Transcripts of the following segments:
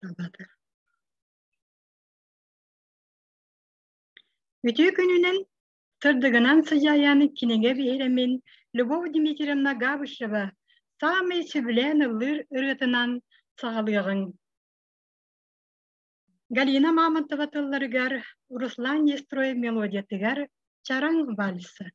Табатар. Үтүө күнүнэн сырдыгынан сыдьаайан кинигэ биһирэмин Любовь Дмитриевна Габышева саамай сөбүлээн ыллыыр ырыатынан саҕалыаҕыҥ. Галина Мамонтова тылларыгар, Руслан Нестроев мелодиятыгар «Чараҥ вальса».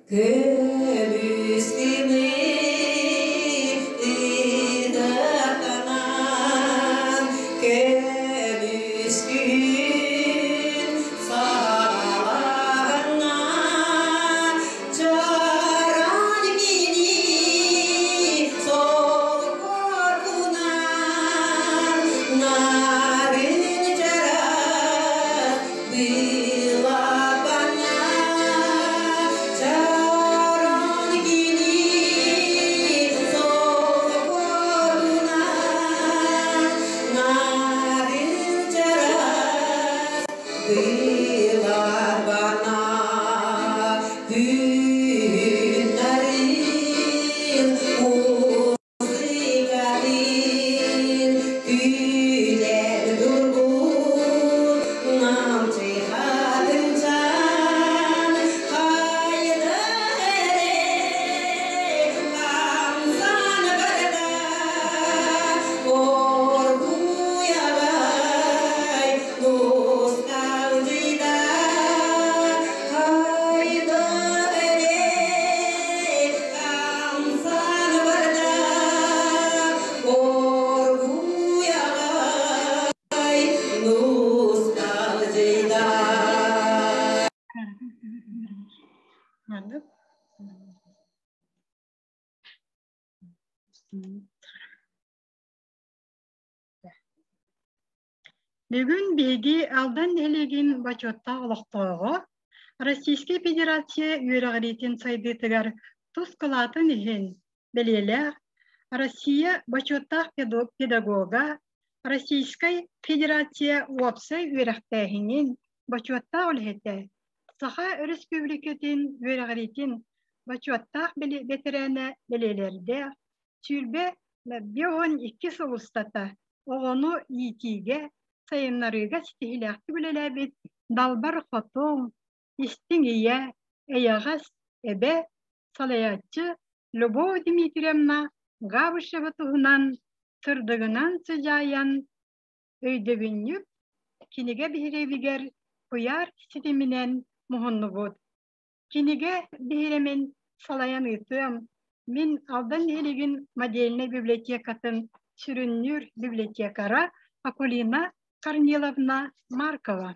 Көмүс тимир ыытыктанан, көмүс күн саҕаланна, чараан кини солкотунан, нарын чараас быылабана, чараан кини солкотунан, нарын чараас быылабана, күн нарын музыкатын күүтэр тургут намчыхатынчан хайда эрэ хамсан барда оргуйабай ностальгида хайда эрэ хамсан барда оргуйабай ностальгида. Маннык. Бүгүн биһиги Алдан нэһилиэгин бочуоттаах олохтооҕо, Российскай Федерация үөрэҕириитин сайдыытыгар тус кылаатын иһин бэлиэлээх Россия бочуоттаах педагога, Российскай Федерация уопсай үөрэхтээһинин бочуоттаах үлэһитэ, Саха Өрөспүүбүлүкэтин үөрэҕириитин бочуоттаах бэтэрээнэ бэлиэлэрдээх 22 сыл устата оҕону иитиигэ, сайыннарыыга ситиһиилээхтик үлэлээбит Далбар Хотун, истиҥ ийэ, эйэҕэс эбэ, салайааччы Любовь Дмитриевна Габышева туһунан сырдыгынан сыдьаайан өйдөбүнньүк кинигэ биһирэбигэр куйаар ситиминэн муһуннубут. Кинигэ биһирэмин салайан ыытыам. Мин Алдан нэһилиэгин модельнай библиотекатын сүрүннүүр библиотекара Акулина Корниловна Маркова.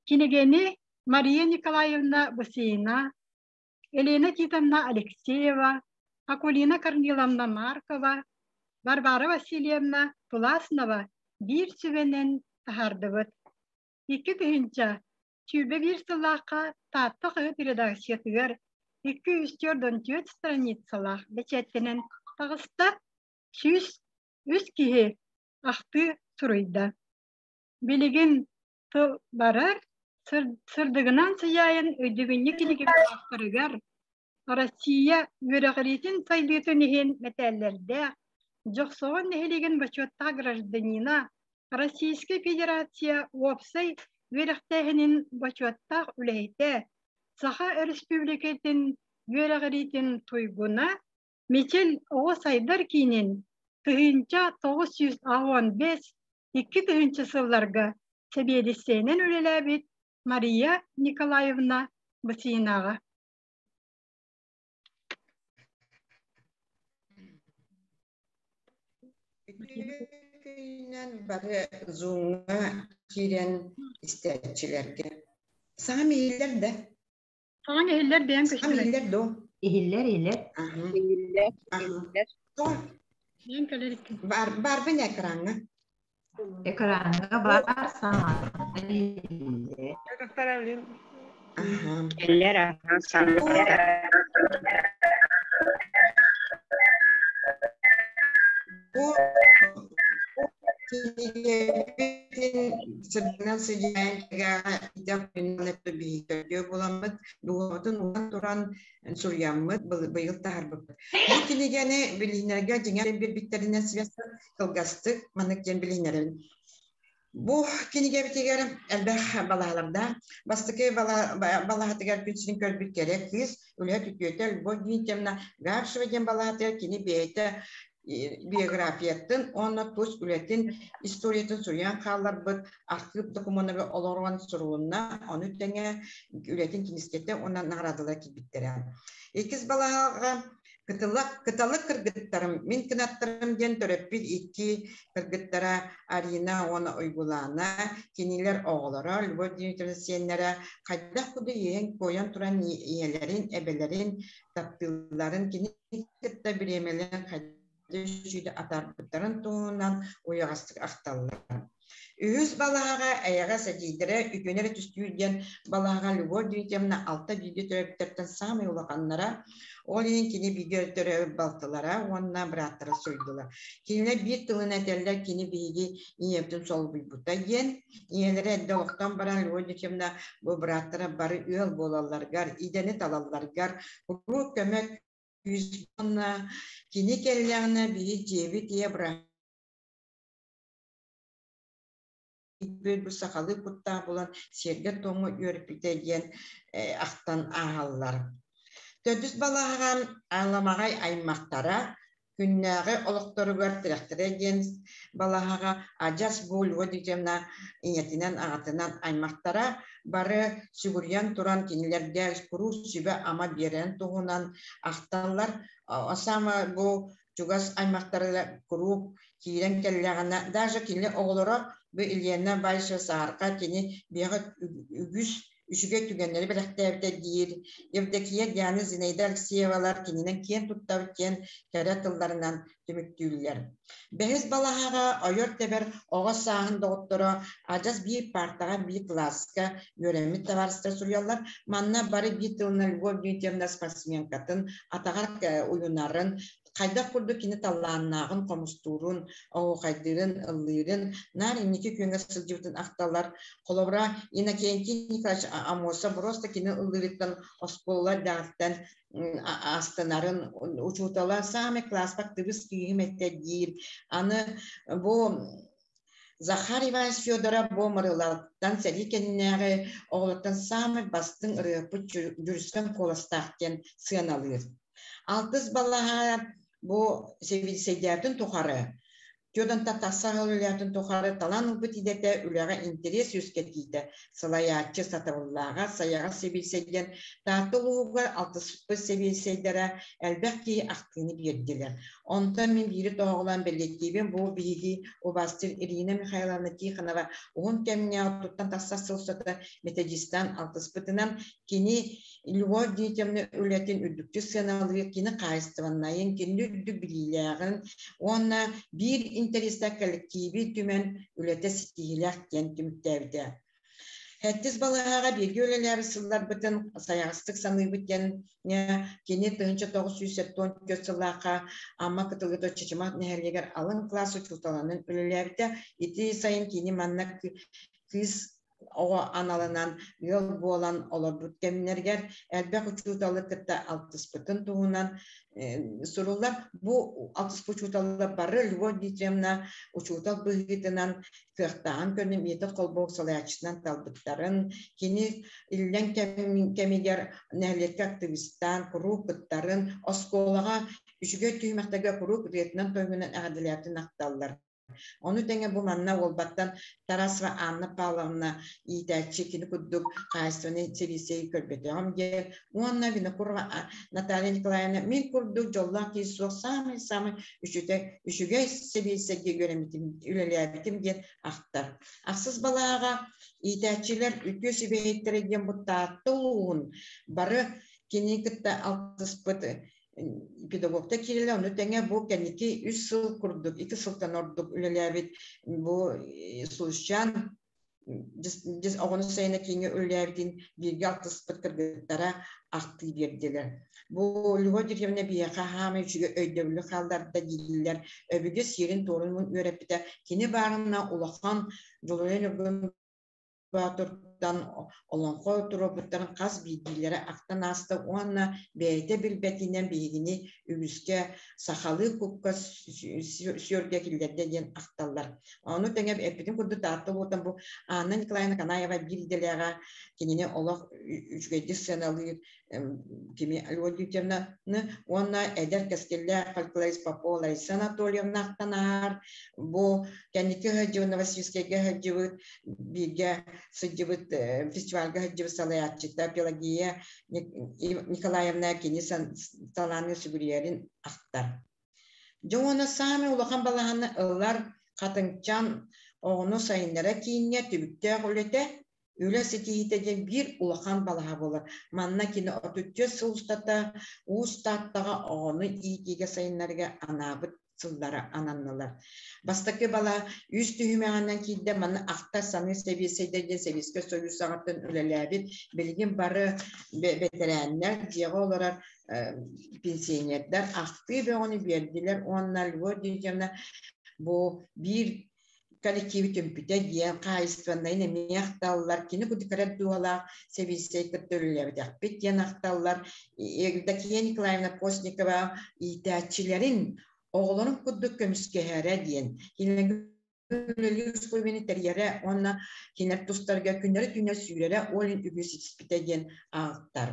Кинигэни Мария Николаевна Бусина, Елена Титовна Алексеева, Акулина Корниловна Маркова, Варвара Васильевна Туласнова биир сүбэнэн таһаардыбыт. 2021 сыллаахха Таатта хаһыат редакциятыгар 244 страницалаах бэчээттэнэн таҕыста, 103 киһи ахтыы суруйда. Билигин тыл барар, сырдыгынан сыдьаайан өйдөбүнньүк кинигэ авторыгар Россия үөрэҕириитин сайдыытын иһин мэтээллэрдээх, Дьохсоҕон нэһилиэгин бочуоттаах гражданина, Российскай Федерация уопсай үөрэхтээһинин бочуоттаах үлэһитэ, Саха Өрөспүүбүлүкэтин үөрэҕириитин туйгуна, Мичил оҕо сайдар киинин 1985 2000 сылларга сэбиэдиссэйинэн үлэлээбит Мария Николаевна Бысинаҕа. Күнүнэн бары Zoom-ҥа киирэн истээччилэргэ. Саҥам иһиллэр да? Саҥаҥ иһиллэр бэйэм Саҥам көстүбэт. иһиллэр дуо? Иһиллэр, иһиллэр. Аһа. Иһиллэр, Аһа. иһиллэр. Тоҕо? Бэйэм кэлэр икки. Бар, барбын экраҥҥа. Экраҥҥа баар саҥа иһиллэр. Аха. Кэллэр аһа Бу саҥа Бу кинигэбитин сырдынан сыдьаайан биһиги буламмыт, дууһабытын уган туран суруйаммыт, быйыл таһарбыппыт. Бу кинигэни билиһиннэргэ дьиҥэр биэрбиттэринэн связан кылгастык маннык диэн билиһиннэрэбин. Бу кинигэбитигэр элбэх балаһалардаах. Бастакы балаһатыгар күн сирин көрбүт кэрэ кыыс үлэһит үтүөтэ Любовь Дмитриевна Габышева диэн балаһатыгар кини бэйэтэ биографиятын уонна тус үлэтин историятын суруйан хаалларбыт архыып докумуоннарыгар олорон сурулунна, ону тэҥэ үлэтин кинискэтэ уонна наҕараадалар киирбиттэрэ. Иккис балаһаҕа Кытылак, кыталык кыргыттарым, мин кынаттарым диэн төрөппүт икки кыргыттара Арина уонна Уйгулаана, кинилэр оҕолоро Любовь Дмитриевна сиэннэрэ хайдах курдук ийэн-куойан туран ийэлэрин, эбэлэрин таптыылларын кини кытта бириэмэлээн хайдах үчүгэй атаарбыттарын туһунан уйаҕастык ахталлар. Үһүс балаһаҕа эйэҕэс эдьиийдэрэ үтүөнү эрэ түстүүр диэн балаһаҕа Любовь Дмитриевна алта бииргэ төрөөбүттэртэн саамай улаханнара, ол иһин кини бииргэ төрөөбүт балтылара уонна бырааттара суруйдулар. Кинилэр биир тылын этэллэр, кини биһиги ийэбитин солбуйбута диэн. Ийэлэрэ эрдэ олохтон баран Любовь Дмитриевна бу бырааттара бары ыал буолалларыгар, идэни талалларыгар куруук көмө күүс уонна кини кэллэҕинэ биһи дьиэбит ийэ бу сахалыы куттаах буолан сиэргэ-туомҥа үөрпүтэ диэн ахтан ааһаллар. Төрдүс балаһаҕа Аламаҕай аймахтара күннээҕи олохторугар тирэхтэрэ диэн балаһаҕа адьас бу Льва Дмитриевна ийэтинэн аҕатынан аймахтара бары сүгүрүйэн туран кинилэргэ куруук сүбэ-ама биэрэн туһунан ахталлар. Осама бу чугас аймахтара куруук киирэн кэллэҕинэ, даже кини оҕолоро бу Елена Баишева Саарка кини биэҕэ үгүс үчүгэй түгэннэри бэлэхтээбитэ диир. Евдокия, Диана, Зинаида Алексеевалар кининэн киэн туттабыт диэн кэрэ тылларынан түмүктүүллэр. Бэһис балаһаҕа ойор-тэбэр оҕо сааһын доҕотторо адьас биир паартаҕа, биир кылааска үөрэммит табаарыстар суруйаллар. Манна бары биир тылынан Любовь Дмитриевна спортсменкатын атаҕар уйунарын, хайдах курдук кини талааннааҕын, хомустуурун, оһуохайдыырын, ыллыырын, наар инники күөҥҥэ сылдьыбытын ахталлар. Холобура, Иннокентий Николаевич Аммосов просто кини ыллыырыттан оскуола эрдэҕиттэн астынарын учуутала саамай класспар тыбыс кыыһым этэ диир. Аны бу Захар Иванович Федоров бу Мырылаттан сэрии кэннинээҕи оҕолортон саамай бастыҥ ырыаһыппыт дьүрүскэн куоластаах диэн сыаналыыр. Алтыс балаһа бу сэбиэдиссэйдээтин тухары Федонтан тахса үлэлээтин тухары талан ылбыт идэтэ үлэҕэ интэриэс үөскэтиитэ, салайааччы сатабыллааҕа, сайаҕас сэбиэдиссэй диэн Таатта улууһугар алтыспыт сэбиэдиссэйдэрэ элбэх киһи ахтыыны биэрдилэр. Онтон мин биири тоһоҕолоон бэлиэтиибин, бу биһиги убаастыыр Ирина Михайловна Тихонова уһун кэмҥэ оттуттан тахсар сыл устата методистаан алтыспытынан кини Любовь Дмитриевна үлэтин үрдүктүк сыаналыыр, кини хаһаайыстыбаннайын, кини үрдүк билиилээҕин уонна биир интэриэстээх кэлэктииби түмэн үлэтэ ситиһиилээх диэн түмүктээбитэ. Сэттис балаһаҕа бииргэ үлэлээбит сылларбытын сайаҕастык саныыбыт диэн кини 1974 сыллаахха Амма кытылыта Чычымах нэһилиэгэр алын кылаас учууталынан үлэлээбитэ. Ити сайын кини манна кыыс оҕо аналынан ыал буолан олорбут кэмнэригэр элбэх учууталы кытта алтыспытын туһунан суруллар. Бу алтыспыт учууталлар бары Любовь Дмитриевна учуутал быһыытынан кыахтааҕын көрүнэн ийэтэ холбоһук салайааччытынан талбыттарын, кини иллэҥ кэмигэр нэһилиэккэ активистаан куруук кыттарын, оскуолаҕа үчүгэй түһүмэхтэргэ куруук ырыатынан-тойугунан эҕэрдэлээтин ахталлар. Ону тэҥэ бу манна Уолбаттан Тарасова Анна Павловна иитээччи кини курдук хаһаайыстыбаны сэбиэссэйи көрбөтөҕүм диэн уонна Винокурова Наталья Николаевна мин курдук дьоллоох киһи суох саамай-саамай үчүгэй сэбиэссэйгэ үөрэммитим, үлэлээбитим диэн ахтар. Ахсыс балааҕа иитээччилэр үтүө сүбэһиттэрэ диэн бу Таатта улууһун бары кини кытта алтыспыт педагогта киирэлэ, ону тэҥэ бу кэнники үс сыл курдук, икки сылтан ордук үлэлээбит бу Сулусчаан Оҕону сайына кииҥҥэ үлэлээбитин бииргэ алтыспыт кыргыттара ахтыы биэрдилэр. Бу Любовь Дмитриевна биһиэхэ хаамай үчүгэй өйдөбүлү хаалларда дииллэр. Өбүгэ сиэрин-туорун үөрэппитэ. Кини баарына улахан Дьулуруйа Ньургун Боотуртан олоҥхо туруорбуттарын хас биирдиилэрэ ахтан ааста уонна бэйэтэ билбэтинэн биһигини үгүскэ сахалыы кукка сүөргэ киллэрдэ диэн ахталлар. Ону тэҥэ эппитим курдук Таатта улууһуттан бу Анна Николаевна Канаева биир идэлээҕэ кинини олох үчүгэйдик сыаналыыр кими Любовь Дмитриевнаны уонна эдэр кэскиллээх фольклорист Попова Лариса Анатольевна ахтан ааһар. Бу кэнники сылдьыбыт Новосибирскайга сылдьыбыт бииргэ сылдьыбыт фестивальга сылдьыбыт салайааччыта Пелагея Николаевна кини талааны сүгүрүйэрин ахтар. Дьэ уонна саамай улахан балаһаны ылар Хатыҥчан оҕону сайыннара кииҥҥэ түбүктээх үлэтэ Үлэ ситиһиитэ диэн биир улахан балаһа буолар. Манна кини 34 сыл устата Уус Тааттаҕа оҕону иитиигэ сайыннарыга анаабыт сыллара ананнылар. Бастакы бала үс түһүмэҕинэн киирдэ. Манна ахтар саныыр сэбиэссэйдэр диэн Сэбиэскэй Союз саҕаттан үлэлээбит билигин бары бэтэрээннэр, дьиэҕэ олорор пенсионердар ахтыы бөҕөнү биэрдилэр уонна Любовь Дмитриевна бу биир коллективы түмпүтэ диэн хаһаайыстыбаннайын эмиэ ахталлар. Кини кудукарат дууһалаах сэбиэдиссэй кытта үлэлээбэтэхпит диэн ахталлар. Евдокия Николаевна Постникова иитээччилэрин оҕолорун курдук көмүскэһэрэ диэн кинилэргэ үлэлиир условияны тэрийэрэ уонна кинилэр тустарга күннэри-түүннэри сүүрэрэ ол иһин үгүс ситиспитэ диэн ааттар.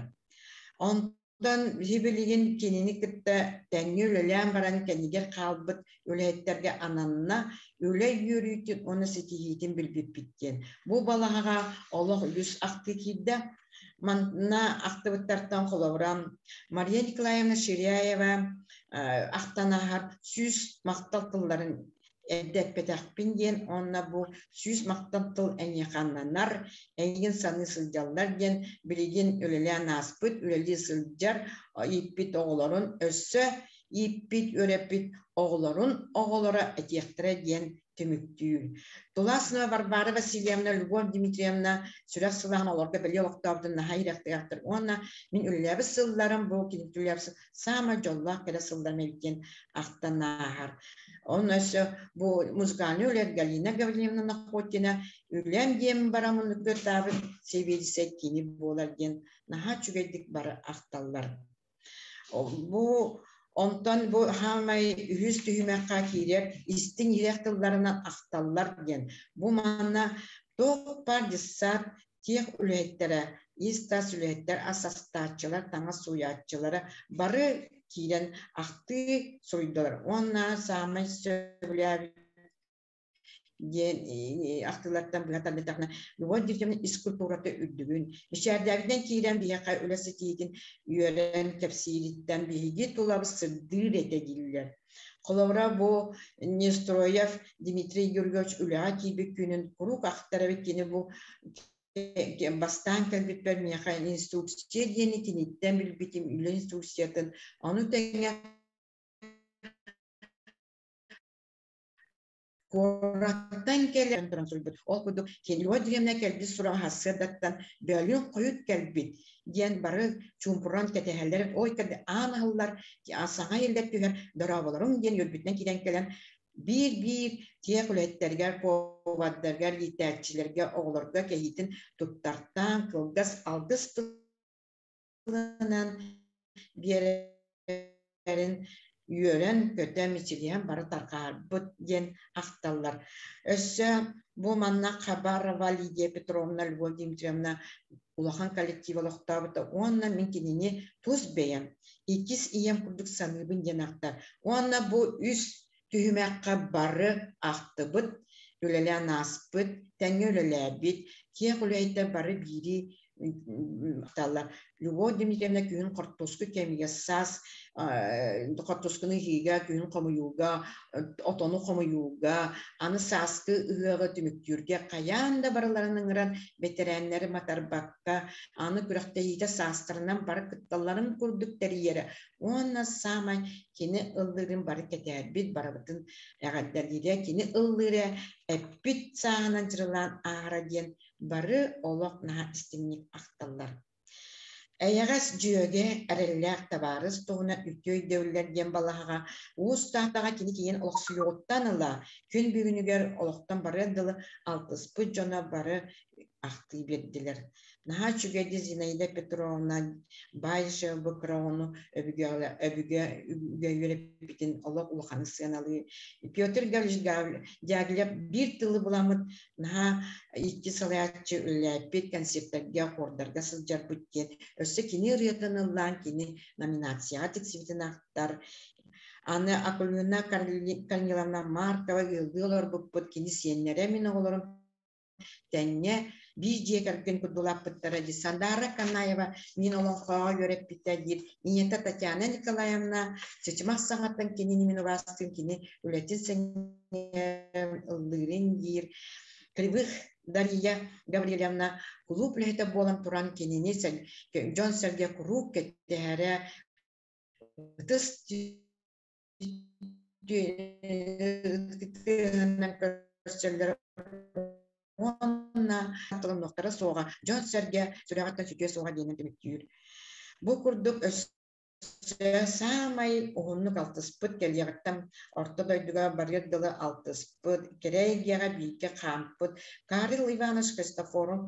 Онтон билигин кинини кытта тэҥҥэ үлэлээн баран кэннигэр хаалбыт үлэһиттэргэ ананна үлэ үөрүүтүн уонна ситиһиитин билбиппит диэн. Бу балаһаҕа олох үгүс ахтыы киирдэ. Манна ахтыбыттартан холобура Мария Николаевна Ширяева ахтан ааһар 100 махтал тылларын эрдэ эппэтэхпин диэн уонна бу 100 махтал тыл эйиэхэ ананар, эйигин саныы сылдьаллар диэн билигин үлэлээн ааспыт, үлэлии сылдьар ииппит оҕолорун өссө ииппит, үөрэппит оҕолорун оҕолоро этиэхтэрэ диэн түмүктүүр. Туласова Варвара Васильевна, Любовь Дмитриевна сүрэх сылаһын олорго бэлиэ олохтообутун наһаа ирэхтээхтэр уонна мин үлэлээбит сылларым бу кини үлэлээбит саамай дьоллоох кэрэ сылларым эбит диэн ахтан ааһар. Онно өссө бу музыкальный үлэр Галина Гаврильевна Находкина үлэм диэн баран муннуккутаабыт сэбиэдиссэй кини буолар диэн наһаа үчүгэйдик бары ахталлар. Бу онтон бу хаамай үһүс түһүмэххэ киирэр истиҥ иһирэх тылларынан ахталлар диэн. Бу манна туох баар дьыссаат тех үлэһиттэрэ, ис-тас үлэһиттэр, ас астааччылар, таҥас сууйааччылара бары киирэн ахтыы суруйдулар. Уонна саамай сөбүлээбит диэн ахтыылартан быһа тардытахна Любовь Дмитриевна ис культурата үрдүгүн, мичээрдээбитинэн киирэн биһиэхэ үлэ ситиһиитин үөрэн кэпсиириттэн биһиги тулабыт сырдыыр этэ дииллэр. Холобура, бу Нестроев Дмитрий Георгиевич үлэҕэ киирбит күнүн куруук ахтар эбит. Кини бу бастаан кэлбиппэр миэхэ инструкция диэни киниттэн билбитим, үлэ инструкциятын. Ону тэҥэ куораттан кэлэн туран суруйбут. Ол курдук Кенлио дьиэмнэ кэлбит сураҕа сарсыардаттан бөөлүүн хойут кэлбит диэн бары чуумпуран кэтэһэллэр. Ой, аан аһыллар, саҥа иһиллэр түһэр, дорооболоруҥ диэн үөрбүтүнэн киирэн кэлэн биир-биир тех үлэһиттэригэр, повардаргар, иитээччилэргэ, оҕолорго кэһиитин туттартаан кылгас алгыс тылынан биэрэрин үөрэн-көтөн, мичилиһэн бары тарҕаарбыт диэн ахталлар. Өссө бу манна Хабарова Лидия Петровна, Любовь Дмитриевна улахан коллектив олохтообута уонна мин кинини тус бэйэм иккис ийэм курдук саныыбын диэн ахтар. Уонна бу үс түһүмэххэ бары ахтыбыт, үлэлээн ааспыт, тэҥҥэ үлэлээбит, киэх үлэһиттэр бары биири Таллар. Любовь Дмитриевна күһүн хортуоску кэмигэр саас хортуоскуну ыһыыга, күһүн хомуйууга, отону хомуйууга, аны сааскы ыһыаҕы түмүктүүргэ хайаан да барыларын ыҥыран бэтэрээннэри матарбакка, аны күрэхтэһиитэ саастарынан бары кытталларын курдук тэрийэрэ. Уонна саамай кини ыллыырын бары кэтээрбит, барыбытын эҕэрдэлиирэ, кини ыллыыра эппит сааһынан дьырылаан ааһара диэн бары олох наһаа истиҥник ахталлар. Эйэҕэс дьүөгэ, эрэллээх табаарыс туһунан үтүө өйдөбүллэр диэн балаһаҕа Уус Тааттаҕа кини киин олохсуйуоҕуттан ыла күн бүгүнүгэр олохтон барыар дылы алтыспыт дьоно бары ахтыы биэрдилэр. Наһаа үчүгэйдик Зинаида Петровна Баишева Быкроуну өбүгэ өбүгэ үөрэппитин олох улаханы сыаналыы. Петр Гаврилович Дягилев биир тылы буламмыт наһаа икки салайааччы үлэлээппит концертарга, хордарга сылдьарбыт диэн өссө кини ырыатын ыллаан кини номинацияҕа тиксибитин ахтар. Аны Акулина Корниловна Маркова ыаллыы олорбуппут кини сиэннэрэ мин оҕолорум тэҥҥэ биир дьиэ кэргэн курдулааппыттара дии Сандара Канаева мин олоҥхоҕо үөрэппитэ диир ийэтэ Татьяна Николаевна чычымах саҥаттан кинини мин убаастыын кини үлэтин сэҥээрэн ыллыырын диир Кривых Дария Гаврильевна кулууп үлэһитэ буолан туран кинини дьон-сэргэ куруук кэтэһэрэ ытыс тыаһынан көрсөллөр уонна толонуохтара суоҕа дьон-сэргэ сүрэҕиттэн сүтүө суоҕа диэнин түмүктүүр. Бу курдук өссө саамай уһуннук алтыспыт кэлиэҕиттэн орто дойдуга барыар дылы алтыспыт, кэрэ эйгэҕэ бииргэ хаампыт Карл Иванович Христофоров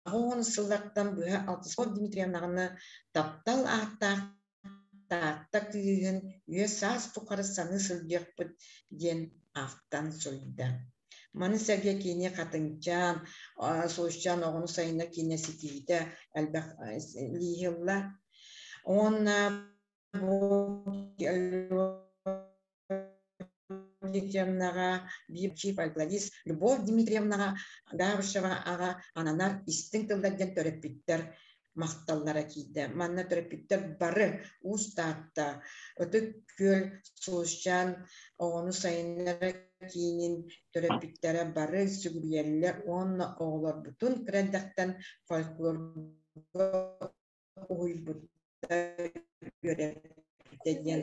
80 сыллартан быһа алтыспыт Дмитриевнаҕына таптал ааттаах Таатта кыыһын үйэ-саас тухары саныы сылдьыахпыт диэн ахтан суруйда. Маны сэргэ кини Хатыҥчаан, Сулусчаан оҕону сайына киинэ ситиһиитэ элбэх лииһилла. Уонна бу Дмитриевнаҕа биир фольклорист Любовь Дмитриевнаҕа Габышева аҕа ананар истиҥ тыллар диэн төрөппүттэр махталлара киирдэ. Манна төрөппүттэр бары Уус Таатта, Ытык Күөл, Сулусчаан оҕону сайыннара киинин төрөппүттэрэ бары сүгүрүйэллэр уонна оҕолорбутун кыра эрдэхтэн фольклорга уһуйбута үөрэппитэ диэн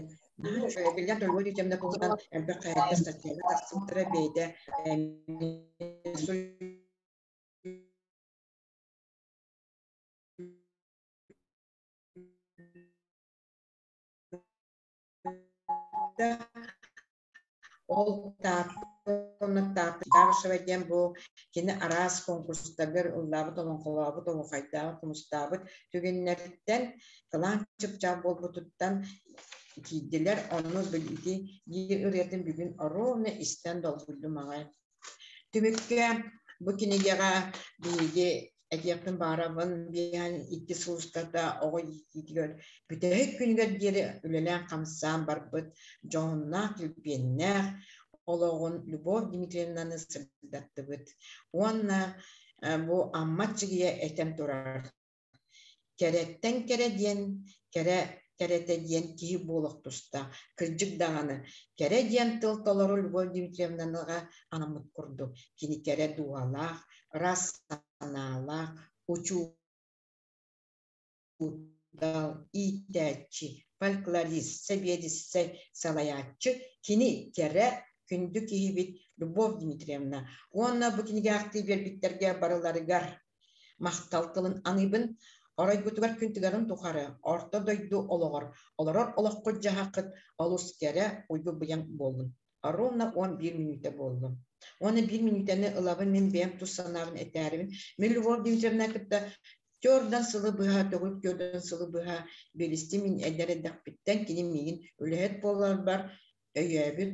биллэн турар Ольга туһунан элбэх хаһыакка статьяга тахсыбыттара бэйэтэ Ол Тааттаабышева диэн бу кини араас конкурстаргар ыллаабыт, олоҥхолообут, оһуохайдаабыт, хомустаабыт түгэннэриттэн кылаан чыпчаал буолбутуттан киирдилэр. Онно ити биир ырыатын бүгүн ровно истэн долгуйдум аҕай. Түмүккэ бу кинигэҕэ биһиги этиэхпин баарабын биэһэн икки сыл устата оҕо иитиитигэр бүтэһик күнүгэр диэри үлэлээн-хамсаан барбыт дьоһуннаах, килбиэннээх олоҕун Любовь Дмитриевнаны сырдаттыбыт. Уонна бу Амма Аччыгыйа этэн турар Кэрэттэн кэрэ диэн кэрэ кэрэтэ диэн киһи буолуох тустаах. Кырдьык даҕаны, кэрэ диэн тыл толору Любовь Дмитриевнаныга анаммыт курдук. Кини кэрэ дууһалаах, ыраас санаалаах, учуутал, иитээччи, фольклорист, сэбиэдиссэй, салайааччы. Кини кэрэ, күндү киһибит Любовь Дмитриевна. Уонна бу кинигэ ахтыы биэрбиттэргэ барыларыгар махтал тылын аныыбын. Оройгутугар күн тыгарын тухары орто дойду олоҕор олорор олоххут-дьаһаххыт олус кэрэ, уйгу-быйаҥ буоллун. Ровно 11 мүнүүтэ буоллун. Уонна биир мүнүүтэни ылабын мин бэйэм тус санаабын этээрибин. Мин Любовь Дмитриевна кытта төрдөн сылы быһа, төгүл төрдөн сылы быһа билистим мин эдэр эрдэхпиттэн кини миигин үлэһит буоларбар өйөөбүт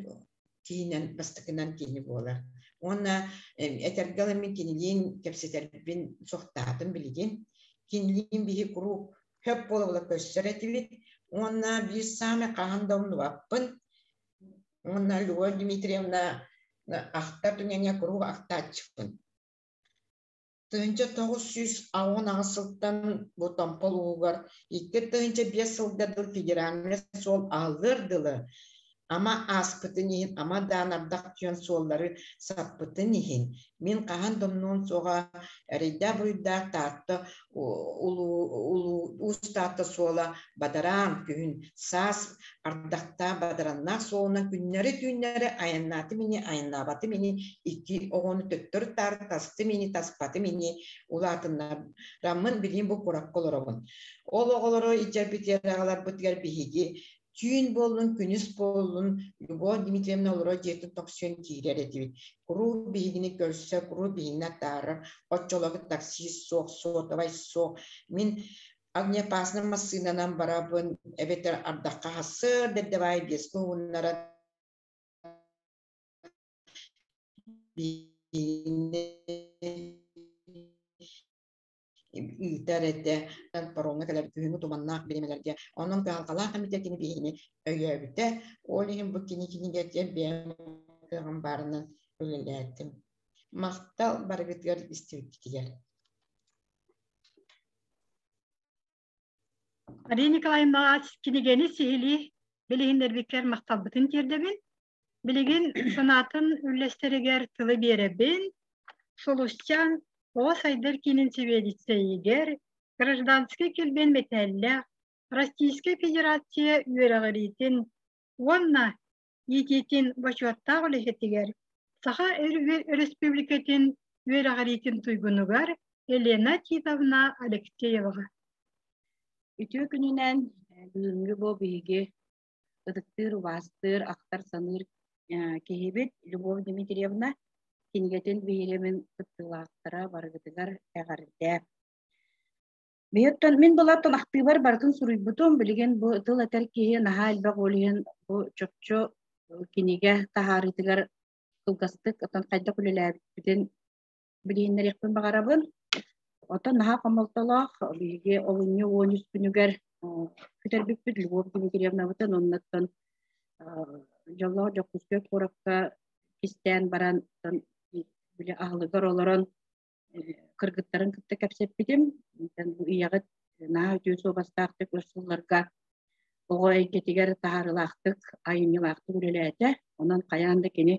киһинэн бастакынан кини буолар. Уонна этэргэ дылы мин кинилиин кэпсэтэрбин суохтаатым билигин. Кинилиин биһи куруук хөп буола-буола көрсөр этибит. Уонна биир саамай хаһан да умнубаппын. Уонна Любовь Дмитриевна ахтар түгэҥҥэ куруук ахтааччыппын. 1998 сылтан бу Томпо улууһугар 2005 сылга дыл федеральнай суол аһыллыар дылы ама ааспытын иһин, ама даан ардах түөн суоллары саппытын иһин, мин хаһан домнуон суоҕа эрэйдээх-буруйдаах Таатта улуу Уус Таатта суола бадараан күһүн саас ардахтаах бадараннаах суолунан күннэри-түүннэри айаннаатым ини, айаннаабатым ини, икки оҕону төттөрү-таары тастым ини, таспатым ини, улаатыннараммын билигин бу куракка олоробун. Ол оҕолору илдьэрбитигэр аҕаларбытыгар биһиги түүн буоллун, күнүс буоллун, Любовь Дмитриевна олорор дьиэтин тохсуйан киирэр этибит. Куруук биһигини көрсө, куруук биһигини атаарар. Оччолорго таксист суох, сотовай суох. Мин огнеопасный массыынанан барабын, эбэтэр ардахха сарсыарда давай биэскэ уһуннаран ыытар этэ. Паромҥа кэлэр күһүҥҥү туманнаах бириэмэлэргэ. Онон кыһалҕалаах эмитэ кини биһигини өйөөбүтэ. Ол иһин бу кини кинигэтигэр бэйэм кыаҕым баарынан үлэлээтим. Махтал барыгытыгар истибиккитигэр. Мария Николаевна кинигэни сиһилии билиһиннэрбиккэр махталбытын тиэрдэбин. Билигин санаатын үллэстэригэр тылы биэрэбин. Сулусчаан оҕо сайдар киинин сэбиэдиссэйигэр гражданскай килбиэн мэтээллээх Российскай Федерация үөрэҕириитин уонна иитиитин бочуоттаах үлэһитигэр Саха Өрөспүүбүлүкэтин үөрэҕириитин туйгунугар Елена Титовна Алексееваҕа. Үтүө күнүнэн бүгүҥҥү бу биһиги ытыктыыр, убаастыыр, ахтар-саныыр киһибит Любовь Дмитриевна кинигэтин биһирэмин кыттыылаахтара барыгытыгар эҕэрдэ. Биһиттэн мин булаттан ахтыыбар барытын суруйбутум. Билигин бу тыл этэр киһи наһаа элбэх ол иһин бу чопчу кинигэ таһаарыытыгар кылгастык отон хайдах үлэлээбиппитин билиһиннэриэхпин баҕарабын. Оттон наһаа хомолтолоох биһиги олунньу 13 күнүгэр күтэрбиппит Любовь Дмитриевнабытын оннуттан дьоллоох Дьокуускай куоракка кистээн баран били аһылыгар олорон кыргыттарын кытта кэпсэппитим. Бу ийэҕит наһаа үтүө суобастаахтык өр сылларга оҕо эйгэтигэр таһаарыылаахтык, айымньылаахтык үлэлээтэ. Онон хайаан да кини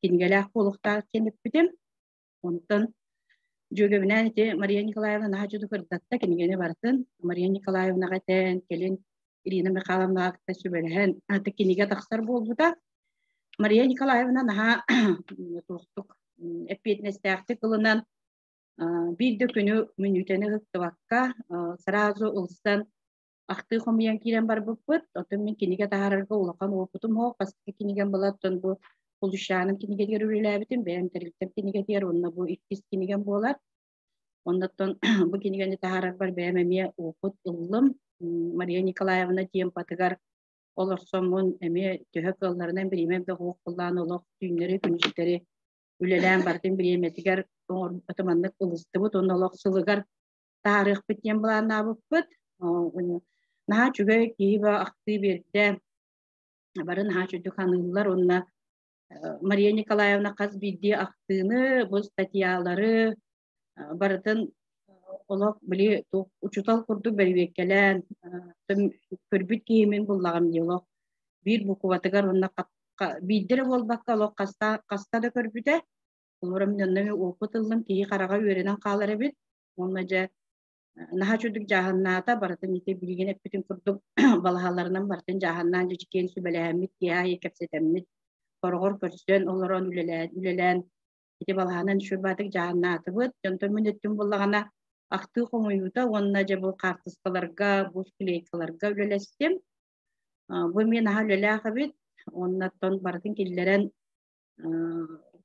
кинигэлээх буолуохтаах диэн эппитим. Онтон дьүөгэбинээн ити Мария Николаевна наһаа дьону кырдатта кинигэни барытын. Мария Николаевнаҕа этэн, кэлин Ирина Михайловнаҕа кытта сүбэлэһэн, аты кинигэ тахсар буолбута. Мария Николаевна наһаа туохтук эппиэтинэстээхтик ылынан биир да күнү мүнүүтэни ыһыктыбакка сразу ылсан ахтыы хомуйан киирэн барбыппыт. Оттон мин кинигэ таһаарарга улахан уопутум суох. Бастакы кинигэм была оттон бу Хулущаным кинигэтигэр үлэлээбитим, бэйэм тэрилтэм кинигэтигэр уонна бу иккис кинигэм буолар. Оннуттан бу кинигэни таһаарарбар бэйэм эмиэ уопут ыллым. Мария Николаевна темпатыгар олорсоммун эмиэ төһө кыалларынан бириэмэм да суох буоллаан олох түүннэри-күнүстэри үлэлээн бардым бириэмэтигэр оҥорбутум ылыстыбыт уонна олох сылыгар таһаарыахпыт диэн былааннаабыппыт. Наһаа үчүгэй киһи ахтыы биэрдэ. Бары наһаа үчүгдүк ханыыллар уонна Мария Николаевна хас биирдии ахтыыны, бу статьялары барытын олох били учуутал курдук бэрэбиэркэлээн көрбүт киһи мин буллаҕым дии олох биир букватыгар уонна биирдэ эрэ буолбакка олох хаста хаста да көрбүтэ. Олору мин онно опыт ыллым, киһи хараҕа үөрэнэн хаалар эбит. Уонна дьэ наһаа үчүгдүк дьааһыннаата, барытын ити билигин эппитин курдук балаһаларынан барытын дьааһыннаан дьүчүкээн сүбэлэһэммит, киһи аайы кэпсэтэммит, хороҕор көрсөн олорон үлэлээн, үлэлээн ити балаһанан үчүгэй дьааһыннаатыбыт. Онтон мин өттүм буллаҕына ахтыы хомуйуута уонна дьэ бу хаартыскаларга, бу склейкаларга үлэлэстим. Бу эмиэ наһаа үлэлээх эбит. Уонна оттон барытын киллэрэн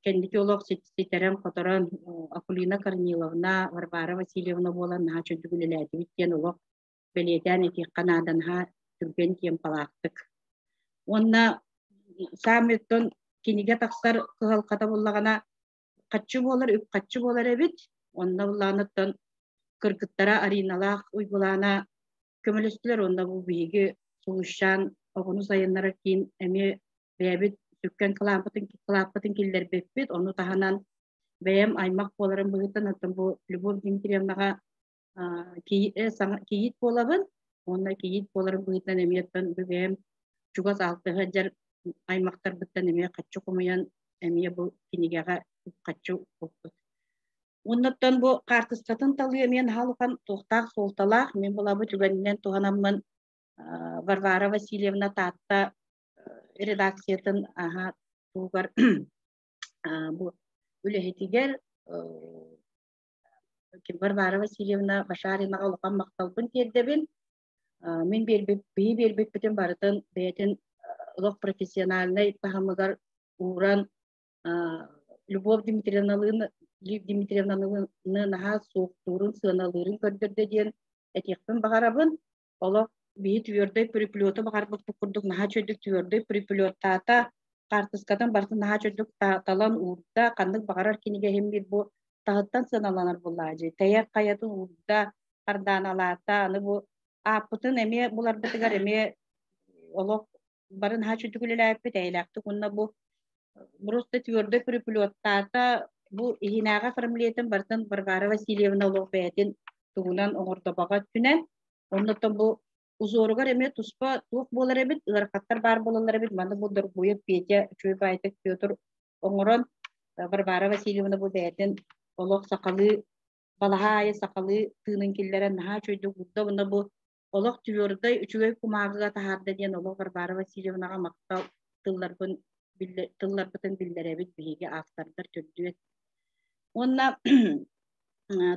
кэнники олох ситэрэн-хоторон Акулина Корниловна, Варвара Васильевна буолан наһаа чөдүк үлэлээтибит диэн олох бэлиэтээн этиэххэ наада наһаа түргэн темпалаахтык. Уонна саамай оттон кинигэ тахсар кыһалҕата буоллаҕына хаччы буолар, үп-хаччы буолар эбит. Онно буллаҕына кыргыттара Ариналаах Уйгулаана көмөлөстүлэр уонна бу биһиги Сулусчаан оҕону сайыннарар киин эмиэ бэйэбит сүккэн кылааппытын кылааппытын киллэрбиппит. Ону таһынан Бэйэм аймах буоларым быһыытынан оттон бу Любовь Дмитриевнаҕа кийиит буолабын уонна кийиит буоларым быһыытынан эмиэ оттон бу бэйэм чугас алтыһа сылдьар аймахтарбыттан эмиэ хаччы хомуйан эмиэ бу кинигэҕэ хаччы укпуппут. Уоннаттан бу хаартыскатын талыы эмиэ наһаа улахан туохтаах суолталаах. Мин булабы түгэнинэн туһанаммын Варвара Васильевна Таатта редакциятын аһа тугар бу үлэһитигэр Варвара Васильевна Башаринаҕа улахан махталбын тиэрдэбин. Мин биэрбит, биһи биэрбиппитин барытын бэйэтин олох профессиональнай таһымыгар ууран Любовь Дмитриевналыын Дмитриевналыын наһаа суохтуурун, сыаналыырын көрдөрдө диэн этиэхпин баҕарабын. Олох биһи твердой переплету баҕарбыппыт курдук наһаа үчүгдүк твердой переплеттаата, хаартыскатын барытын наһаа үчүгдүк талан уурда, ханнык баҕарар кинигэ иһин биир бу таһыттан сыаналанар буоллаҕа тэйэр хайатын уурда, хардааналаата, аны бу ааппытын эмиэ буларбытыгар эмиэ олох бары наһаа үчүгдүк үлэлээппит, эйэлээхтик уонна бу просто твердой переплеттаата, бу иһинээҕи оформлениетын барытын Варвара Васильевна олох бэйэтин тугунан оҥордобоҕо өттүнэн. Оннуттан бу узоругар эмиэ туспа туох буолар эбит, ыарахаттар баар буолаллар эбит. Манна бу Доргуев Петя, үчүгэй баайтык Петр оҥорон Варвара Васильевна бу бэйэтин олох сахалыы балаһа аайы сахалыы тыынын киллэрэн наһаа үчүгэйдик уурда. Уонна бу олох твердой үчүгэй кумааҕыга таһаарда диэн олох Варвара Васильевнаҕа махтал тылларбын тылларбытын биллэрэбит биһиги автордар төрдүөн. Уонна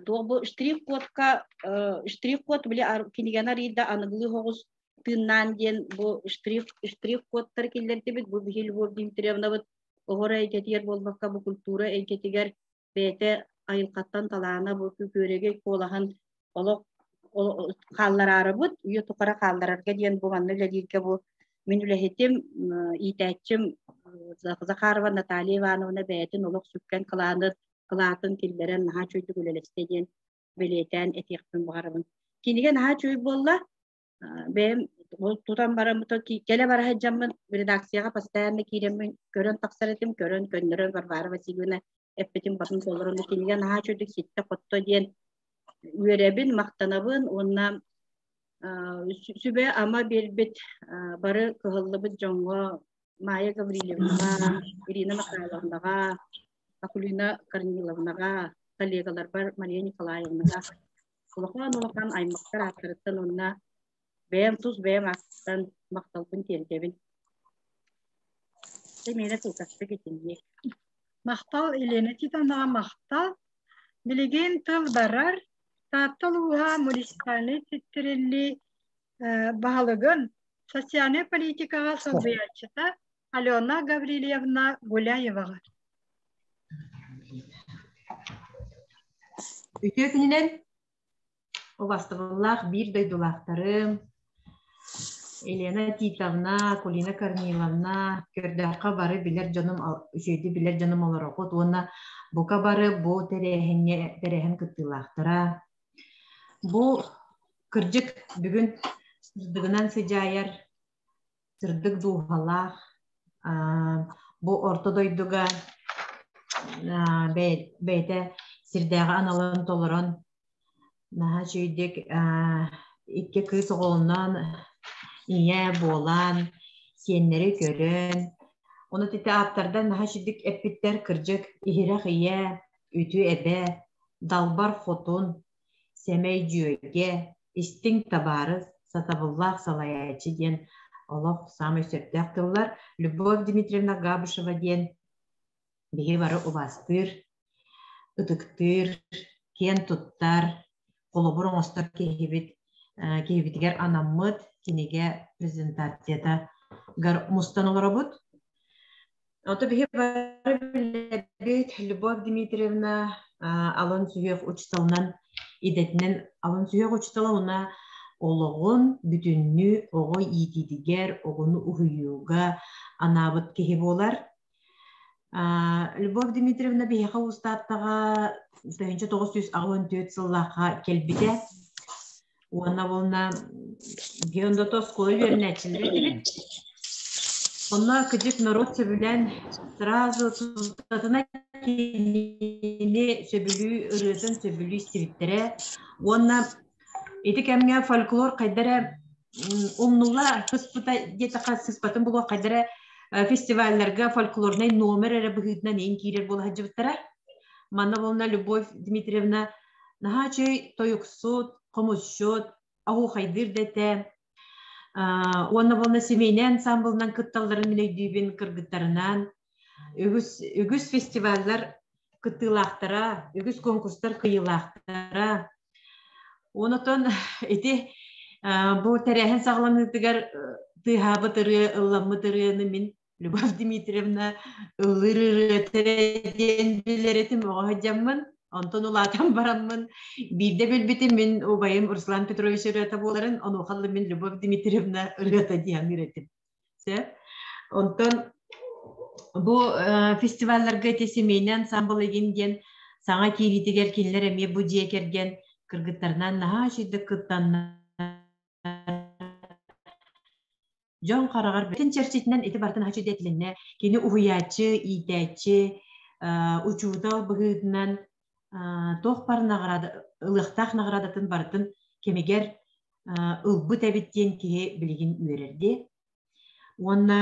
туох бу штрих-кодка штрих-код били кинигэни арыйда аныгылыы соҕус тыыннаан диэн бу штрих штрих-кодтар киллэрдибит. Бу биһи Любовь Дмитриевнабыт оҕор эйгэтигэр буолбакка бу культура эйгэтигэр бэйэтэ айылҕаттан талаана бу күөрэгэй куолаһын олох хааллараарыбыт үйэ тухары хаалларарга диэн бу манна үлэлииргэ бу мин үлэһитим иитээччим Захарова Наталья Ивановна бэйэтин олох сүккэн кылаанын кылаатын киллэрэн наһаа үчүгэйдик үлэлэстэ диэн бэлиэтээн этиэхпин баҕарабын. Кинигэ наһаа үчүгэй буолла. Бэйэм тутан баран кэлэ бара сылдьаммын редакцияҕа постоянно киирэммин көрөн тахсар этим, көрөн көннөрөн Варвара Васильевна эппитин батын толорон кинигэ наһаа үчүгдүк ситтэ-хотто диэн үөрэбин, махтанабын уонна сүбэ-ама биэрбит бары кыһаллыбыт дьоҥҥо Майя Гаврильевнаҕа, Ирина Михайловнаҕа, Акулина Корниловнаҕа, коллегаларбар Мария Николаевнаҕа улахан-улахан аймахтар ааттарыттан уонна бэйэм тус бэйэм ааттан махталбын тиэрдэбин. Миэнэ кылгастык итинник. Махтал Елена Титовнаҕа махтал. Билигин тыл барар. Таатта улууһа муниципальнай ситтэриллии баһылыгын социальнай политикаҕа солбуйааччыта Алена Гаврильевна Гуляеваҕа. Үтүө күнүнэн убастабыллаах биир дойдулаахтарым Елена Титовна, Кулина Корниловна, көрдөөххө бары билэр дьонум, үчүгэйдик билэр дьонум олорохут уонна бука бары бу тэрээһиҥҥэ тэрээһин кыттыылаахтара. Бу кырдьык бүгүн сырдыгынан сыдьаайар сырдык дууһалаах бу орто дойдуга бэйэтэ сирдээҕи аналын толорон наһаа үчүгэйдик икки кыыс оҕолонон ийэ буолан сиэннэри көрөн ону ити ааптардар наһаа үчүгдүк эппиттэр кырдьык иһирэх ийэ үтүө эбэ далбар хотун сэмэй дьүөгэ, истиҥ табаарыс, сатабыллаах салайааччы диэн олох саамай сөптөөх тыллар. Любовь Дмитриевна Габышева диэн биһи бары убаастыыр, ытыктыыр, киэн туттар, холобур оҥостор киһибит киһибитигэр анаммыт кинигэ презентацията мустан олоробут. Ото биһи бары билэбит Любовь Дмитриевна алын сүһүөх учууталынан идэтинэн алын сүһүөх учуутала уонна олоҕун бүтүннүү оҕо иитиитигэр, оҕону уһуйууга анаабыт киһи буолар. Любовь Дмитриевна биһиэхэ уустааттаҕа 1984 сыллаахха кэлбитэ. Уонна буолна Геондото оскуола үөрэнээччилэрэ этибит. Онно кыдьык норуот сөбүлээн сразу тутатына кинини сөбүлүү ырыатын сөбүлүү истибиттэрэ уонна ити кэмҥэ фольклор хайда эрэ умнулла сыспыта диэтэххэ сыспатын булуох хайда эрэ фестивалларга фольклорнай номер эрэ быһыытынан иин киирэр буола сылдьыбыттара. Манна буолна Любовь Дмитриевна наһаа үчүгэй тойуксут, хомусчут, оһуохайдыыр да этэ. Уонна буолна семейнэй ансамблынан кытталларын мин өйдүүбүн кыргыттарынан. Үгүс, үгүс фестиваллар кыттыылаахтара, үгүс конкурстар кыайыылаахтара. Онотон ити бу тэрээһин саҕаланыытыгар тыаһаабыт ырыа, ылламмыт ырыаны мин Любовь Дмитриевна ыллыыр ырыата диэн билэр этим оҕо сылдьаммын. Онтон улаатан бараммын биирдэ билбитим мин убайым Руслан Петрович ырыата буоларын, онуоха мин Любовь Дмитриевна ырыата диэн этим. Сөп. Онтон бу фестивалларга ити семейный ансамбл игин диэн саҥа киириитигэр кинилэр эмиэ бу дьиэ кэргэн кыргыттарынан наһаа үчүгдүк кыттаннар Дьон хараҕар бүтүн чэрчитинэн ити барытын хачы этилиннэ. Кини уһуйааччы, иитээччи, учуутал быһыытынан туох бар наҕараада ылыахтаах наҕараадатын барытын кэмигэр ылбыт эбит диэн киһи билигин үөрэрди. Уонна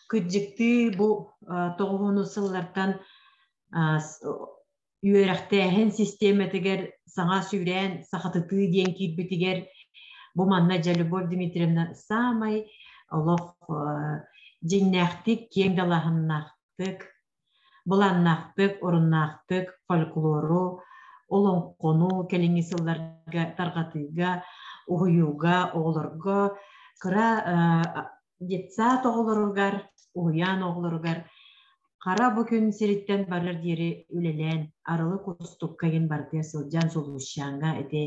кырдьыктыы бу тоҕуһуну сыллартан үөрэхтээһин систиэмэтигэр саҥа сүүрээн сахатытыы диэн киирбитигэр бу манна дьэ Любовь Дмитриевна саамай олох дьиҥнээхтик, киэҥ далааһыннаахтык, былааннаахтык, оруннаахтык фольклору, олоҥхону кэлиҥҥи сылларга тарҕатыыга, уһуйууга, оҕолорго кыра детсад оҕолоругар, уһуйаан оҕолоругар Хара бу күн сириттэн барар диэри үлэлээн, арылы кустукка игин барытыгар сылдьан Сулусчааҥҥа ити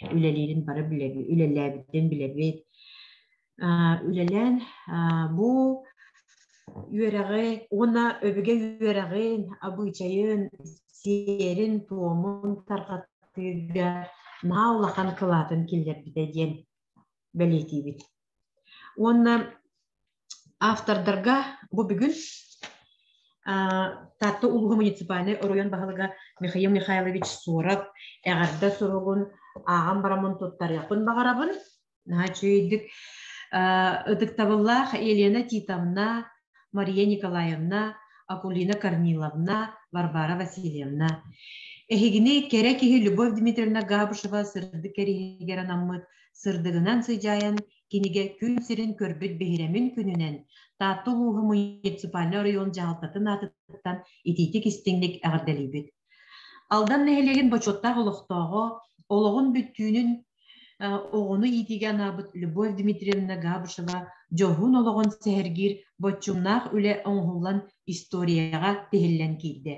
үлэлиирин бары билэбит, үлэлээбитин билэбит. Үлэлээн бу үөрэҕи уонна өбүгэ үөрэҕин, абыычайын, сиэрин-туомун тарҕатыыга наһаа улахан кылаатын киллэрбитэ диэн бэлиэтиибит. Уонна автордарга бу бүгүн Таатта улууһа муниципальнай оройуон баһылыга Михаил Михайлович Суоров эҕэрдэ суругун ааҕан бараммын туттарыахпын баҕарабын. Наһаа үчүгэйдик ытыктабыллаах Елена Титовна, Мария Николаевна, Акулина Корниловна, Варвара Васильевна. Эһигини кэрэ киһи Любовь Дмитриевна Габышева сырдык кэриэһигэр анаммыт сырдыгынан сыдьаайан кинигэ күн сирин көрбүт биһирэмин күнүнэн Таатта улууһа муниципальнай оройуон дьаһалтатын аатыттан итиитик истиҥник эҕэрдэлиибит. Алдан нэһилиэгин бочуоттаах олохтооҕо, олоҕун бүттүүнүн оҕону иитиигэ анаабыт Любовь Дмитриевна Габышева дьоһун олоҕун сэһэргиир боччумнаах үлэ оҥоһуллан историяҕа тиһиллэн киирдэ.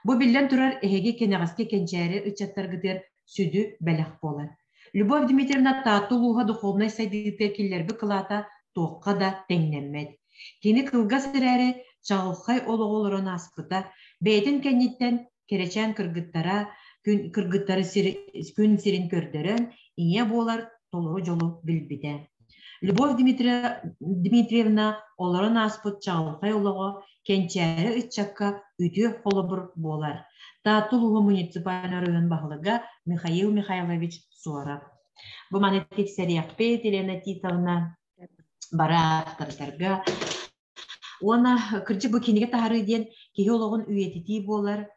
Бу биллэн турар эһиги кэнэҕэски кэнчээри ыччаттаргытыгар сүдү бэлэх буолар. Любовь Дмитриевна Таатта улууһа духовнай сайдыытыгар киллэрбит кылаата туохха да тэҥнэммэт. Кини кылгас эрээри чаҕылхай олоҕу олорон ааспыта, бэйэтин кэнниттэн кэрэчээн кыргыттара күн, кыргыттары сир, күн сирин көрдөрөн, ийэ буолар толору дьолу билбитэ. Любовь Дмитриевна олорон ааспыт чаҕылхай олоҕо кэнчээри ыччакка үтүө холобур буолар. Таатта улууһун муниципальнай оройуон баһылыга Михаил Михайлович Суоров. Бу маны тиксэриэхпит Елена Титовна бары автордарга Уонна кырдьык бу кинигэ таһаарыы диэн киһи олоҕун үйэтитии буолар.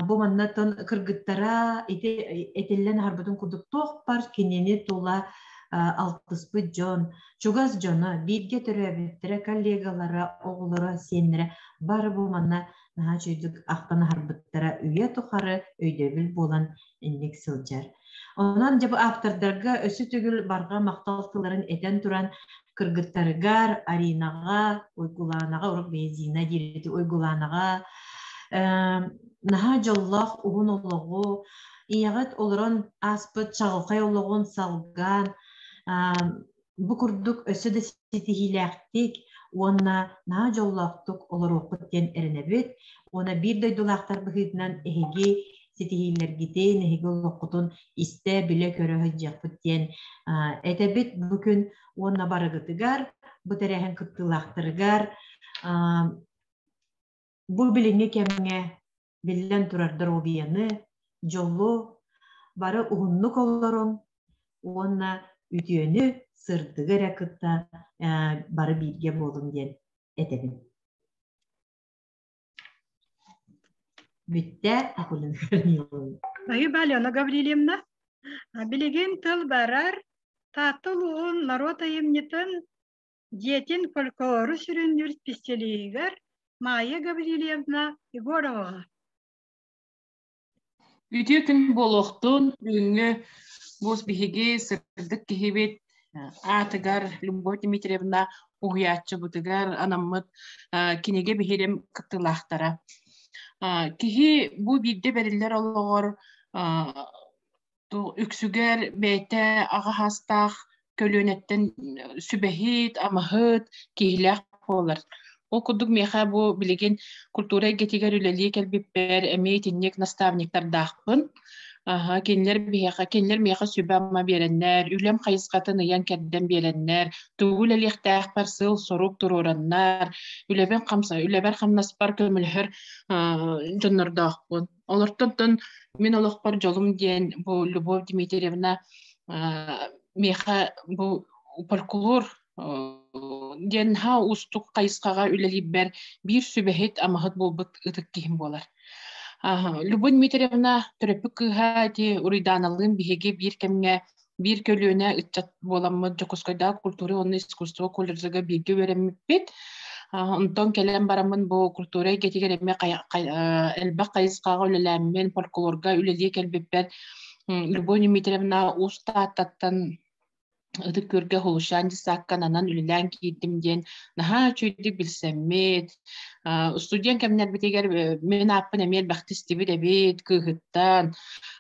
Бу маннаттан кыргыттара ити этиллэн аһарбытын курдук туох бар кинини тула алтыспыт дьон, чугас дьоно, бииргэ төрөөбүттэрэ, коллегалара, оҕолоро, сиэннэрэ бары бу манна наһаа үчүгэйдик ахтан аһарбыттара үйэ тухары өйдөбүл буолан инник сылдьар. Онон дьэ бу автордарга өссө төгүл барҕа махтал тылларын этэн туран кыргыттарыгар Аринаҕа, Уйгулаанаҕа, урут Бензина диир Уйгулаанаҕа наһаа дьоллоох уһун олоҕу, ийэҕит олорон ааспыт чаҕылхай олоҕун салгаан бу курдук өссө да ситиһиилээхтик уонна наһаа дьоллоохтук олоруоххут диэн эрэнэбит. Уонна биир дойдулаахтар быһыытынан эһиги ситиһиилэргитин, эһиги олоххутун истэ, билэ-көрө сылдьыахпыт диэн этэбит бу күн уонна барыгытыгар. бу тэрээһин кыттыылаахтарыгар бу билиҥҥи кэмҥэ биллэн турар доруобуйаны, дьолу, бары уһуннук олоруҥ уонна үтүөнү, сырдыгы эрэ кытта бары бииргэ буолуҥ диэн этэбин. Бүттэ, Акулина Корниловна. Спасибо, Алена Гаврильевна. Билигин тыл барар, Таатта улууһун норуот айымньытын дьиэтин фольклору сүрүннүүр специалиһыгар Майя Гаврильевна Егороваҕа. Үтүө күн буолуохтун, бүгүҥҥү бу биһиги сырдык киһибит аатыгар Любовь Дмитриевна уһуйааччыбытыгар анаммыт кинигэ биһирим кыттыылаахтара. Киһи бу биирдэ бэриллэр олоҕор үксүгэр бэйэтэ аҕа саастаах көлүөнэттэн сүбэһит, амаһыт, киһилээх буолар. Ол курдук миэхэ бу билигин культура эйгэтигэр үлэлии кэлбиппэр эмиэ итинник наставниктардаахпын. Аһа, кинилэр биһиэхэ, кинилэр миэхэ сүбэ-ама биэрэннэр, үлэм хайысхатын ыйан-кэрдэн биэрэннэр, тугу үлэлиэхтээхпэр сыал-сорук туруораннар, үлэбин хамса, үлэбэр хамнаспар көмөлөһөр дьоннордоохпун. Олортон мин олохпор дьолум диэн бу Любовь Дмитриевна миэхэ бу фольклор диэн наһаа уустук хайысхаҕа үлэлиирбэр биир сүбэһит, амаһыт буолбут ытык киһим буолар. Любовь Дмитриевна төрөппүт кыыһа ити Уруйдааналыын биһиги биир кэмҥэ биир көлүөнэ ыччат буоламмыт Дьокуускайдааҕы культура уонна искусство колледжыга бииргэ үөрэммиппит. Онтон кэлэн бараммын бу культура эйгэтигэр эмиэ элбэх хайысхаҕа үлэлээммин, фольклорга үлэлии кэлбиппэр Любовь Дмитриевна Уус Тааттаттан Ытык Күөлгэ Хулушан десакка ананан үлэлээн киирдим диэн наһаа үчүгэйдик билсэммит. Студент кэмнэрбитигэр мин ааппын эмиэ элбэхтик истибит эбит кыыһыттан.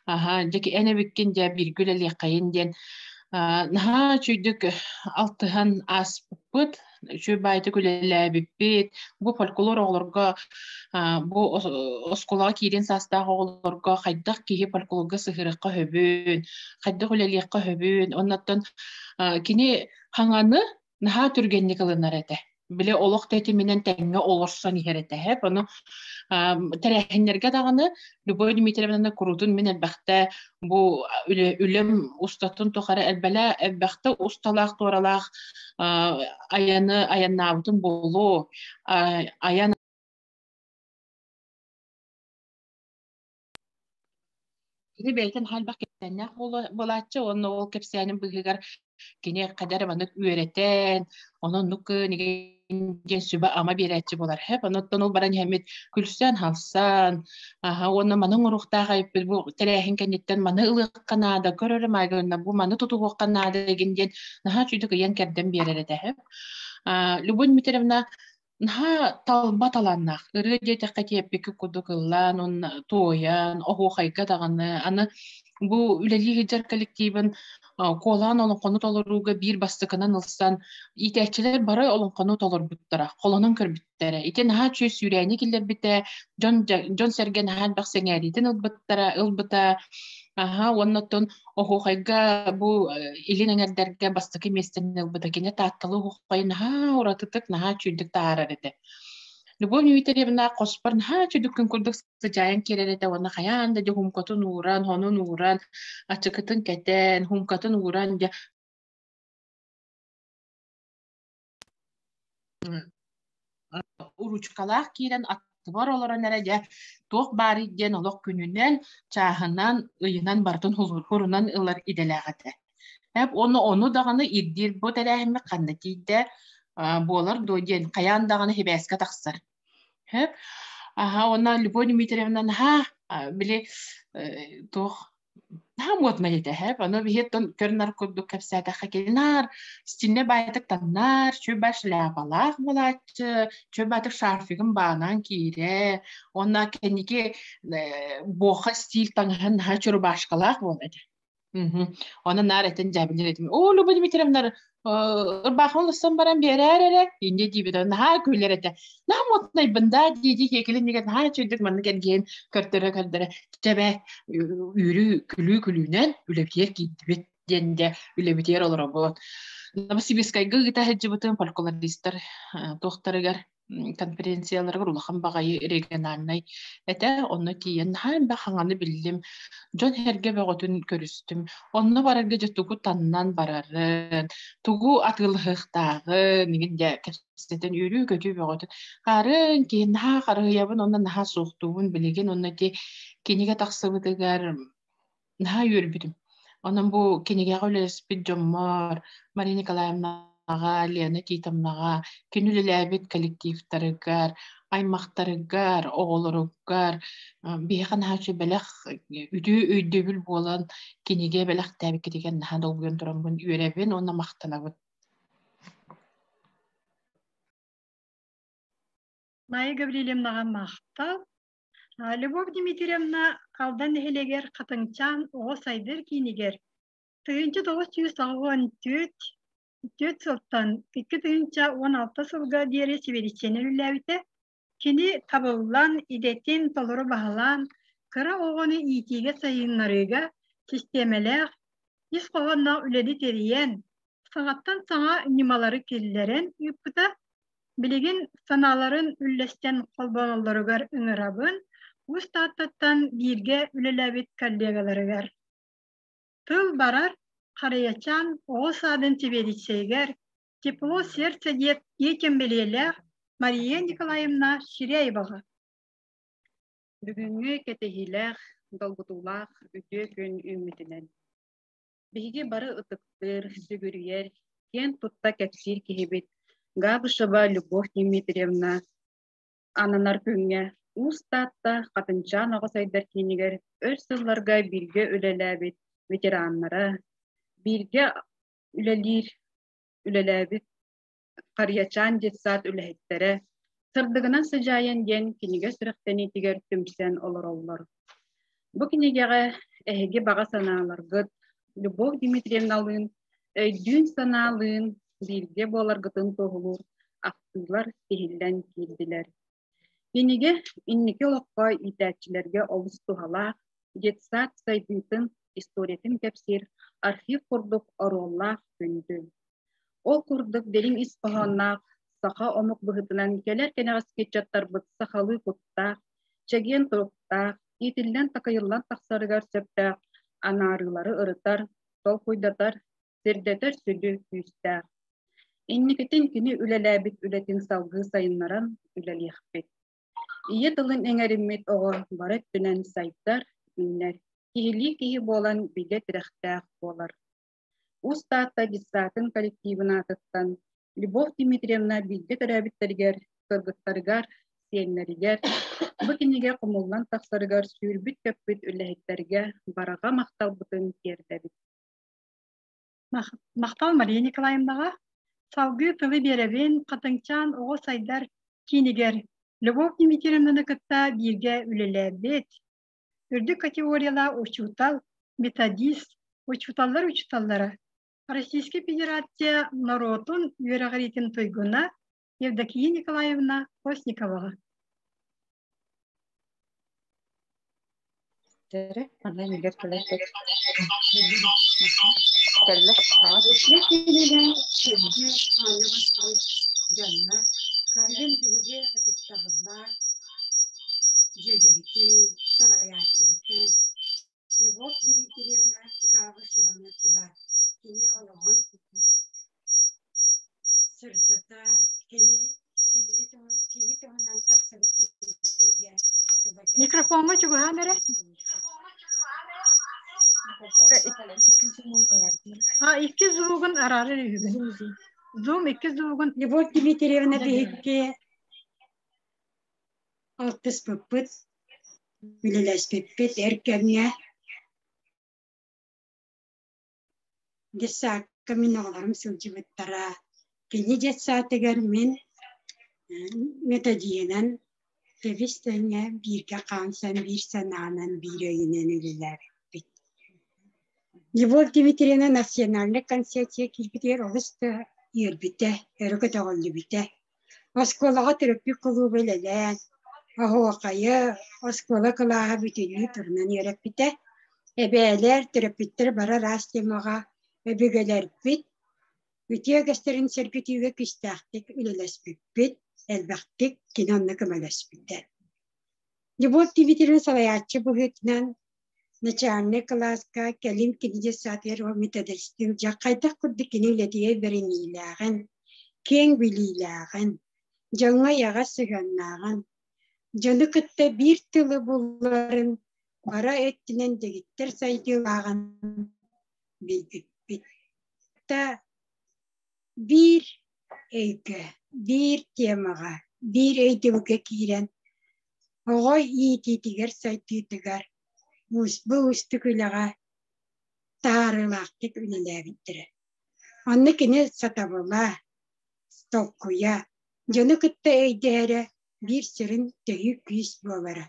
Аһа, дьэ эн эбиккин дьэ бииргэ үлэлиэххэйин диэн наһаа үчүгэйдик алтыһан ааспыппыт, үчүгэй баайдык үлэлээбиппит. Бу фольклор оҕолорго бу оскуолаҕа киириэн саастаах оҕолорго хайдах киһи фольклорга сыһыарыахха сөбүн, хайдах үлэлиэххэ сөбүн, оннуттан кини хаҥаны наһаа түргэнник ылынар этэ. Били олох тэтиминэн тэҥҥэ олорсон иһэр этэ. Ону тэрээһиннэргэ даҕаны Любовь Дмитриевнаны куруутун мин элбэхтэ бу үлэм устатын тухары элбэлэ элбэхтэ усталаах туоралаах айаны айаннаабытым буолуо. Айан Кини бэйэтин элбэх кэпсээннээх буолааччы уонна ол кэпсээнин быыһыгар кини хайдах эрэ маннык үөрэтэн, онон оннук диэн сүбэ-ама биэрээччи буолар. Хэп, онуттан ол баран иһэммит күлсэн-халсан, аха, уонна маны оҥоруохтаах эбиппит бу тэрээһин кэнниттэн маны ылыахха наада, көрөрө майгынна бу маны тутуһуохха наада игин диэн наһаа үчүгүйдүк ыйан-кэрдэн биэрэр этэ. Хэп. Любовь Дмитриевна Наһаа талба талааннаах, ырыа диэтэххэ тиэппиккэ курдук ыллаан уонна туойан, оһуохайга даҕаны, аны бу үлэлии сылдьар коллективын куолаан олоҥхону толорууга биир бастакынан ылсан, иитээччилэр бары олоҥхону толорбуттара, холонон көрбүттэрэ. Ити наһаа үчүгэй сүүрээни киллэрбитэ, дьон дьон-сэргэ наһаа элбэх сэҥээриитин ылбыттара, ылбыта. Аһа, уонна оттон Оһуохайга бу илин эҥэрдэргэ бастакы миэстэни ылбыта. Кини Таатталы оһуохайы наһаа уратытык, наһаа үчүгэйдик таһаарар этэ. Любовь Дмитриевна хоспор наһаа үчүгэй күн курдук сыдьаайан киирэр этэ уонна хайаан да дьэ хумкатын ууран, хонун ууран, ачыкытын кэтэн, хумкатын ууран дьэ Уруучукалаах киирэн аттыбар олорон эрэ дьэ туох баарый диэн олох күнүнэн, чааһынан, ыйынан барытын хурунан ылар идэлээх этэ. Эп уонна ону даҕаны ирдиир бу тэрээһиммит ханна тиийдэ буолар дуо диэн хайаан даҕаны сибээскэ тахсар. Эп аха уонна Любовь Дмитриевна наһаа били туох Наһаа муодунай этэ эһэп. Ону биһиэттэн көр-нар курдук кэпсээтэххэ кини наар стильнэ баайытык таҥнар, чүөбэ шляпалаах буолааччы, чүөбэ баайытык шарфигын баанан киирэ, уонна кэнники буоха стиль таҥаһын наһаа чурубашкалаах буолар этэ. Онон наар этэн дьээбэлиир этим. Оо, Люба Дмитриевна ырбаахын ылсан баран биэрээр эрэ, инньэ диибит, наһаа күлэр этэ. Наһаа муодунайбын да дии-дии киэкилин иһигэр наһаа үчүгэйдик маннык эргийэн көрдөрө-көрдөрө, чэ бээ, үөрүү күлүү күлүүнэн үлэбитигэр киирдибит. диэн дьэ үлэбитигэр олоробут. Новосибирскайга ыыта сылдьыбытым фольклористар туохтарыгар конференцияларыгар улахан баҕайы региональнай этэ. Онно тиийэн наһаа элбэх хаҥаны биллим. Дьон сэргэ бөҕөтүн көрүстүм. Онно барарга дьэ тугу таннан барарын, тугу атыылаһыахтааҕын игин дьэ кэпсэтэн үөрүү-көтүү бөҕөтүн. Харын киһи наһаа харыһыйабын уонна наһаа суохтуубун билигин уонна ити кинигэ тахсыбытыгар наһаа үөрбүтүм. Онон бу кинигэҕэ үлэлэспит дьоммор Мария Николаевнаҕа, Лена Титовнаҕа, кини үлэлээбит коллективтарыгар, аймахтарыгар, оҕолоругар биһиэхэ наһаа үчүгэй бэлэх, үтүө өйдөбүл буолан кинигэ бэлэхтээбиккитигэр наһаа долгуйан тураммын үөрэбин уонна махтанабын. Майя Гаврильевнаҕа махтал. Любовь Дмитриевна Алдан нэһилиэгэр Хатыҥчаан оҕо сайдар киинигэр 1984 түөрт сылтан 2016 сылга диэри сэбиэдиссэйинэн үлэлээбитэ. Кини табыллан, идэтин толору баһылаан, кыра оҕону иитиигэ сайыннарыыга систиэмэлээх, ис хоһоонноох үлэни тэрийэн, саҥаттан саҥа ньымалары киллэрэн ыыппыта. Билигин санааларын үллэстэн холбоноллоругар ыҥырабын, Уус Тааттаттан бииргэ үлэлээбит коллегаларыгар. Тыл барар Харыйачаан оҕо саадын сэбиэдиссэйигэр «Тепло сердца» диэт детям бэлиэлээх Мария Николаевна Ширяеваҕа. Бүгүҥҥү кэтэһиилээх, долгутуулаах үтүө күн үүммүтүнэн Биһиги бары ытыктыыр, сүгүрүйэр, киэн тутта кэпсиир киһибит Габышева Любовь Дмитриевна ананар күҥҥэ Уус Таатта Хатынчаан оҕо сайдар киинигэр өр сылларга бииргэ үлэлээбит ветераннара, бииргэ үлэлиир үлэлээбит Харыйачаан детсад үлэһиттэрэ «Сырдыгынан сыдьаайан» диэн кинигэ сүрэхтэниитигэр түмсэн олороллор. Бу кинигэҕэ эһиги баҕа санааларгыт Любовь Дмитриевналыын өйдүүн-санаалыын бииргэ буоларгытын туоһулуур ахтыылар тиһиллэн киирдилэр. Кинигэ инники олоххо иитээччилэргэ олус туһалаах, детсад сайдыытын историятын кэпсиир архив курдук оруоллаах күндү. Ол курдук дириҥ ис хоһоонноох саха омук быһыытынан кэлэр кэнэҕэски ыччаттарбыт сахалыы куттаах, чэгиэн туруктаах, иитиллэн-такайыллан тахсарыгар сөптөөх анаарыылары ырытар, толкуйдатар, сирдэтэр сүдү күүстээх. Инникитин кини үлэлээбит үлэтин салгыы сайыннаран үлэлиэхпит. Ийэ тылын иҥэриммит оҕо бары өттүнэн сайдар, үүнэр, киһилии киһи буолан бигэ тирэхтээх буолар. Уус Таатта детсадын коллективын аатыттан Любовь Дмитриевна бииргэ төрөөбүттэригэр, кыргыттарыгар, сиэннэригэр бу кинигэ хомуллан тахсарыгар сүүрбүт-көппүт үлэһиттэргэ барҕа махталбытын тиэрдэбит. Махтал Мария Николаевнаҕа. Салгыы тылы биэрэбин Хатыҥчаан оҕо сайдар киинигэр Любовь Дмитриевнаны кытта бииргэ үлэлээбит, үрдүк категориялаах учуутал, методист, учууталлар учууталлара, Российскай Федерация норуотун үөрэҕириитин туйгуна Евдокия Николаевна Постниковаҕа. Дьоннор, кэлин биһиги ытыктабыллаах дьүөгэбитин, салайааччыбытын Любовь Дмитриевна Гавришеваны тула кини олоҕун сырдата, кини кини кини туһунан тахсыбыт кинигэ тула Микрофоҥҥа чугаһаан эрэ. А икки звугун араарар үһүгүн. Zoom икки звугун. Любовь Дмитриевна биһикки алтыспыппыт, үлэлэспиппит эр кэмҥэ детсадка мин оҕолорум сылдьыбыттара. Кини детсадыгар мин методиһынан тэбис-тэҥҥэ бииргэ хаамсан, биир санаанан, биир өйүнэн үлэлээбиппит. Любовь Дмитриевна национальнай концепция киирбитигэр олус да үөрбүтэ, өрө көтөҕүллүбүтэ. Оскуолаҕа төрөппүт кулууба үлэлээн, оһуохайы оскуола кылааһа бүтүннүү турунан үөрэппитэ. Эбээлэр, төрөппүттэр бары араас темаҕа Өбүгэлэрбит үтүө үгэстэрин сөргүтүүгэ күүстээхтик үлэлэспиппит, элбэхтик кини онно көмөлөспүтэ. Любовь Дмитриевна салайааччы быһыытынан начальнай кылааска кэлин кини детсадыгар методистыыр дьэ хайдах курдук кини үлэтигэр бэриниилээҕин, киэҥ билиилээҕин, дьоҥҥо эйэҕэс сыһыаннааҕын, дьону кытта биир тылы булларын бара өттүнэн дэгиттэр сайдыылааҕын билбиппит. Та биир өйгө, биир темаҕа, биир өйдөбүлгэ киирэн оҕо иитиитигэр сайдыытыгар бу уустук үлэҕэ таһаарыылаахтык үлэлээбиттэрэ. Онно кини сатабыла, толкуйа, дьону кытта өйдөһөрө биир сүрүн төһүү күүс буолара.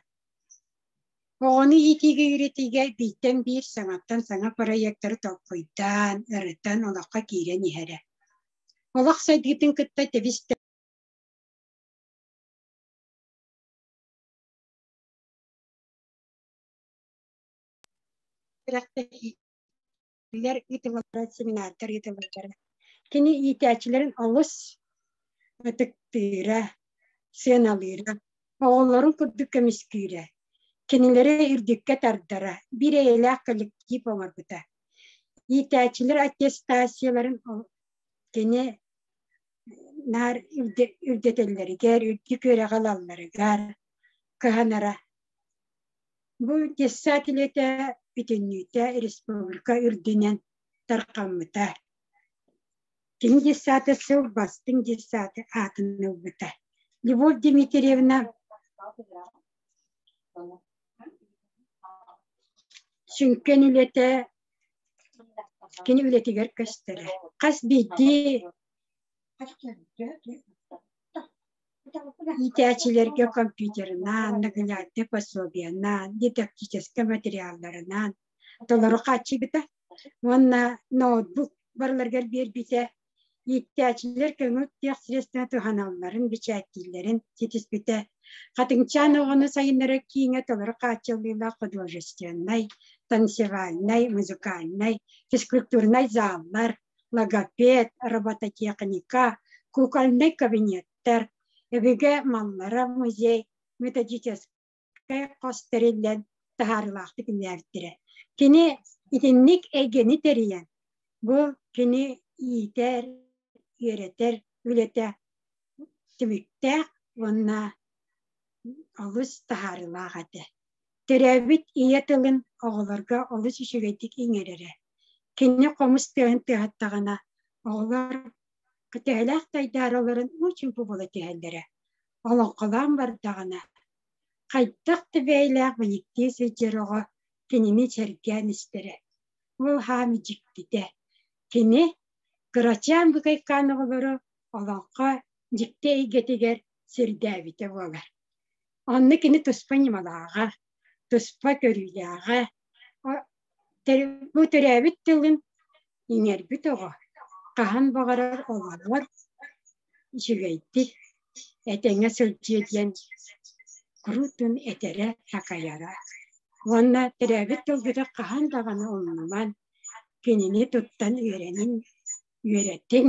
Оҕону иитиигэ үөрэтиигэ бииртэн биир саҥаттан саҥа проектары толкуйдаан, ырытан олоххо киирэн иһэрэ. Олох сайдыытын кытта тэбис күрэхтэһиилэр ыытыллаллара, семинардар ыытыллаллара. Кини иитээччилэрин олус ытыктыыра, сыаналыыра, оҕолорун курдук көмүскүүрэ, кинилэри үрдүккэ тардара, биир эйэлээх коллектив оҥорбута. Иитээччилэр аттестацияларын кини наар үрдэтэллэригэр, үрдүк үөрэҕи ылалларыгар кыһанара. Бу детсад үлэтэ бүтүннүүтэ республика үрдүнэн тарҕаммыта. Кини детсада сыл бастыҥ детсады аатын ылбыта. Любовь Дмитриевна сүҥкэн үлэтэ кини үлэтигэр көстөрө. Хас биирдии Иитээччилэргэ компьютерынан, наглядный пособиенан, дидактическай материалларынан толору хааччыйбыта уонна ноутбук барыларыгар биэрбитэ. Иитээччилэр көҥүл тех средствоны туһаналларын, бэчээттииллэрин ситиспитэ. Хатыҥчаан оҕону сайыннарар кииҥэ толору хааччыллыылаах художественнай, танцевальнай, музыкальнай, физкультурнай заллар, логопед, робототехника, кукольнай кабинеттар, өбүгэ маллара музей, методическай хос тэриллэн таһаарыылаахтык үлэлээбиттэрэ. Кини итинник эйгэни тэрийэн, бу кини иитэр, үөрэтэр үлэтэ түмүктээх уонна олус таһаарыылаах этэ. Төрөөбүт ийэ тылын оҕолорго олус үчүгэйдик иҥэрэрэ. Кини хомус тыаһын тыаһаттаҕына, оҕолор төһөлөөх тайдаараларын уу-чуумпу буола түһэллэрэ. Олоҥхолоон бардаҕына, хайдах да бэйэлээх мэниктии сылдьар оҕо кинини сэргээн истэрэ. Ол хаами дьиктитэ. Кини кырачаан быкайкаан оҕолору олоҥхо дьикти эйгэтигэр сирдээбитэ буолар. Онно кини туспа ньымалааҕа, туспа көрүүлээҕэ, бу төрөөбүт тылын иҥэрбит оҕо хаһан баҕарар олорор үчүгэйдик этэҥҥэ сылдьыа диэн куруутун этэрэ, такайара. Уонна төрөөбүт тылгытын хаһан даҕаны умнуман, кинини туттан үөрэниҥ, үөрэтиҥ,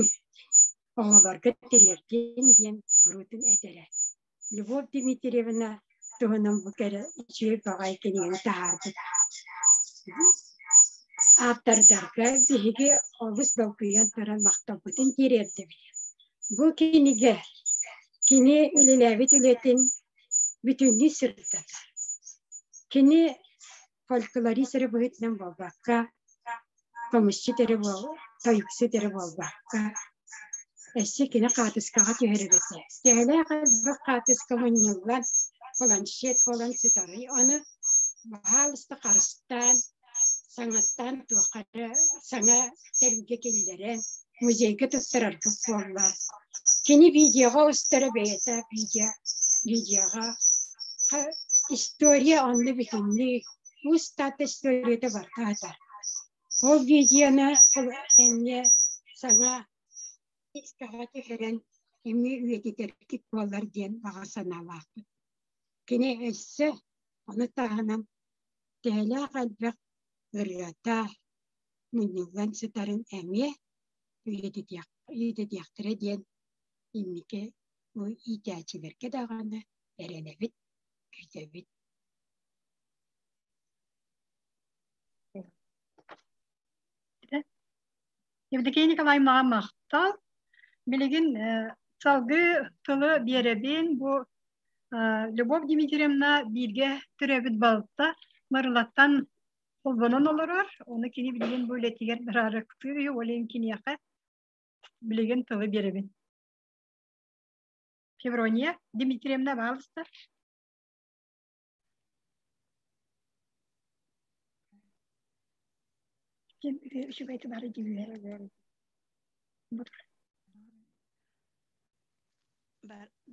оҕолорго тириэрдиҥ диэн куруутун этэрэ. Любовь Дмитриевна туһунан бу кэрэ үчүгэй баҕайы кинигэни таһаарбыт. Ааптардарга биһиги олус долгуйан туран махталбытын тириэрдэбит. Бу кинигэ кини үлэлээбит үлэтин бүтүннүү сырдатар. Кини фольклорист эрэ быһыытынан буолбакка, хомусчут эрэ буол, тойуксут эрэ буолбакка, өссө кини хаатыскаҕа түһэрэр этэ. Төһөлөөх элбэх хаатыска мунньуллан, планшет буолан сытарый, ону баһаалыста харыстаан, саҥаттан туохха эрэ саҥа тэрилгэ киллэрэн, музейга туттарарга буоллар. Кини видеоҕа устара бэйэтэ видео, видеоҕа история онно бүтүннүү устата историята барыта сытар. Ол видеоны эмиэ саҥа искэҕэ түһэрэн эмиэ үйэтитэргит буоллар диэн баҕа санаалаахпыт. Кини өссө ону таһынан төһөлөөх элбэх ырыата, мунньуллан сытарын эмиэ үйэтитиэхтэрэ диэн инники бу иитээччилэргэ даҕаны эрэнэбит, күүтэбит. Евдокия Николаевнаҕа махтал. Билигин салгыы тылы биэрэбин. Бу Любовь Дмитриевна бииргэ төрөөбүт балта Мырылаттан холбонон олорор. Ону кини билигин бу үлэтигэр быраарыктыыр үһү, ол иһин киниэхэ билигин тылы биэрэбин. Феврония Дмитриевна, баалыста. Үчүгэй тылары дьүүллэр.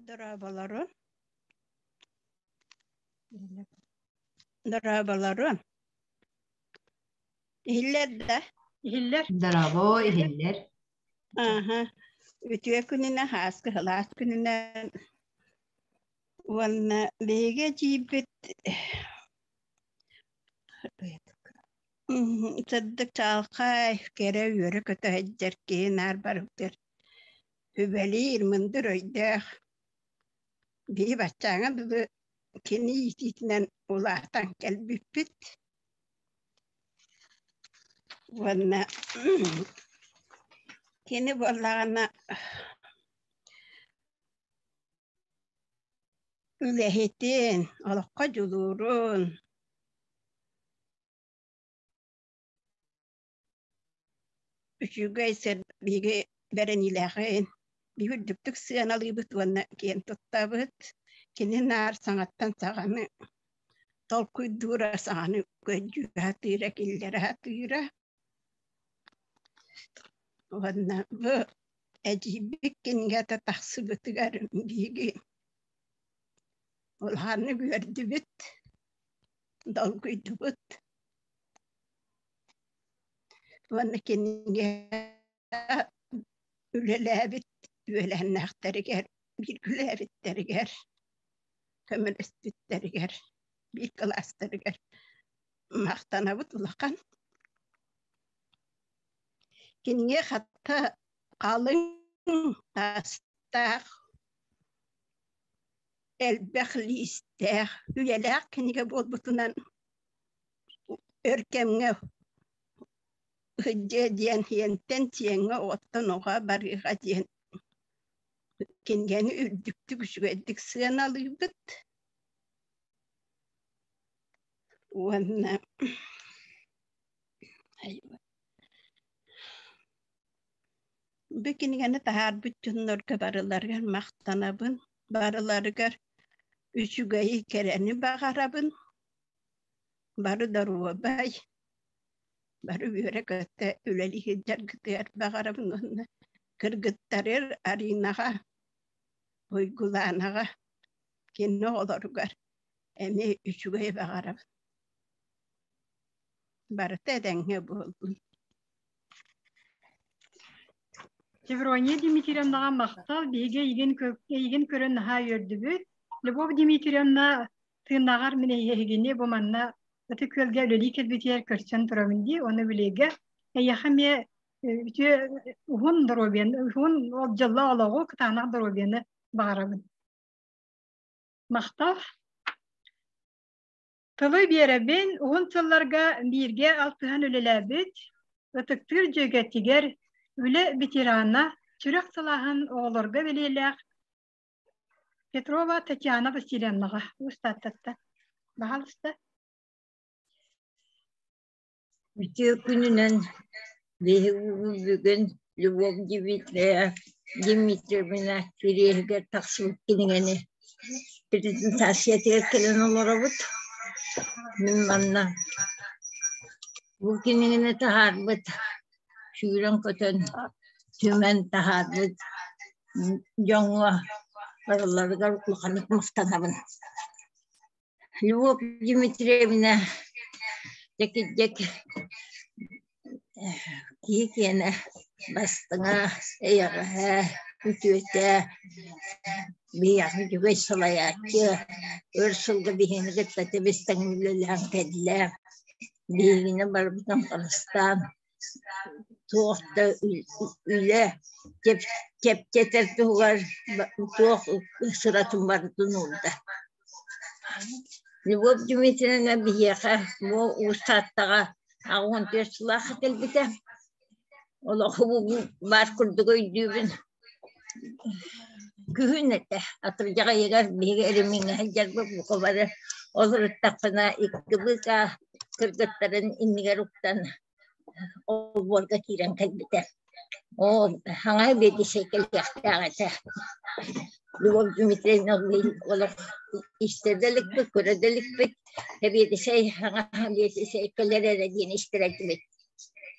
Дорооболору. Дорооболору. Иһиллэр да? Иһиллэр. Дорообо, иһиллэр. Аха. Үтүө күнүнэн, хааскы сылаас күнүнэн уонна биһиги эдьиийбит сырдык чаҕылхай, кэрэ үөрэ-көтө сылдьар киһи наар барытыгар сүбэлиир, мындыр өйдөөх. Биһи баччааҥҥа дылы кини иитиитинэн улаатан кэлбиппит. Уонна кини буоллаҕына үлэһитин, олоххо дьулуурун үчүгэй сир биһиги бэриниилээҕин биһиги үрдүктүк сыаналыыбыт уонна киэн туттабыт. Кини наар саҥаттан саҥаны толкуйдуура, саҥаны көрдүү сатыыра, киллэрэ сатыыра. Уонна бу эдьиийбит кинигэтэ тахсыбытыгар биһиги улаханнык үөрдүбүт, долгуйдубут. Уонна кинигэ үлэлээбит үөлээннээхтэригэр, бииргэлээбиттэригэр, көмөлөспүттэригэр, биир кылаастарыгар махтанабыт улахан. Кинигэ хатта халыҥ таастаах, элбэх лиистээх, үйэлээх кинигэ буолбутунан өр кэмҥэ сылдьыа диэн иэнтэн сиэҥҥэ оҕоттон оҕо барыаҕа диэн кинигэни үрдүктүк үчүгэйдик сыаналыыбыт. Уонна бу кинигэни таһаарбыт дьоннорго барыларыгар махтанабын, барыларыгар үчүгэйи, кэрэни баҕарабын. Бары доруобай, бары үөрэ-көтө үлэлии сылдьаргытыгар баҕарабын уонна кыргыттарыр Аринаҕа, Уйгулаанаҕа, кини оҕолоругар эмиэ үчүгэй баҕарабын. Барыта этэҥҥэ буоллун. Феврония Дмитриевнаҕа махтал, биһиги эйигин көрөн наһаа үөрдүбүт. Любовь Дмитриевна тыыннаҕар мин эһигини бу манна Ытык Күөлгэ үлэлии кэлбитигэр көрсөн турабын дии, уонна билиэгэ эйиэхэ эмиэ үтүө уһун доруобуйаны, уһун ол дьоллоох олоҕу, кытаанах доруобуйаны баҕарабын. Махтал. Тылы биэрэбин, уһун сылларга бииргэ алтыһан үлэлээбит, ытыктыыр дьүөгэтигэр үлэ ветерана, сүрэх сылааһын оҕолорго бэлиэлээх Петрова Татьяна Васильевнаҕа устааттатта. Баһаалыста. Үтүө күнүнэн биһиги бүгүн Любовь Дмитриевна кириэһигэр тахсыбыт кинигэни презентациятыгар кэлэн олоробут. Мин манна бу кинигэни таһаарбыт, сүүрэн-көтөн, түмэн таһаарбыт дьоҥҥо барыларыгар улаханнык махтанабын. Любовь Дмитриевна дьэкирдьэк киһи киэнэ бастыҥа, эйэҕэһэ, үтүөтэ, биһиэхэ үчүгэй салайааччы, өр сылга биһигини кытта тэбис-тэҥ үлэлээн кэллэ, биһигини барыбытын харыстаан. Туох да үлэ чэпчэтэр туһугар туох сыратын барытын уурда. Любовь Дмитриевна биһиэхэ бу Уус Тааттаҕа 84 сыллаахха кэлбитэ. Олоху баар курдук өйдүүбүн. Күһүн этэ, атырдьах ыйыгар биһиги эримиҥҥэ сылдьарбыт бука бары олоруттахпына икки быыкаа кыргыттарын иннигэр уктан олбуорга киирэн кэлбитэ. Оо, хаҥа биэдисэй кэлиэхтээх этэ. Любовь Дмитриевна олох истэ да иликпит, көрө да иликпит. Сэбиэдисэй хаҥа биэдисэй кэлэр эрэ диэн истэр этибит.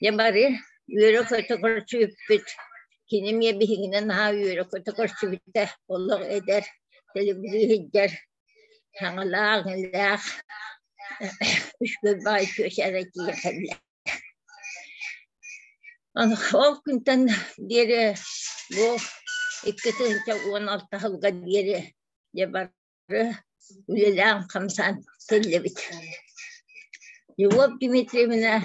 Дьэ бары үөрэ-көтө көрсүбүппүт. Кини эмиэ биһигини наһаа үөрэ-көтө көрсүбүтэ. Олох эдэр, тэлибирии сылдьар, саҥалаах-иҥэлээх, үчүгэй баҕайы күөс эрэ тиийэн кэллэ. Ол күнтэн диэри бу 2016 сылга диэри дьэ бары үлэлээн-хамсаан кэллибит. Любовь Дмитриевна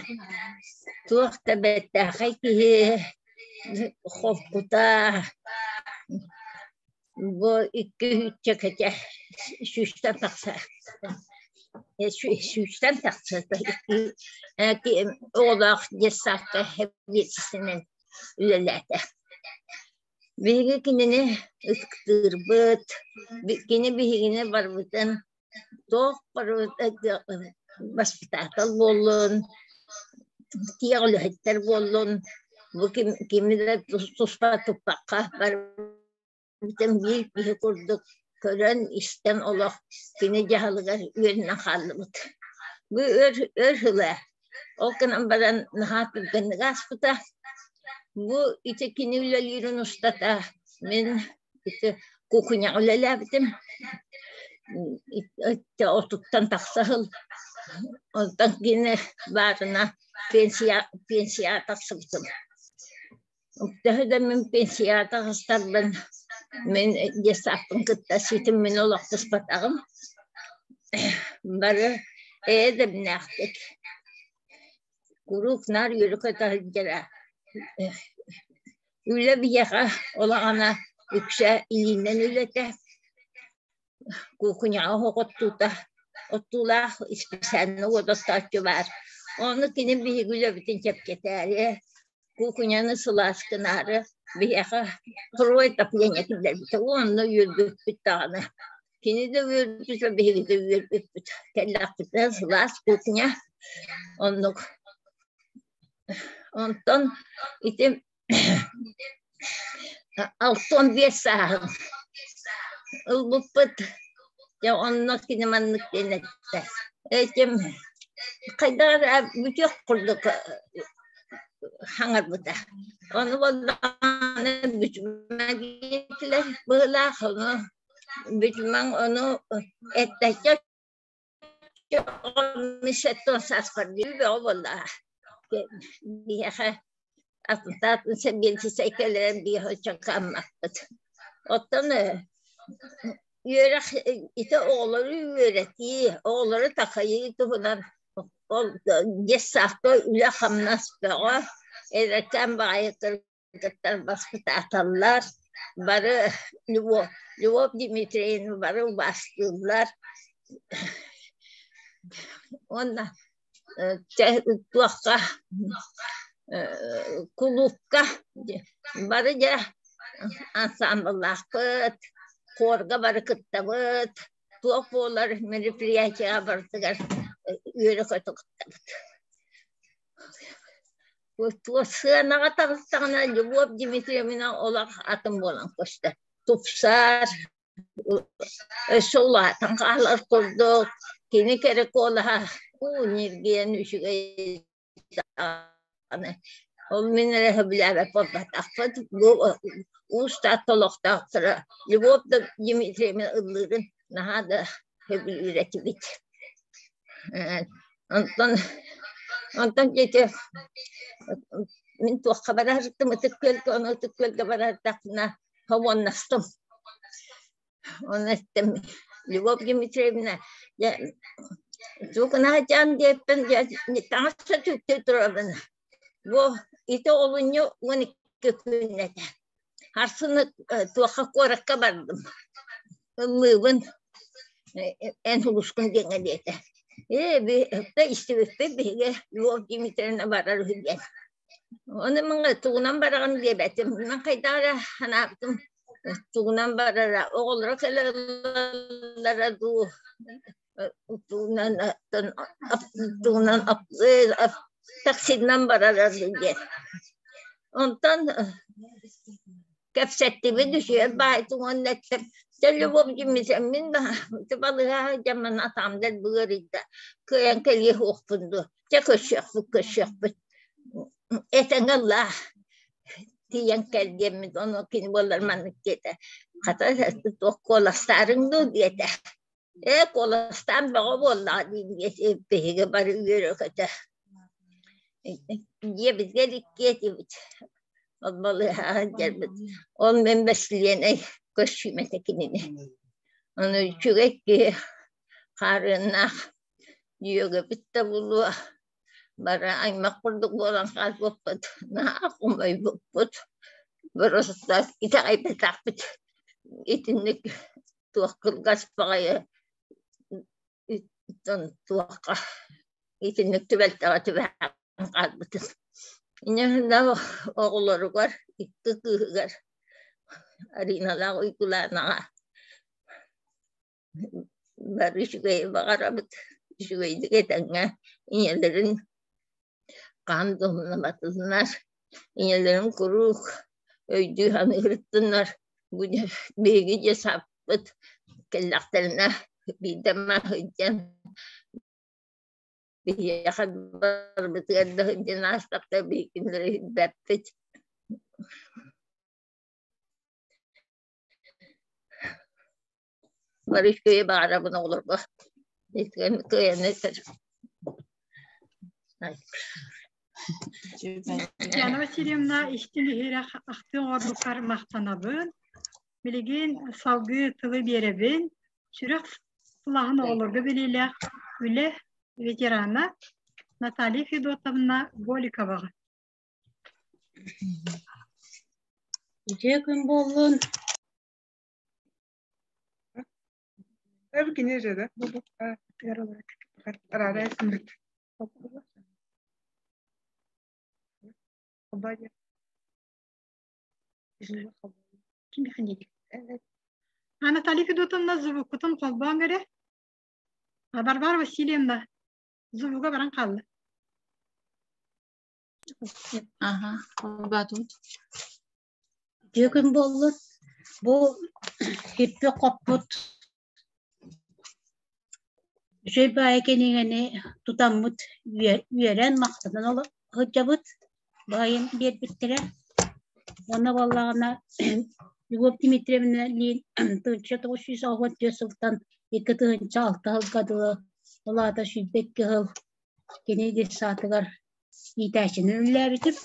туох да бэртээхэй киһи, холкута, Бу икки чэкэтэ сүүстэн тахса сүүстэн тахса оҕолоох детсадка сэбиэдиссэйинэн үлэлээтэ. Биһиги кинини ытыктыырбыт, кини биһигини барыбытын туох воспитатель буоллун, тиэх үлэһиттэр буоллун, бу кими да туспа туппакка барыбытын биир киһи курдук көрөн-истэн олох кини дьаһалыгар үөрэнэн хааллыбыт. Бу өр өр сыла ол гынан баран наһаа түргэнник ааспыта. Бу ити кини үлэлиирин устата мин ити кухняҕа үлэлээбитим. Отуттан тахса сыл. Онтон кини баарына пенсия пенсияҕа тахсыбытым. Төһө да мин пенсияҕа таҕыстарбын, мин детсадпын кытта ситим мин олохтоспатаҕым. Бары эйэ-дэмнээхтик куруук наар үөрэ-көтө сылдьара. Үлэ биһиэхэ улахана үксэ илиинэн үлэтэ, куукунаҕа оһох оттуута, оттуулаах исписээннэ уот оттооччу баар. Ону кини биһиги үлэбитин чэпчэтээри, куукуняны сылаас гынаары биһиэхэ хоруой отопление киллэрбитэ уонна үөрбүппүт даҕаны. Кини да үөрбүтэ, биһиги да үөрбүппүт. Кэллэхпитинэ сылаас кухня оннук. Онтон ити 65 сааһым ылбыппыт. Дьэ онно кини маннык диэн эттэ. Этим хайдах эрэ бүтүөх курдук хаҥарбыта. Ону буоллаҕына бүтүмэ диэтилэр быһыылаах, ону бүтүмэҥ ону эттэччэ сааспар бөҕө буоллаҕа. Биһиэхэ атын сэбиэдиссэй кэлэрэ биһиэхэ оччо аммаппыт. Оттон үөрэх ити оҕолору үөрэтии, оҕолору такайыы туһунан ол детсадка үлэ-хамнас бөҕө, эдэркээн баҕайы кыргыттар баспытааталлар, бары Любовь, Любовь Дмитриевна бары убаастыыллар. Уонна туохха кулуупка бары дьэ ансаамбыллаахпыт, хуорга бары кыттабыт, туох буолар мероприятиеҕа барытыгар үөрэ-көтө кыттабыт. Сыанаҕа таҕыстаҕына Любовь Дмитриевна олох атын буолан көстөр. Тупсар, өссө улаатан хаалар курдук, кини кэрэ куолаһа уу ньиргийэн үчүгэй даҕаны. Ол мин эрэ сөбүлээбэт буолбатахпыт. Бу Уус Таатта олохтоохторо Любовь Дмитриевна ыллыырын наһаа да сөбүлүүр этибит. Онтон онтон ити мин туохха бараартым Ытык Күөлгэ, ону Ытык Күөлгэ бараардахпына хомуоннастым. Оны эттим Любовь Дмитриевна, дьэ тугунаһа дьаан диэппин дьэ таҥас түктүү турабын. Бу ити олунньу 12 күн этэ. Арсыны туохха куоракка бардым. Ыллыыбын эн улускун диэҥҥэ диэтэ. Ээ, истибиппит биһиги Львов Дмитриевна барар үһү диэн. Ону миҥэ тугунан бараҕын диэбэтим. Мин хайдах эрэ санаабытым тугунан барара оҕолоро кэлэллэрэ дуу тугунан тугунан таксинан барара дуу диэн. Онтон кэпсэттибит үчүгэй баайтын уонна эттим дьэ Любовь Дмитриевна мин балыыһа сылдьаммын атаҕым дэлби ыарыйда кыайан кэлиэ суохпун дуо дьэ көрсүөхпүт көрсүөхпүт этэҥҥэ ыллаа тиийэн кэл диэммит ону кини буоллар маннык диэтэ хата туох куоластаарыҥ дуу диэтэ ээ куоластаан бөҕө буоллаҕа дии биһиги бары үөрэ-көтө дьиэбитигэр иккиэ этибит ол балыыһаҕа сылдьарбыт ол мин бэстилиэнэй көрсүүм этэ кинини ону үчүгэй киһи хаарыаннаах дьүөгэбит да буолуо бары аймах курдук буолан хаалбыппыт наһаа хомойбуппут просто итэҕэйбэтэхпит итинник туох кылгас баҕайы туохха итинник түбэлтэҕэ түбэһэн хаалбытым. Инньэ оҕолоругар икки кыыһыгар Ариналаах Уйгулаанаҕа бары үчүгэйи баҕарабыт, үчүгэйдик этэҥҥэ ийэлэрин хаан да умнубатыннар, ийэлэрин куруук өйдүү саныырыттыннар, бу биһиги дьэ саппыт кэллэхтэринэ биирдэ эмэ сылдьан биһиэхэ барбытыгар да сылдьан аастахта биһиги кинилэри билбэппит. Бары үчүгэйи баҕарабын оҕолорго. Кыайаны Татьяна Васильевна истиҥ иһирэх ахтыы оҥорбуккар махтанабын. Билигин салгыы тылы биэрэбин. Сүрэх сылааһын оҕолорго билиилээх үлэ ветерана Наталья Федотовна Голиковаҕа. Үтүө күн буоллун. Анатолий Федотовна звуккутун холбоон эрэ. Варвара Васильевна звуга баран хаалла. Аха, холбоотубут. Үтүө күн буоллун. Бу хиппи-хоппут үчүгэй баайы кинигэни тутаммыт үөрэн махтанан сылдьабыт. Баайын биэрбиттэрэ. Уонна буоллаҕына Любовь Дмитриевна Лин 1994 сылтан 2006 сылга дылы ол аата 22 сыл кини детсадыгар иитээччинэн үлэлээбитим.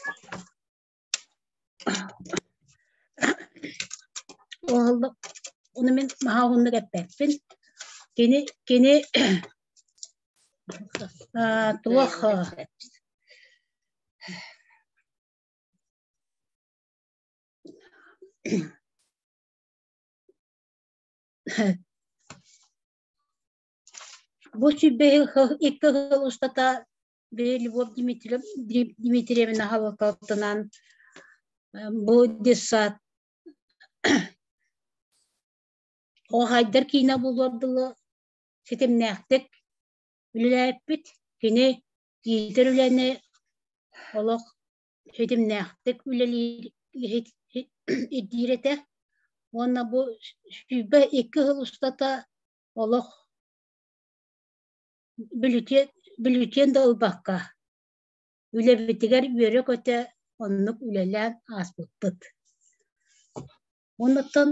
Ону мин наһаа уһуннук эппэппин. Кини кини туох Бу 22 сыл устата Любовь Дмитриевна халалтатынан бу детсад Оҕайдар киинэ буолуор дылы ситимнээхтик үлэлээппит. Кини иитэр үлэни олох ситимнээхтик үлэлиир ирдиир этэ. Уонна бу 22 сыл устата олох бүлүтүөн да ылбакка үлэбитигэр үөрэ-көтө оннук үлэлээн ааспыппыт. Оннуттан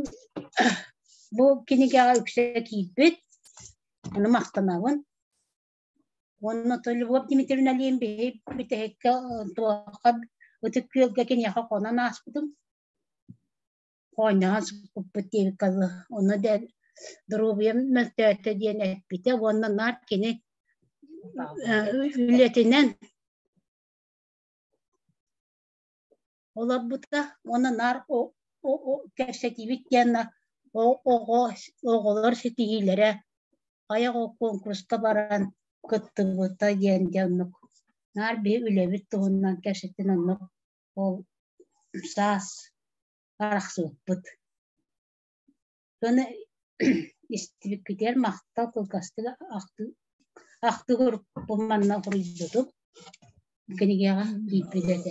бу кинигэҕэ үксэ киирбит, ону махтанабын. Уонна Любовь Дмитриевналыын биһи бүтэһиккэ туохха Ытык Күөлгэ киниэхэ хонон ааспытым. Оонньоон сыппыппыт диэбиккэ дылы. Ону доруобуйам мөлтөөтө диэн эппитэ уонна наар кини үлэтинэн Олорбута уонна наар кэпсэтиибит диэн оҕо оҕолор ситиһиилэрэ айах куонкуруска баран кыттыбыта диэн дьэ оннук наар биһи үлэбит туһунан кэпсэтин оннук ол саас арахсыбыппыт. Аны истибиккитигэр махтал кылгастык ахтыы бу манна хоруйбутум кинигэҕэ киирбит этэ.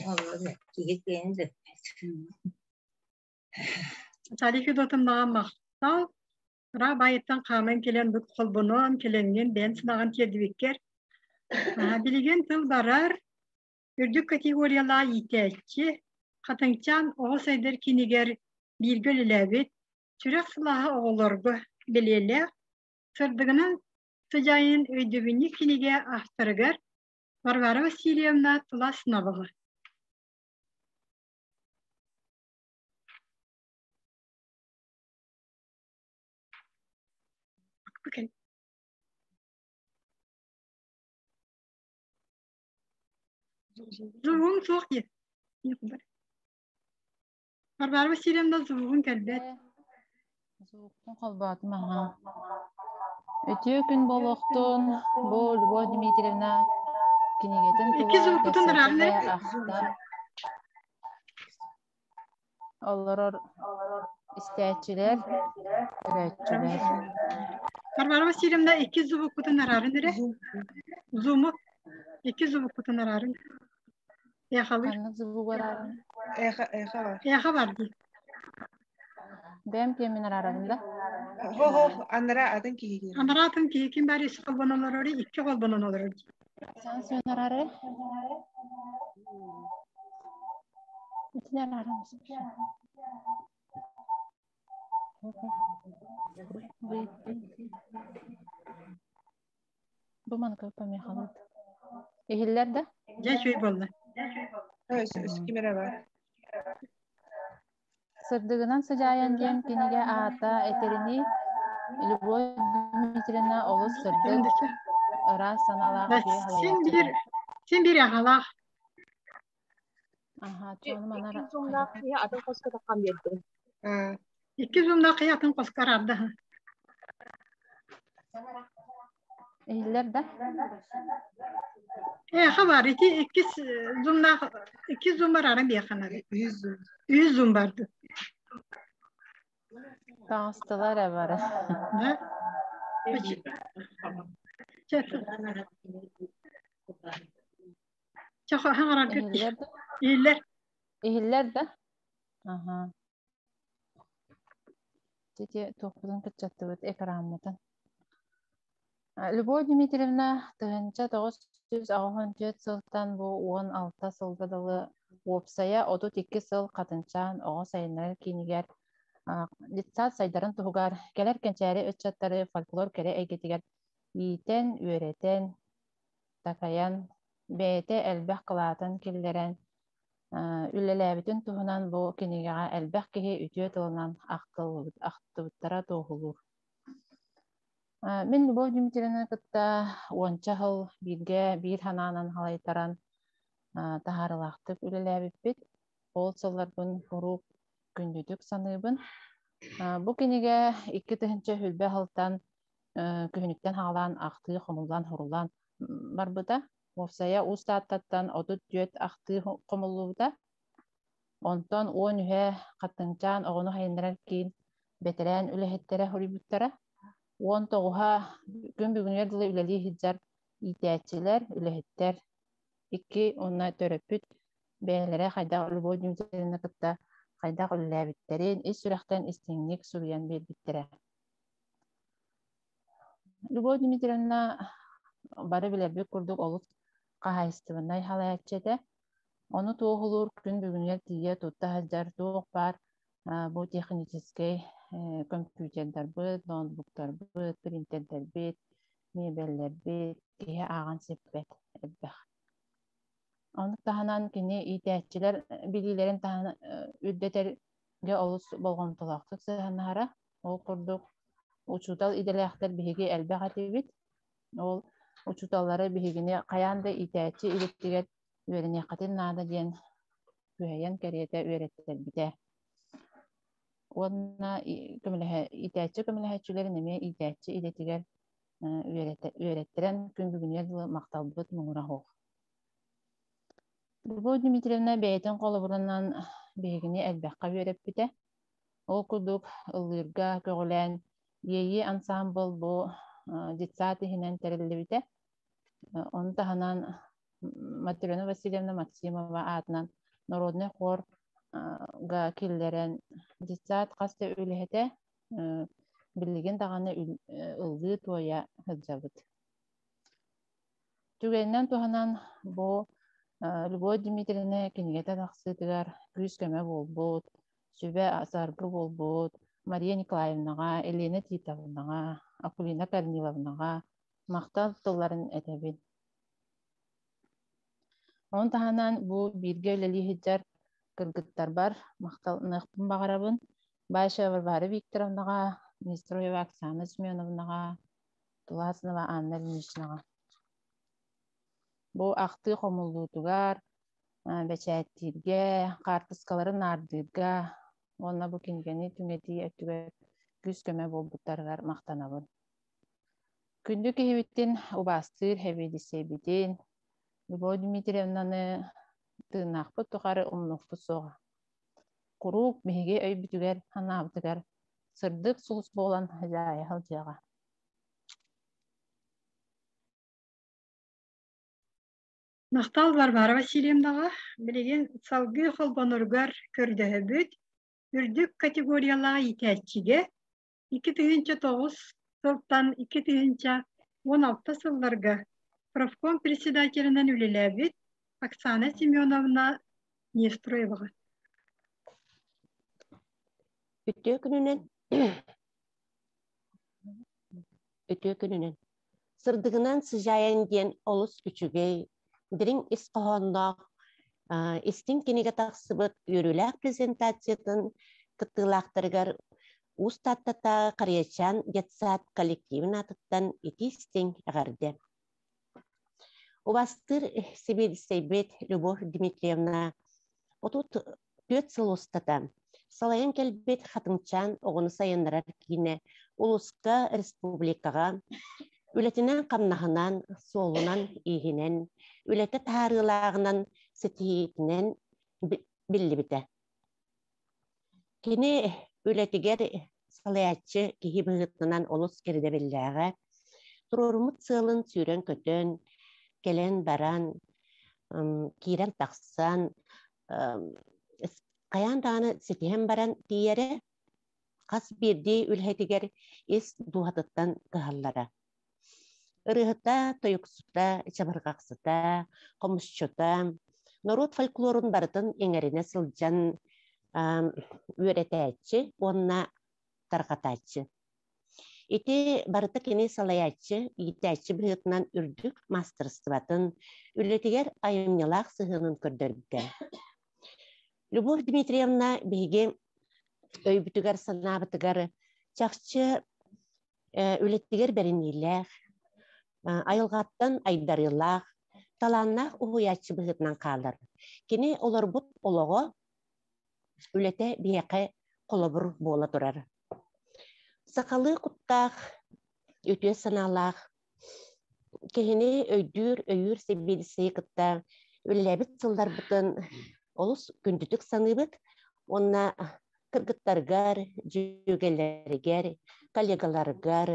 Наталья Федотовнаҕа махтал. Ыраах байыттан хааман кэлэн бу холбонон кэлэҥҥин бэйэн санаҕын тиэрдибиккэр. Билигин тыл барар, үрдүк категориялаах иитээччи, Хатыҥчаан оҕо сайдар кинигэр бииргэ үлэлээбит, сүрэх сылааһа оҕолорго бэлиэлээх, сырдыгынан сыдьаайын өйдөбүнньүк кинигэ авторыгар Варвара Васильевна Туласноваҕа. Зувуҥ суох дии. Варвара Васильевна зувугун кэлбэт. Зувукпун холбоотум аха. Үтүө күн буолуохтун. Бу Любовь Дмитриевна кинигэтин Икки тула зувуккутун кэпсэтэ ырааннар. ахтар олорор истээччилэр, көрөөччүлэр. Варвара Васильевна икки зувуккутун араарын эрэ. Зуму икки зувуккутун араарын. Эхалыыр. Ханнык звук араарын? Эхо, эхо бар. Эхо бар дии. Бэйэм киэммин араарабын да? Хо хо анара атын киһи киирэр. Анараа атын киһи ким баар үс холбонон олорор, икки холбонон олорор дии. Сан сүөн араары? Итини араарам. Бу манка помехалыт. Иһиллэр да? Дьэ үчүгэй буолла. Ким эрэ бар. Сырдыгынан сыдьаайан диэн кинигэ аата этэринии Любовь Дмитриевна олус сырдык, ыраас санаалаах үтүө Син салайааччы биир этэ. син биир аҕалаах. Аха, чуону манар Икки зумнаах киһи атын хоско таххан биэрдим. Икки зумнаах киһи атын хоско араарды. Иһиллэр да? Эхо бар. Ити иккис зумнаах икки зум бар ара биэханары. Үс зум барды. Таҥастылар эрэ бары. Да? Иһиллэр да? Иһиллэр. Иһиллэр да? Аха. Тити туохпутун кыччаттыбыт экраммытын. Любовь Дмитриевна 1984 сылтан бу 16 сылга дылы уопсайа 32 сыл Хатынчаан оҕо сайыннарар киинигэр детсад сайдарын туһугар кэлэр кэнчээри ыччаттары фольклор кэрэ эйгэтигэр иитэн, үөрэтэн, такайан, бэйэтэ элбэх кылаатын киллэрэн үлэлээбитин туһунан бу кинигэҕэ элбэх киһи үтүө тылынан ахтыбыттара туоһулуур. Мин Любовь Дмитриевнаны кытта уонча сыл бииргэ биир санаанан халайтаран таһаарыылаахтык үлэлээбиппит. Ол сылларбын куруук күндүтүк саныыбын. Бу кинигэ 2000 сылтан күһүнүттэн хаалаан ахтыы хомуллан хуруллан барбыта. Уопсайа Уус Тааттаттан 34 ахтыы хомуллубута. Онтон 13-э Хатыҥчаан оҕону хайыннарар киин бэтэрээн үлэһиттэрэ суруйбуттара. 19-һа күн бүгүнүгэр дылы үлэлии сылдьар иитээччилэр, үлэһиттэр икки уонна төрөппүт бэйэлэрэ хайдах Любовь Дмитриевна кытта хайдах үлэлээбиттэрин ис сүрэхтэн истиҥник суруйан биэрбиттэрэ. Любовь Дмитриевна бары билэрбит курдук олус хаһаайыстыбаннай салайааччы этэ. Ону туоһулуур күн бүгүнүгэр тиийэ тутта сылдьар туох баар бу техническэй компьютердарбыт, ноутбуктарбыт, принтердэрбит, миэбэллэрбит киһи ааҕан сиппэт элбэх. Ону таһынан кини иитээччилэр билиилэрин таһынан үрдэтэргэ олус болҕомтолоохтук сыһыаннаһара. Ол курдук учуутал идэлээхтэр биһиги элбэх этибит. Ол учууталлары биһигини хайаан да иитээччи идэтигэр үөрэниэххитин наада диэн күһэйэн кэриэтэ үөрэттэрбитэ. Уонна иитээччи көмөлөһөөччүлэрин эмиэ иитээччи идэтигэр үөрэттэрэн күн бүгүнүгэр дылы махталбыт муҥура суох. Любовь Дмитриевна бэйэтин холобурунан биһигини элбэххэ үөрэппитэ. Ол курдук ыллыырга көҕүлээн Иэйии ансаамбыл бу детсад иһинэн тэриллибитэ. Ону таһынан Матрена Васильевна Максимова аатынан народнай хор га киллэрэн детсад хас да үлэһитэ билигин даҕаны ыллыы туойа сылдьабыт. Түгэнинэн туһанан бу Любовь Дмитриевна кинигэтэ тахсыытыгар күүс-көмө буолбут, сүбэ-саргы буолбут Мария Николаевнаҕа, Елена Титовнаҕа, Акулина Корниловнаҕа махтал тылларын этэбин. Ону таһынан бу бииргэ үлэлии сылдьар кыргыттарбар махталыныахпын баҕарабын. Баша Варвара Викторовнаҕа, Нестроева Оксана Семеновнаҕа, Туласынова Анна Ильиничнаҕа. Бу ахтыы хомуллуутугар, бэчээттииргэ, хаартыскалары наардыырга уонна бу кинигэни түҥэтии өттүгэр күүс-көмө буолбуттарыгар махтанабын. Күндү киһибитин убаастыыр сэбиэдиссэйбитин Любовь Дмитриевнаны тыыннаахпыт тухары умнуохпут суоҕа. Куруук биһиги өйбүтүгэр, санаабытыгар сырдык сулус буолан дьаайа сылдьыаҕа. Махтал Варвара Васильевнаҕа. Билигин салгыы холбоноругар көрдөһөбүт. Үрдүк категориялаах иитээччигэ 2009 сылтан 2016 сылларга профком председателинэн үлэлээбит Оксана Семеновна Нестроеваҕа. Үтүө күнүнэн Үтүө күнүнэн. Сырдыгынан сыдьаайан диэн олус үчүгэй, дириҥ ис хоһоонноох, истиҥ кинигэ тахсыбыт үөрүүлээх презентациятын кыттыылаахтарыгар Уус Тааттатааҕы Харыйачаан детсад коллективын аатыттан итии-истиҥ эҕэрдэ. Убастыыр сэбиэдиссэйбит Любовь Дмитриевна 34 сыл устата салайан кэлбит Хатыҥчаан оҕону сайыннарар киинэ улууска, республикаҕа үлэтинэн-хамнаһынан, суолунан-ииһинэн, үлэтэ таһаарыылааҕынан, ситиһиитинэн биллибитэ. Кини үлэтигэр салайааччы киһи быһыытынан олус ирдэбиллээҕэ, туруоруммут сыалын сүүрэн-көтөн, кэлэн-баран, киирэн-тахсан, хайаан даҕаны ситиһэн баран тиийэрэ, хас биирдии үлэһитигэр ис дууһатыттан кыһаллара. Ырыаһыта, тойуксута, чабырҕахсыта, хомусчута, норуот фольклорун барытын иҥэринэ сылдьан үөрэтээччи уонна тарҕатааччы. Ити барыта кини салайааччы, иитээччи быһыытынан үрдүк маастарыстыбатын, үлэтигэр айымньылаах сыһыанын көрдөрбүтэ. Любовь Дмитриевна биһиги өйбүтүгэр-санаабытыгар чахчы үлэтигэр бэриниилээх, айылҕаттан айдарыылаах, талааннаах уһуйааччы быһыытынан хаалар. Кини олорбут олоҕо, үлэтэ биһиэхэ холобур буола турар. Сахалыы куттаах, үтүө санаалаах, киһини өйдүүр, өйүүр сэбиэдиссэйи кытта үлэлээбит сылларбытын олус күндүтүк саныыбыт уонна кыргыттаргар, дьүөгэлэригэр, коллегаларыгар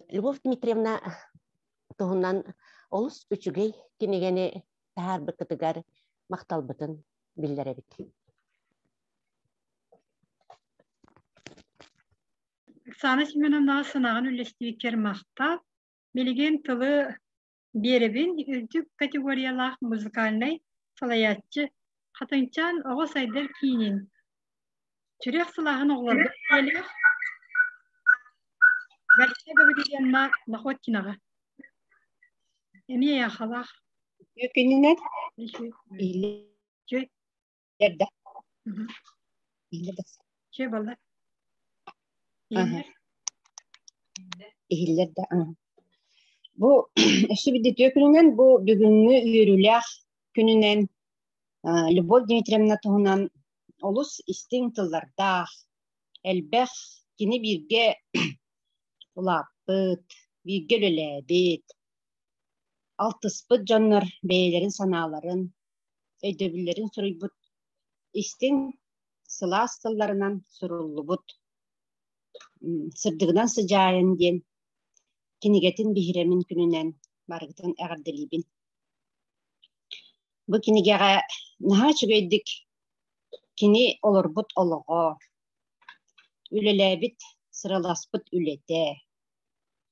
Любовь Дмитриевна туһунан олус үчүгэй кинигэни таһаарбыккытыгар махталбытын биллэрэбит. Оксана Семеновнаҕа санааҕын үллэстибиккэр махтал. Билигин тылы биэрэбин үрдүк категориялаах музыкальнай салайааччы Хатыҥчаан оҕо сайдар киинин Сүрэх сылааһын оҕолорго үлэлээх Галина Гаврильевна Находкинаҕа. Эмиэ яхалаах. Үтүө күнүнэн. Иһиллэр да. Иһиллэр да. Чэ балла. Иһиллэр да. Бу өссө бидитүө күнүнэн бу бүгүҥҥү үөрүүлээх күнүнэн. Любовь Дмитриевна туһунан олус истиҥ тыллардаах, элбэх кини бииргэ улааппыт, бииргэ үлэлээбит, алтыспыт дьоннор бэйэлэрин санааларын, өйдөбүллэрин суруйбут истиҥ сылаас тылларынан суруллубут «Сырдыгынан сыдьаайан» диэн кинигэтин биһирэмин күнүнэн барыгытын эҕэрдэлиибин. Бу кинигэҕэ наһаа үчүгэйдик кини олорбут олоҕо, үлэлээбит, сыраласпыт үлэтэ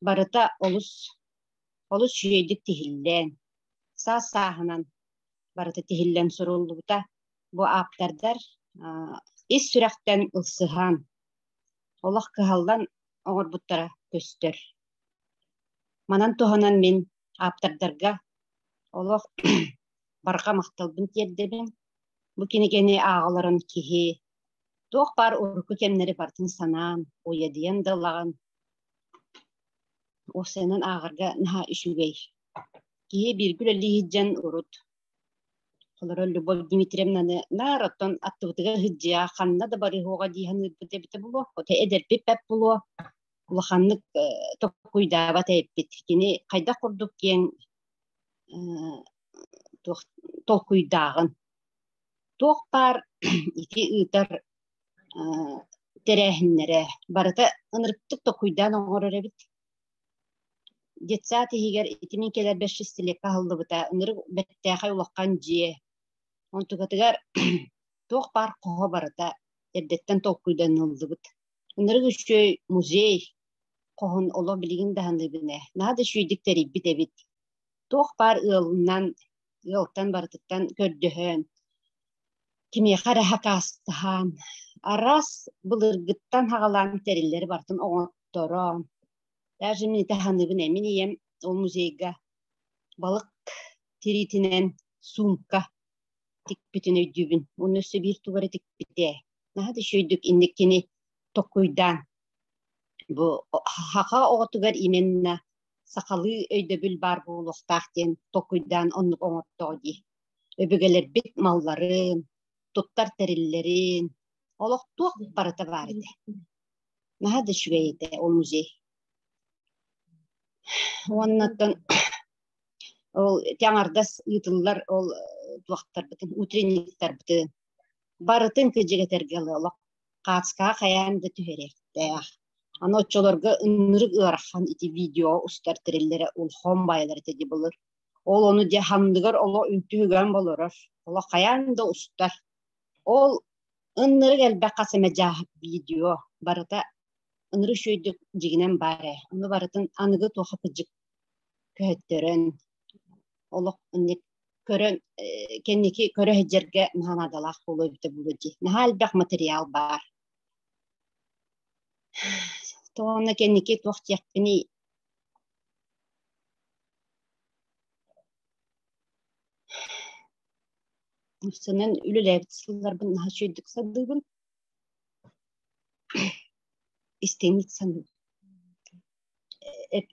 барыта олус олус үчүгэйдик тиһиллэн, саас-сааһынан барыта тиһиллэн суруллубута. Бу ааптардар ис сүрэхтэн ылсыһан, олох кыһаллан оҥорбуттара көстөр. Манан туһанан мин ааптардарга олох барҕа махталбын тиэрдэбин. Бу кинигэни ааҕаларын киһи туох баар урукку кэмнэри барытын санаан, уйадыйан да ылаҕын. Уопсайынан ааҕарга наһаа үчүгэй. Киһи бииргэ үлэлии сылдьан урут Олорор Любовь Дмитриевнаны наар оттон аттыбытыгар сылдьыа, ханна да барыһуоҕа дии саныырбыт эбитэ буолуо. Отой эдэрбит бэрт буолуо, улаханнык токкуйдаабат эбиппит. Кини хайдах курдук киэҥ туох толкуйдааҕын. Туох баар ити ыытар тэрээһиннэрэ барыта ынырыктык токуйдаан оҥорор эбит. Детсад иһигэр ити мин кэлэрбэр шестилетка аһыллыбыта, ынырык бэртээхэй улахан дьиэ. Онтукатыгар туох баар хоһо барыта эрдэттэн толкуйданыллыбыт. Ынырык үчүгэй музей хоһун олох билигин да саныыбын ээ. Наһаа да үчүгэйдик тэрийбит эбит. Туох баар ыалынан, ыалтан барытыттан көрдөһөн, кимиэхэ эрэ хакаастаһан, араас былыргыттан саҕалаан тэриллэри барытын оҥотторон, даже мин ити саныыбын ээ, мин ийэм ол музейга балык тириитинэн суумка тикпитин өйдүүбүн. Уонна өссө биир тугу эрэ тикпитэ. Наһаа да үчүгэйдик инник кини токкуйдаан бу саха оҕотугар именно сахалыы өйдөбүл баар буолуохтаах диэн толкуйдаан оннук оҥортоҕо дии. Өбүгэлэрбит малларын, туттар тэриллэрин, олох туох барыта баар этэ. Наһаа да үчүгэй этэ ол музей. Уоннаттан ол ити аҥардас ыытыллар ол туохтарбытын, утренниктарбытын барытын кыдьыгэтэргэ олох хаацкаҕа хайаан да түһэриэхтээх. Аны оччолорго ынырык ыарахан ити видео устар тэриллэрэ улахан баайалар этэ дии былыр. Ол ону дьэ ханныгар олох үнтүһүгэн болорор. Олох хайаан да устар. Ол ынырык элбэх хас эмэ дьааһык видео барыта ынырык үчүгэйдик дьигинэн баар ээ. Ону барытын аныгы туоха кыдьык көһөттөрөн олох инник көрөн кэнники көрө сылдьарга наһаа наадалаах буолуо эбитэ буолуо дии. Наһаа элбэх материал баар. Тоҕо кэнники туох диэхпиний Үксүнэн үлэлээбит сылларбын наһаа үчүгэйдик саныыбын. Истиҥник саныыбын.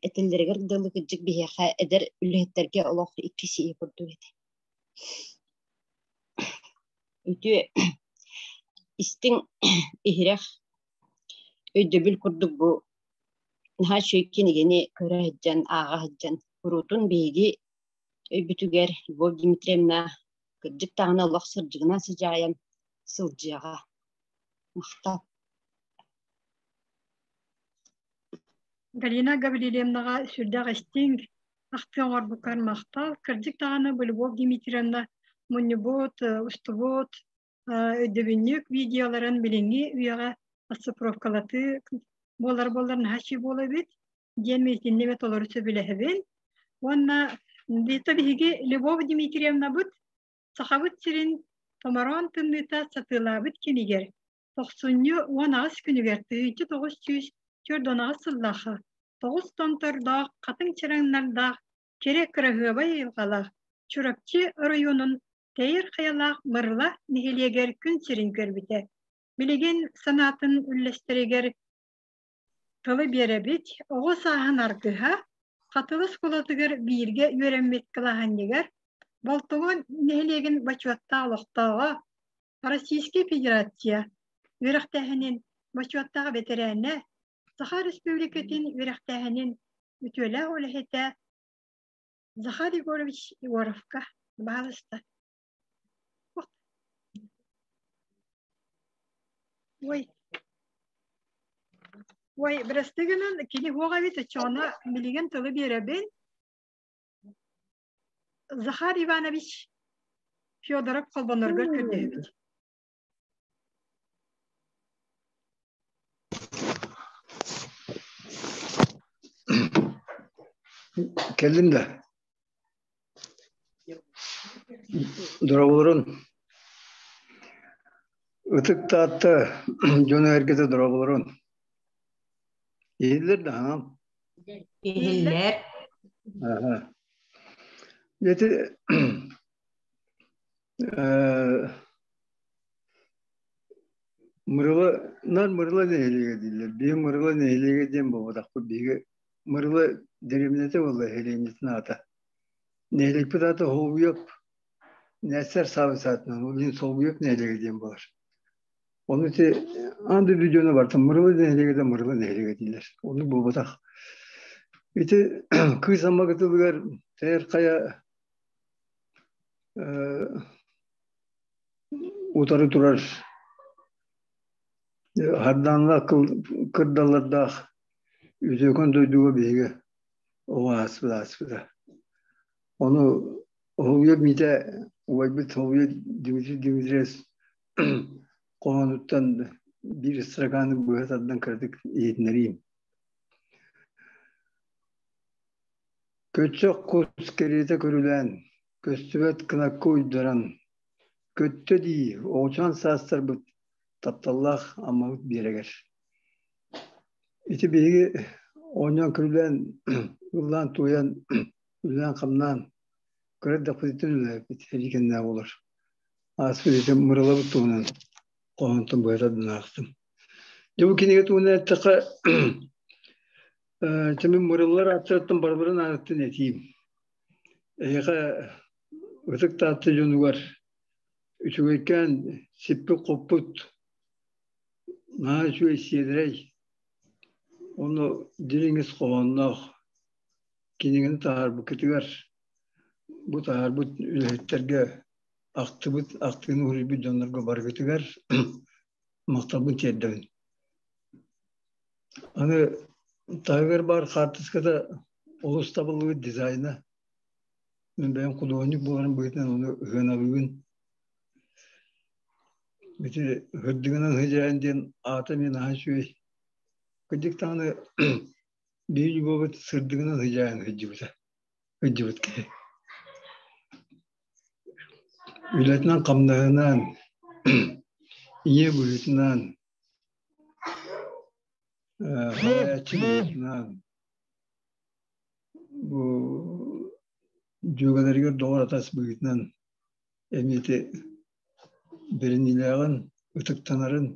Этэллэригэр дылы кырдьык биһиэхэ эдэр үлэһиттэргэ олох икки сии курдук этэ. Үтүө истиҥ иһирэх өйдөбүл курдук бу наһаа үчүгэй кинигэни көрө сылдьан, ааҕа сылдьан куруутун биһиги өйбүтүгэр Любовь Дмитриевна кырдьык даҕаны олох сырдьыгынан сыдьаайан сылдьыаҕа. Махтал. Галина Гаврильевнаҕа сүрдээх истиҥ ахтыы оҥорбуккар махтал. Кырдьык даҕаны бу Любовь Дмитриевна мунньубут, устубут өйдөбүнньүк видеоларын билиҥҥи үйэҕэ оцифровкалатыы буолар буоллар наһаа үчүгэй буолар эбит диэн митиннэбэ толору сөбүлэһэбин. Уонна биһиги Любовь Дмитриевнабыт Сахабыт сирин томороон тымныыта сатыылаабыт кэмигэр тохсунньу 18 күнүгэр 1948 сыллаахха тоҕус томтордоох хатыҥ чараҥнардаах кэрэ кыраһыабай айылҕалаах Чурапчы оройуонун Тэйэр хайалаах Мырыла нэһилиэгэр күн сирин көрбүтэ. Билигин санаатын үллэстэригэр тылы биэрэбит. Оҕо сааһын аргыһа, Хатылы оскуолатыгар бииргэ үөрэммит кылааһынньыгар Болтоҥо нэһилиэгин бочуоттаах олохтооҕо, Российскай Федерация үөрэхтээһинин бочуоттаах бэтэрээнэ, Саха Республикатын үөрэхтээһинин үтүөлээх үлэһитэ Захар Егорович Егоровка баһаалыста. Ой. Ой, бырастыы гынан кини хуох эбит оччоҕуна билигин тылы биэрэбин. Захар Иванович Федоров холбоноргор көрдөһөбүт. Кэллим да. Дорооболорун. Ытык Таатта дьоно эргэтэ дорооболорун. Иһиллэр да хаҥам? Иһиллэр. Аха. Ити Мырыла, наар Мырыла нэһилиэгэ дииллэр. Биһи Мырыла нэһилиэгэ диэн буолбатахпыт. Биһиги Мырыла дэриэбинэтэ буолла нэһилиэнньэтин аата. Нэһилиэкпит аата Холуйап Нээссэр Саабыс аатынан, ол иһин Солбуйап нэһилиэгэ диэн буолар. Ону ити аан дойду дьоно барыта Мырыла нэһилиэгэ да Мырыла нэһилиэгэ дииллэр. Оннук буолбатах. Ити Кыыс Амма кытылыгар Тэйэр Хайа утары турар Хардааннаах кырдаллардаах үтүөкэн дойдуга биһиги оҕо ааспыта ааспыта. Ону Оһуйа Митэ убайбыт Оһуйа Дмитрий Дмитриевич хоһоонуттан биир строканы быһа тардан кыратык иһитиннэриим. Көччөх кус кэриэтэ көрүлээн, көстүбэт кынакка уйдаран, көттө дии, оҕочоон саастарбыт тапталлаах Аммабыт биэрэгэр. Ити биһиги оонньоон көрүлээн, ыллаан-туойан, үлэлээн-хамнаан, кыра эрдэхпититтэн үлэлээбиппит сэрии кэннэ буолар. Ааспыт ити Мырылабыт туһунан хоһоонтон быһа тардан аахтым. Дьэ бу кинигэ туһунан эттэххэ, Чэ мин Мырыллар ааттарыттан барыларын аатыттан этиим. Эһиэхэ Ытык Таатта дьонугар үчүгэйкээн сиппит-хоппут наһаа үчүгэй сиэдэрэй уонна дириҥ ис хоһоонноох кинигэни таһаарбыккытыгар бу таһаарбыт үлэһиттэргэ ахтыбыт ахтыыны уһуйбут дьоннорго барыгытыгар махталбын тиэрдэбин. Аны таһыгар баар хаартыската олус табыллыбыт дизайна. Мин бэйэм худуоһунньук буоларым быһыытынан ону ыһыаналыыбын. Ити Һырдыгынан сыдьаайын диэн аата эмиэ наһаа үчүгэй. Кырдьык даҕаны биһиги Любовбут сырдыгынан сыдьаайан сылдьыбыта, сылдьыбыт киһи. Үлэтинэн-хамнаһынан, ийэ быһыытынан, Салайааччы быһыытынан бу дьүөгэлэригэр доҕор-атас быһыытынан эмиэ ити бэриниилээҕин, ытыктанарын,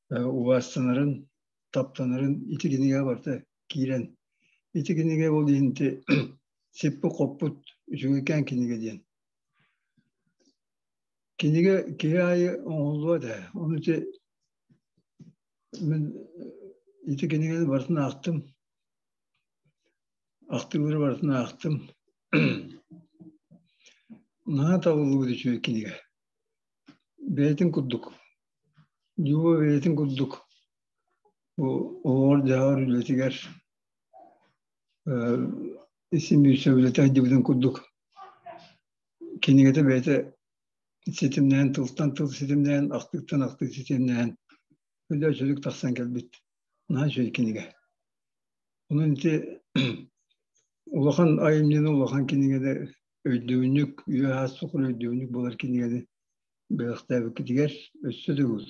убаастанарын, таптанарын ити кинигэ барыта киирэн ити кинигэ ол иһин ити сиппит-хоппут үчүгэйкээн кинигэ диэн. Кинигэ киһи аайы оҥоһуллуо этэ. Ону ити мин ити кинигэни барытын аахтым. Ахтыылары барытын аахтым. Наһаа табыллыбыт үчүгэй кинигэ. Бэйэтин курдук, Люба бэйэтин курдук бу оҕор-дьаһар үлэтигэр исин биир сөбүлэтэ сылдьыбытын курдук кинигэтэ бэйэтэ ситимнээн тылтан тыл ситимнээн, ахтыыттан ахтыы ситимнээн өлөөчүлүк тахсан кэлбит наһаа үчүгэй кинигэ. Онон ити улахан айымньыны, улахан кинигэни өйдөбүнньүк, үйэ аас тухары өйдөбүнньүк буолар кинигэни бэлэхтээбиккитигэр өссө төгүл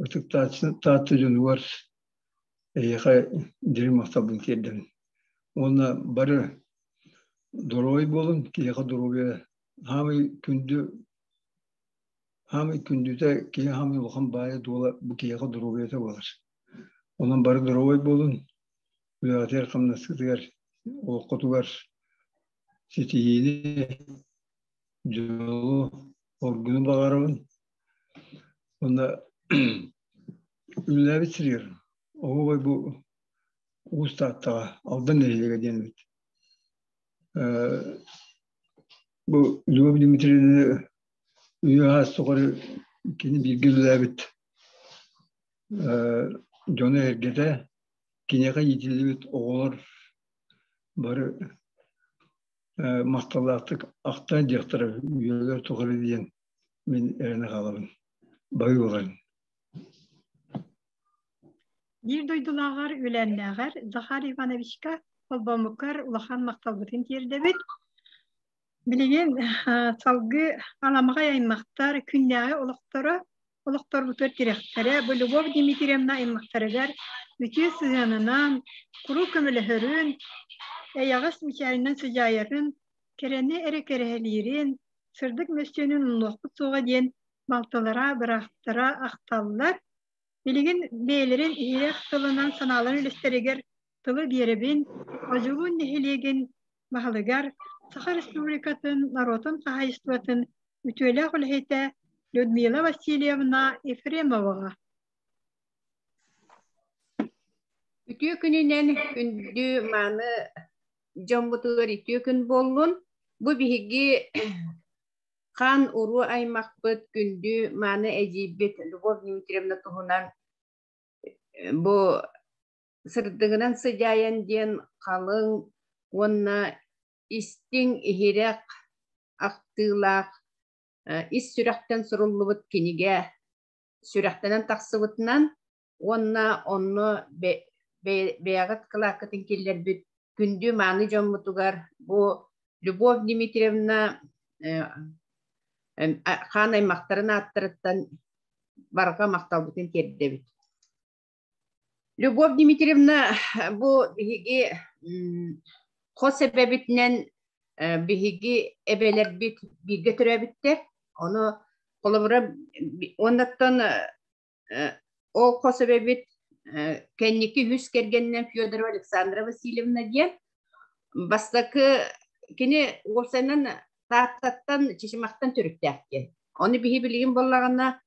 ытык Таатта дьонугар эһиэхэ дириҥ махталбын тиэрдэбин. Уонна бары доруобай буолун, киһиэхэ доруобуйа хаамай күндү хаамай күндүтэ, киһи хаамай улахан баайа-дуола бу киһиэхэ доруобуйата буолар. Онон бары доруобай буолун, үлэҕитигэр-хамнаскытыгар, олоххутугар ситиһиини. Дьолу, оргуну баҕарабын. Уонна үлэлээбит сиригэр оһуобай бу Уус Тааттаҕа Алдан нэһилиэгэ диэн эбит. Бу Любовь Дмитриевна үйэ-аас тухары кини бииргэ үлэлээбит дьоно-сэргэтэ, киниэхэ иитиллибит оҕолор бары махталлаахтык ахтан диэхтэрэ үйэлэр тухары диэн мин эрэнэ хаалабын. Бары буоларын. Биир дойдулааҕар, үөлээннээҕэр Захар Ивановичка холбоомуккар улахан махталбытын тиэрдэбит. Билигин салгыы аламаҕай аймахтар күннээҕи олохторо, олохторбутугар тирэхтэрэ бу Любовь Дмитриевна аймахтарыгар үтүө сыһыанынан, куруук көмөлөһөрүн, эйэҕэс мичээринэн сыдьаайарын, кэрэни эрэ кэрэһэлиирин, сырдык мөссүөнүн умнуохпут суоҕа диэн балтылара, бырааттара ахталлар. Билигин бэйэлэрин иһирэх тылынан санааларын үлэстэригэр тылы биэрэбин Одьулуун нэһилиэгин баһылыгар Саха Республикатын норуотун хаһаайыстыбатын үтүөлээх үлэһитэ Людмила Васильевна Ефремоваҕа. Үтүө күнүнэн күндү мааны дьоммутугар үтүө күн буоллун. Бу биһиги хаан уруу аймахпыт күндү мааны эдьиийбит Любовь Дмитриевна туһунан бу сырдыгынан сыдьаайан диэн халыҥ уонна истиҥ иһирэх ахтыылаах ис сүрэхтэн суруллубут кинигэ сүрэхтэнэн тахсыбытынан уонна онно бэйэҕит кылааккытын киллэрбит күндү мааны дьоммутугар бу Любовь Дмитриевна хаан аймахтарын ааттарыттан барҕа махталбытын тиэрдэбит. Любовь Дмитриевна бу биһиги хос эбэбитинэн биһиги эбэлэрбит бииргэ төрөөбүттэр. Ону холобура уоннаттан ол хос эбэбит кэнники үс кэргэнинэн Федорова Александра Васильевна диэн бастакы кини уопсайынан Тааттаттан Чычымахтан төрүттээх диэн. Ону биһи билигин буоллаҕына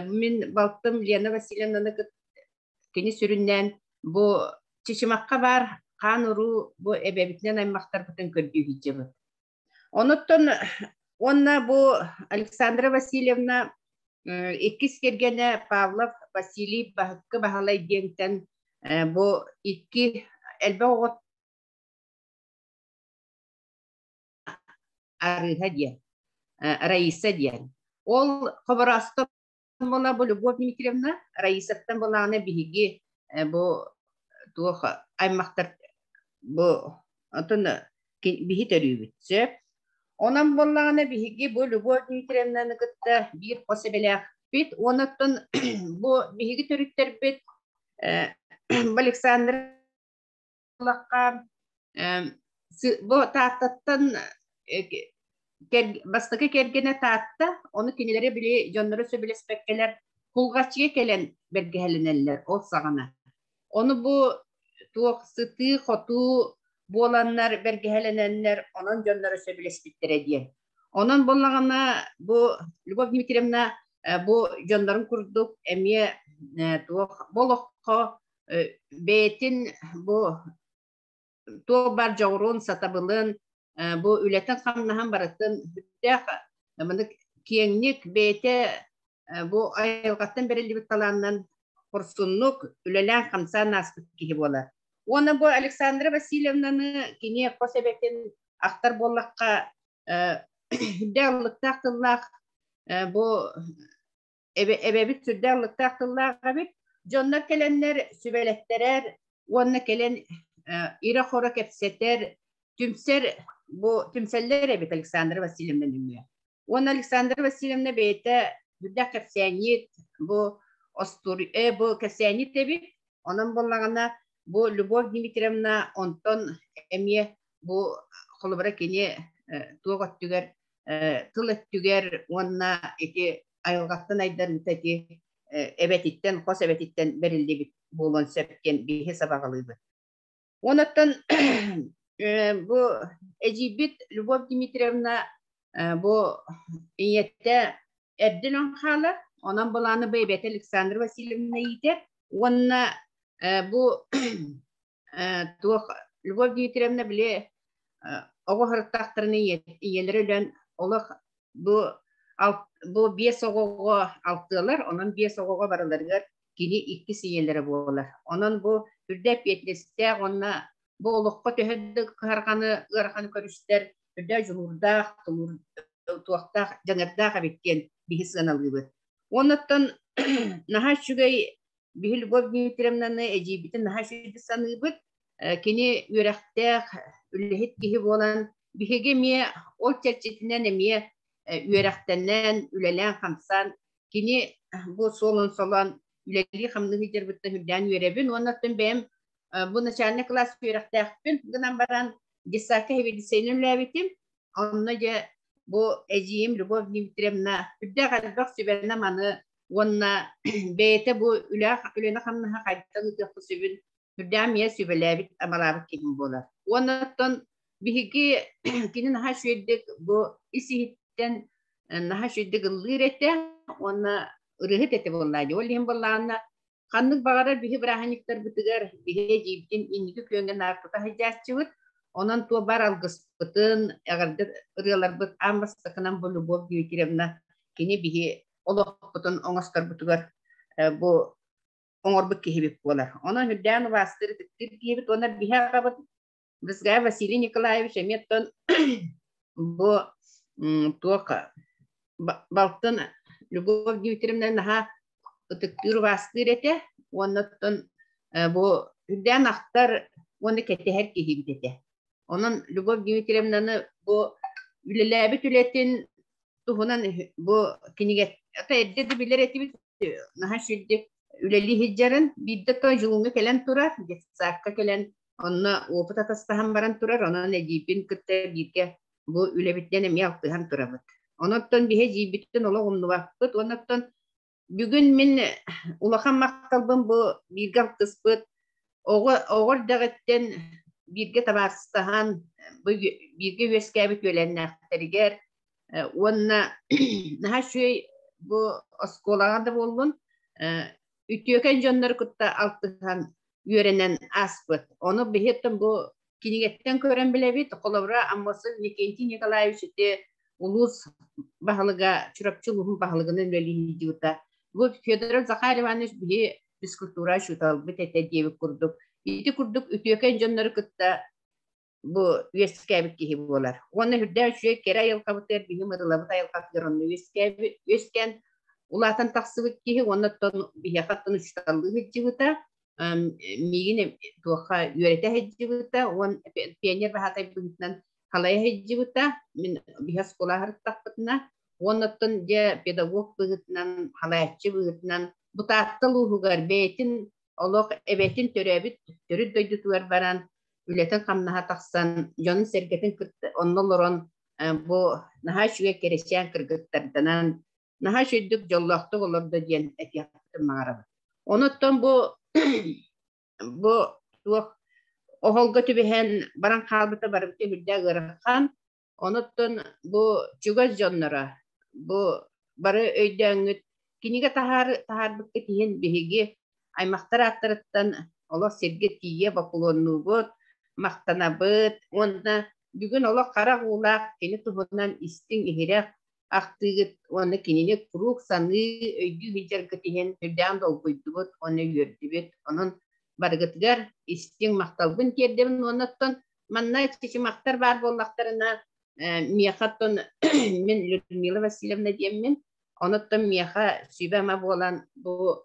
мин балтым Лена Васильевнаны кини сүрүннээн бу Чычымахха баар хаан уруу бу эбэбитинэн аймахтарбытын көрдүү сылдьабыт. Онуттан уонна бу Александра Васильевна иккис кэргэнэ Павлов Василий Баһыккы Баһылай диэнтэн бу икки элбэх оҕо Арыыһа диэн, Раиса диэн. Ол Хобороостон буола бу Любовь Дмитриевна, Раисаттан буолаҕына биһиги бу туох аймахтар бу отон биһи төрүүбүт сөп. Онон буоллаҕына биһиги бу Любовь Дмитриевнаны кытта биир хос эбэлээхпит. Онон бу биһиги төрүттэрбит Александр Лахха бу Тааттаттан бастакы кэргэнэ Таатта, ону кинилэри били дьонноро сөбүлэспэккэлэр Кулгаччыга кэлэн бэргэһэлэнэллэр ол саҕана. Ону бу туох сытыы-хотуу буоланнар бэргэһэлэнэннэр онон дьонноро сөбүлэспиттэрэ диэн. Онон буоллаҕына бу Любовь Дмитриевна бу дьоннорун курдук эмиэ туох бу олоххо бэйэтин бу туох баар дьоҕурун, сатабылын, бу үлэтин-хамнаһын барытын сүрдээх маннык киэҥник бэйэтэ бу айылҕаттан бэриллибит талаанынан хорсуннук үлэлээн-хамсаан ааспыт киһи буолар. Уонна бу Александра Васильевнаны кини хос эбэтин ахтар буоллахха, үрдэ аллыктаах тыллаах бу эбэбит сүрдээх ыллыктаах тыллаах эбит. Дьоннор кэлэннэр сүбэлэттэрэр уонна кэлэн ирэ-хоро кэпсэтэр, түмсэр бу түмсэллэр эбит Александра Васильевна нөҥүө. Уонна Александра Васильевна бэйэтэ сүрдээх кэпсээнньит, бу остур бу кэпсээнньит эбит. Онон буоллаҕына бу Любовь Дмитриевна онтон эмиэ бу холобура кини туох өттүгэр тыл өттүгэр уонна ити айылҕаттан айдарыыта ити эбэтиттэн, хос эбэтиттэн бэриллибит буолуон сөп диэн биһи сабаҕалыыбыт. Онуттан бу эдьиийбит Любовь Дмитриевна Бу ийэтэ эрдэ өлөн хаалар, онон былааны бу эбэтэ Александра Васильевна иитэр уонна бу туох Любовь Дмитриевна били оҕо сырыттахтарына ийэлэрэ өлөн олох бу бу биэс оҕоҕо алтыалар, онон биэс оҕоҕо барыларыгар кини иккис ийэлэрэ буолар. Онон бу үрдэ эппиэтинэстээх уонна бу олоххо төһө да кыһарҕаны, ыараханы көрүстэр, үрдэ дьулуурдаах, туохтаах, дьаныардаах эбит диэн биһи сыаналыыбыт. Уоннаттан наһаа үчүгэй биһи Любовь Дмитриевнаны эдьиийбитин наһаа үчүгэйдик саныыбыт. Кини үөрэхтээх, үлэһит киһи буолан, биһиги эмиэ ол чэрчитинэн эмиэ үөрэхтэнэн, үлэлээн-хамсаан, кини бу суолун солоон үлэлии-хамныы сылдьарбыттан үрдээн үөрэбин уонна оттон бэйэм бу начальный класс үөрэхтээхпин гынан баран детсадка сэбиэдиссэйинэн үлэлээбитим. Онно дьэ бу эдьиийим Любовь Дмитриевна үрдээх элбэх сүбэни-аманы уонна бэйэтэ бу үлэни-хамнаһы хайдах ыытыахха сөбүн үрдээх эмиэ сүбэлээбит, амалаабыт киһим буолар. Уонна оттон биһиги кини наһаа үчүгэйдик бу ис-иһиттэн наһаа үчүгэйдик ыллыыр этэ уонна ырыаһыт этэ буоллаа дии. Ол иһин буоллаҕына ханнык баҕарар биһи бырааһынньыктарбытыгар биһи эдьиийбитин инники күөҥҥэ наар тута сылдьааччыбыт. Онон туо бар алгыспытын, эҕэрдэ ырыаларбыт аан бастакынан бу Любовь Дмитриевна кини биһи олохпутун оҥосторбутугар бу оҥорбут киһибит буолар. Онон үрдээн убаастыыр ытыктыыр киһибит уонна биһи аҕабыт Брызгаев Василий Николаевич эмиэ оттон бу туох балтын Любовь Дмитриевна наһаа ытыктыыр убаастыыр этэ уонна оттон бу үрдээн ахтар уонна кэтэһэр киһибит этэ. Онон Любовь Дмитриевнаны бу үлэлээбит үлэтин туһунан бу кинигэ эрдэ да билэр этибит наһаа сүрдик үлэлии сылдьарын биирдэ то дьулуҥҥа кэлэн турар детсадка кэлэн онно опыт атастаһан баран турар онон эдьиийбин кытта бииргэ бу үлэбитинэн эмиэ алтыһан турабыт онон биһи эдьиийбитин олох умнубаппыт уонна бүгүн мин улахан махталбын бу бииргэ алтыспыт оҕо оҕо эрдэҕиттэн бииргэ табаарыстаһан бу бииргэ үөскээбит үөлэннээхтэригэр уонна наһаа үчүгэй бу оскуолаҕа да буоллун үтүөкэн дьоннору кытта алтыһан үөрэнэн ааспыт. Ону биһиттэн бу кинигэттэн көрөн билэбит. Холобура, Аммосов Викентий Николаевич ити улуус баһылыга, Чурапчы улууһун баһылыгынан үлэлии сылдьыбыта. Бу Федоров Захар Иванович биһи физкультура учууталбыт этэ диэбит курдук. Ити курдук үтүөкэн дьоннору кытта бу үөскээбит киһи буолар. Уонна үрдээх үчүгэй кэрэ айылҕабытыгар биһи мырылабыт айылҕатыгар онно үөскээбит үөскээн улаатан тахсыбыт киһи уонна оттон биһиэхэ оттон учууталлыы сылдьыбыта миигин туохха үөрэтэ сылдьыбыта уон пионер баһаатай быһыытынан халайа сылдьыбыта мин биһи оскуола аһарыттахпытына уонна оттон дьэ педагог быһыытынан халайааччы быһыытынан бу Таатта улууһугар бэйэтин олох эбэтин төрөөбүт төрүт дойдутугар баран үлэтин-хамнаһа тахсан дьонун-сэргэтин кытта онно олорон бу наһаа үчүгэй кэрэчээн кыргыттарданан наһаа үчүгэйдик дьоллоохтук олордо диэн этиэхпитин баҕарабын. Онуттан бу бу туох оһолго түбэһэн баран хаалбыта барыбыта үрдээх ыарахан. Онуттан бу чугас дьонноро бу бары өйдөөҥҥүт кинигэ таһаар таһаарбыккыт иһин биһиги аймахтар ааттарыттан олох сиргэ тиийэ бокулуоннуубут, махтанабыт уонна бүгүн олох харах уулаах кини туһунан истиҥ иһирэх ахтыыгыт уонна кинини куруук саныы, өйдүү сылдьаргыт иһин үрдээн долгуйдубут уонна үөрдүбүт. Онон барыгытыгар истиҥ махталбын тиэрдэбин уонна оттон манна чычымахтар баар буоллахтарына миэхэ оттон мин Людмила Васильевна диэммин, оноттон миэхэ сүбэ-ама буолан бу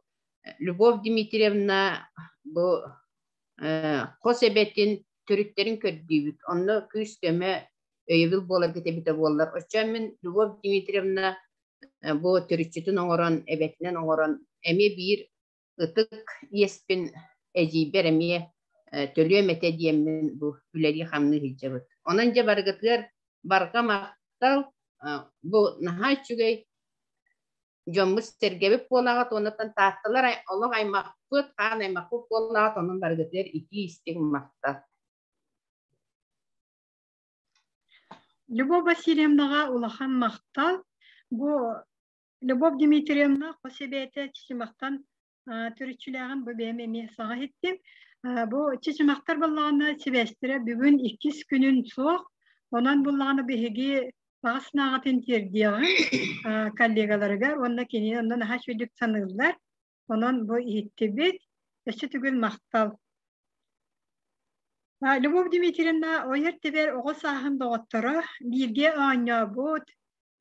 Любовь Дмитриевна бу хос эбэтин төрүттэрин көрдүүбүт. Онно күүс-көмө өйөбүл буоларгыт эбитэ буоллар. Оччоон мин Любовь Дмитриевна бу төрүччүтүн оҥорон, эбэтинэн оҥорон эмиэ биир ытык иэспин эдьиийбэр эмиэ төлүөм этэ диэммин бу үлэлии-хамныы сылдьабыт. Онон дьэ барыгытыгар барҕа махтал, бу наһаа үчүгэй дьоммут-сэргэбит буолаҕыт уоннаттан таатталар олох аймахпыт, хаан аймахпыт буоллаҕыт, онон барыгытыгар итии истиҥ махтал. Любовь Васильевнаҕа улахан махтал. Бу Любовь Дмитриевна хос эбээтэ Чычымахтан төрүччүлээҕин бу бэйэм эмиэ саҥа иһиттим. Бу Чычымахтар буоллаҕына сибээстэрэ бүгүн иккис күнүн суох. Онон буоллаҕына биһиги баҕа санааҕытын тиэрдиэҕиҥ коллегаларыгар уонна кини онно наһаа үчүгэйдик саныыллар. Онон бу иһиттибит. Өссө төгүл махтал. Любовь Дмитриевна ойор тибэр оҕо сааһын доҕотторо бииргэ оонньообут,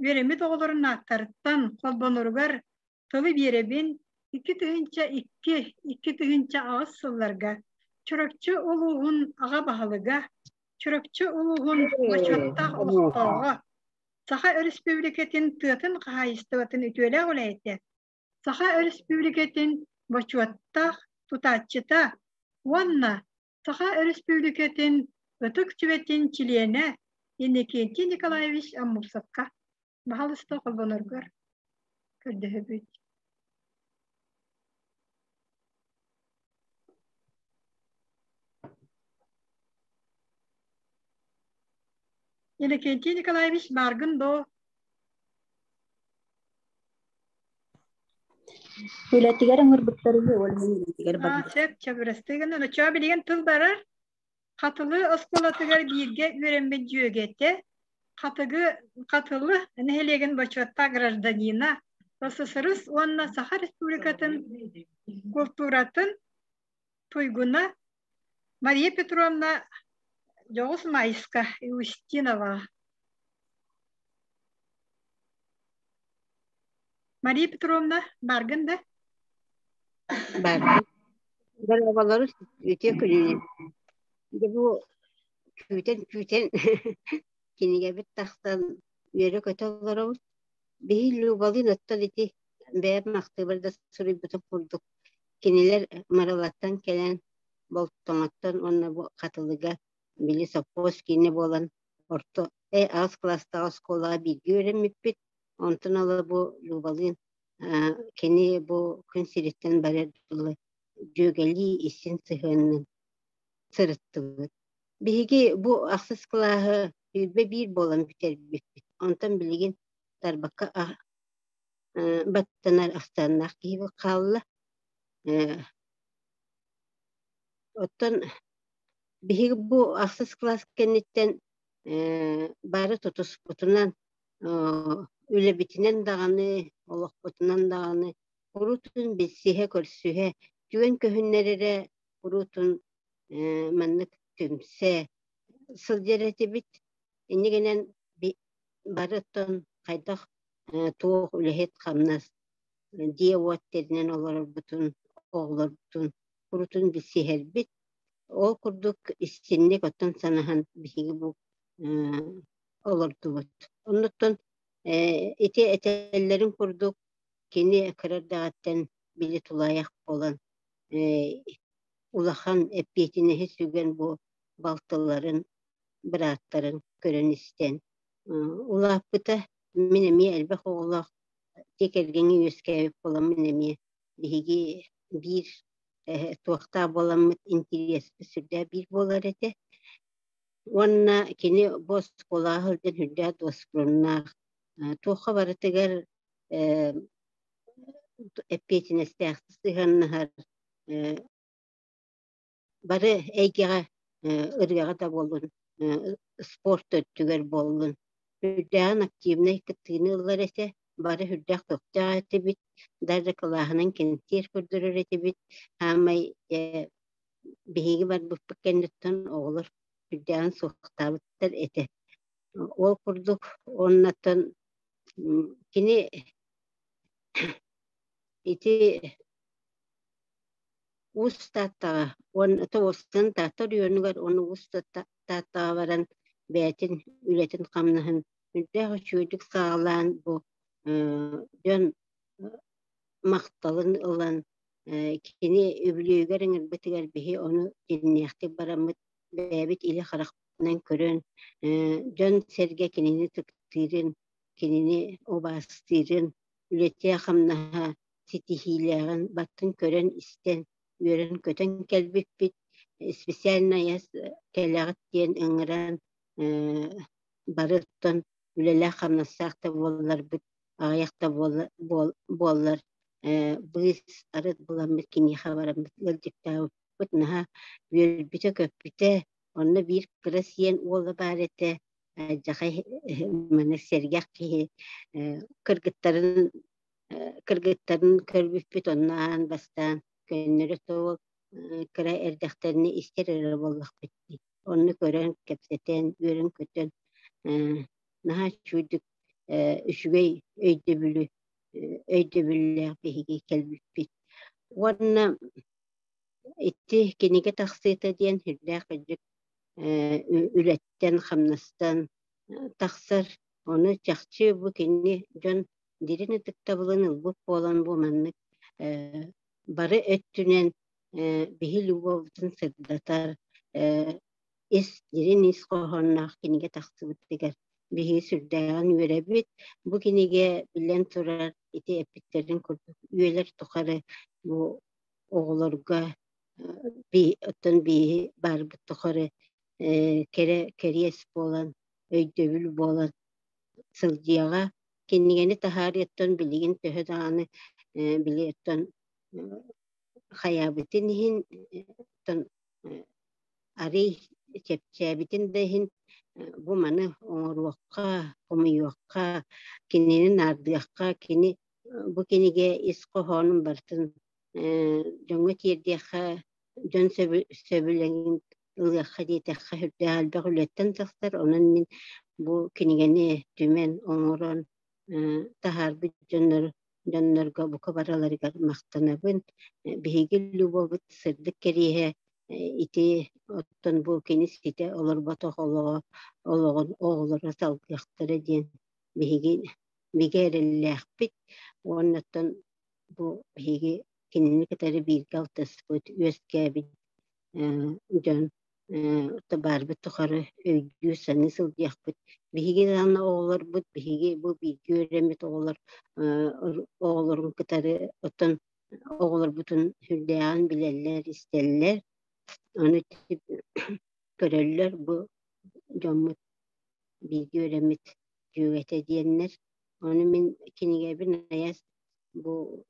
үөрэммит оҕолорун ааттарыттан холбоноругар тылы биэрэбин 2002 2008 сылларга Чурапчы улууһун аҕа баһылыга, Чурапчы улууһун бочуоттаах олохтооҕо, Саха Өрөспүүбүлүкэтин тыатын хаһаайыстыбатын үтүөлээх үлэһитэ, Саха Өрөспүүбүлүкэтин бочуоттаах тутааччыта уонна Саха Өрөспүүбүлүкэтин Ытык Сүбэтин чилиэнэ Иннокентий Николаевич Аммосовка баһалыста холбоноргор көрдөһөбүт. Иннокентий Николаевич бааргын доо? Үлэтигэр ыҥырбыттар үһү, ол иһин үлэтигэр барбыт. Сөп, чөбүрастыы гынан. Оччоҕо билигин тыл барар. Хатылы оскуолатыгар бииргэ үөрэммит дьүөгэтэ, Хатыгы Хатылы нэһилиэгин бочуоттаах гражданина, СССР уонна Саха Республикатын култууратын туйгуна Мария Петровна Дьоҕус Майска Иустинова. Мария Петровна, баргын да? Баргын. Дорооболору үтүө күнүнэн. Дьэ бу күүтэн-күүтэн кинигэбит тахсан үөрэ-көтө олоробут. Биһи Любалыын оттон ити бэйэм ахтыыбар да суруйбутум курдук кинилэр Маралаттан кэлэн Болтоҥоттон уонна бу Хатылыга били сопхуос киинэ буолан орто аҕыс кылаастаах оскуолаҕа бииргэ үөрэммиппит. Онтон ыла бу Любалыын кини бу күн сириттэн барар дылы дьүөгэлии истин сыһыанынан сырыттыбыт. Биһиги бу ахсыс кылааһы 21 буолан бүтэрбиппит. Онтон билигин тарбакка баттанар ахсааннаах киһи хаалла. Оттон биһиги бу ахсыс кылаас кэнниттэн бары тутуспутунан үлэбитинэн даҕаны, олохпутунан даҕаны куруутун билсиһэ-көрсүһэ, түгэн көһүннэр эрэ куруутун маннык түмсэ сылдьар этибит. Инньэ гынан бары оттон хайдах туох үлэһит хамнас дьиэ-уот тэринэн олорорбутун, оҕолорбутун куруутун билсиһэрбит. Ол курдук истинник оттон санаһан биһиги бу олордубут. Оннуттан ити этэллэрин курдук кини кыра эрдэҕиттэн били тулаайах буолан улахан эппиэтинэһи сүгэн бу балтыларын, бырааттарын көрөн-истэн улааппыта. Мин эмиэ элбэх оҕолоох дьиэ кэргэҥҥэ үөскээбит буоламмын эмиэ биһиги биир туохтаах буоламмыт интириэспит сүрдээх биир буолар этэ. Уонна кини бу оскуолаҕа сылдьан сүрдээх дуоспуруннаах, туохха барытыгар эппиэтинэстээхтик сыһыаннаһар, бары эйгэҕэ ырыаҕа да буоллун, спорт өттүгэр буоллун, сүрдээҕин активнай кыттыыны ылар этэ, бары сүрдээх көхтөөх этибит, даже кылааһынан кэнсиэр көрдөрөр этибит, саамай биһиги барбыппыт кэнниттэн оҕолор сүрдээҕин суохтаабыттар этэ. Ол курдук уоннаттан кини ити Уус Тааттаҕа уонна Тоҕустан Таатта оройуонугар уонна Уус Тааттаҕа баран бэйэтин үлэтин-хамнаһын сүрдээх үчүгэйдик саҕалаан бу дьон махталын ылан кини үбүлүөйүгэр ыҥырбытыгар биһи ону дьиҥнээхтик бараммыт бэйэбит илэ харахпытынан көрөн дьон-сэргэ кинини ытыктыырын, кинини убаастыырын, үлэтэ-хамнаһа ситиһиилээҕин баттын көрөн-истэн, үөрэн-көтөн кэлбиппит. Специальная кэлэҕит диэн ыҥыран Бары оттон үлэлээх-хамнастаах да буолларбыт, аҕыйах да буоллар быыс арыт буламмыт киниэхэ бараммыт ыалдьыттаабыппыт наһаа үөрбүтэ-көппүтэ. Онно биир кыра сиэн уола баар этэ, дьахай маны сэргэх киһи кыргыттарын кыргыттарын көрбүппүт онно аан бастаан көннөрү суол кыра эрдэхтэринэ истэр эрэ буоллахпыт дии. Онно көрөн, кэпсэтэн, үөрэн-көтөн наһаа үчүгэйдик үчүгэй өйдөбүлү өйдөбүллээх биһиги кэлбиппит. Уонна ити кинигэ тахсыыта диэн сүрдээх үрдүк үлэттэн, хамнастан тахсар. Ону чахчы бу кини дьон дириҥ ытыктабылын ылбыт буолан бу маннык бары өттүнэн биһи любовьтун сырдатар ис дириҥ ис хоһоонноох кинигэ тахсыбытыгар биһиги сүрдээҕин үөрэбит. Бу кинигэ биллэн турар ити эппиттэрин курдук үйэлэр тухары бу оҕолорго оттон биһи баарбыт тухары кэрэ кэриэс буолан өйдөбүл буолан сылдьыаҕа. Кинигэни таһаарыаттан билигин төһө даҕаны били оттон хайаабытын иһин оттон арый чэпчээбитин да иһин бу маны оҥоруохха, хомуйуохха, кинини наардыахха, кини бу кинигэ ис хоһоонун барытын дьоҥҥо тиэрдиэххэ, дьон сөбүлэҥин ылыахха диэтэххэ сүрдээх элбэх үлэттэн тахсар. Онон мин бу кинигэни түмэн, оҥорон таһаарбыт дьоннор дьоннорго бука барыларыгар махтанабын. Биһиги Любовбут сырдык кэриэһэ ити оттон бу кини ситэ олорботох олоҕо олоҕун оҕолоро салгыахтара диэн биһиги бигэ эрэллээхпит уонна оттон бу биһиги кинини кытары бииргэ алтыспыт, үөскээбит дьон баарбыт тухары өйдүү-саныы сылдьыахпыт. Биһиги даҕаны оҕолорбут, биһиги бу бииргэ үөрэммит оҕолор оҕолорун кытары оттон оҕолорбутун сүрдээҕин билэллэр, истэллэр. Ону көрөллөр бу дьоммут бииргэ үөрэммит дьүөгэтэ диэннэр. Ону мин кинигэбин айас бу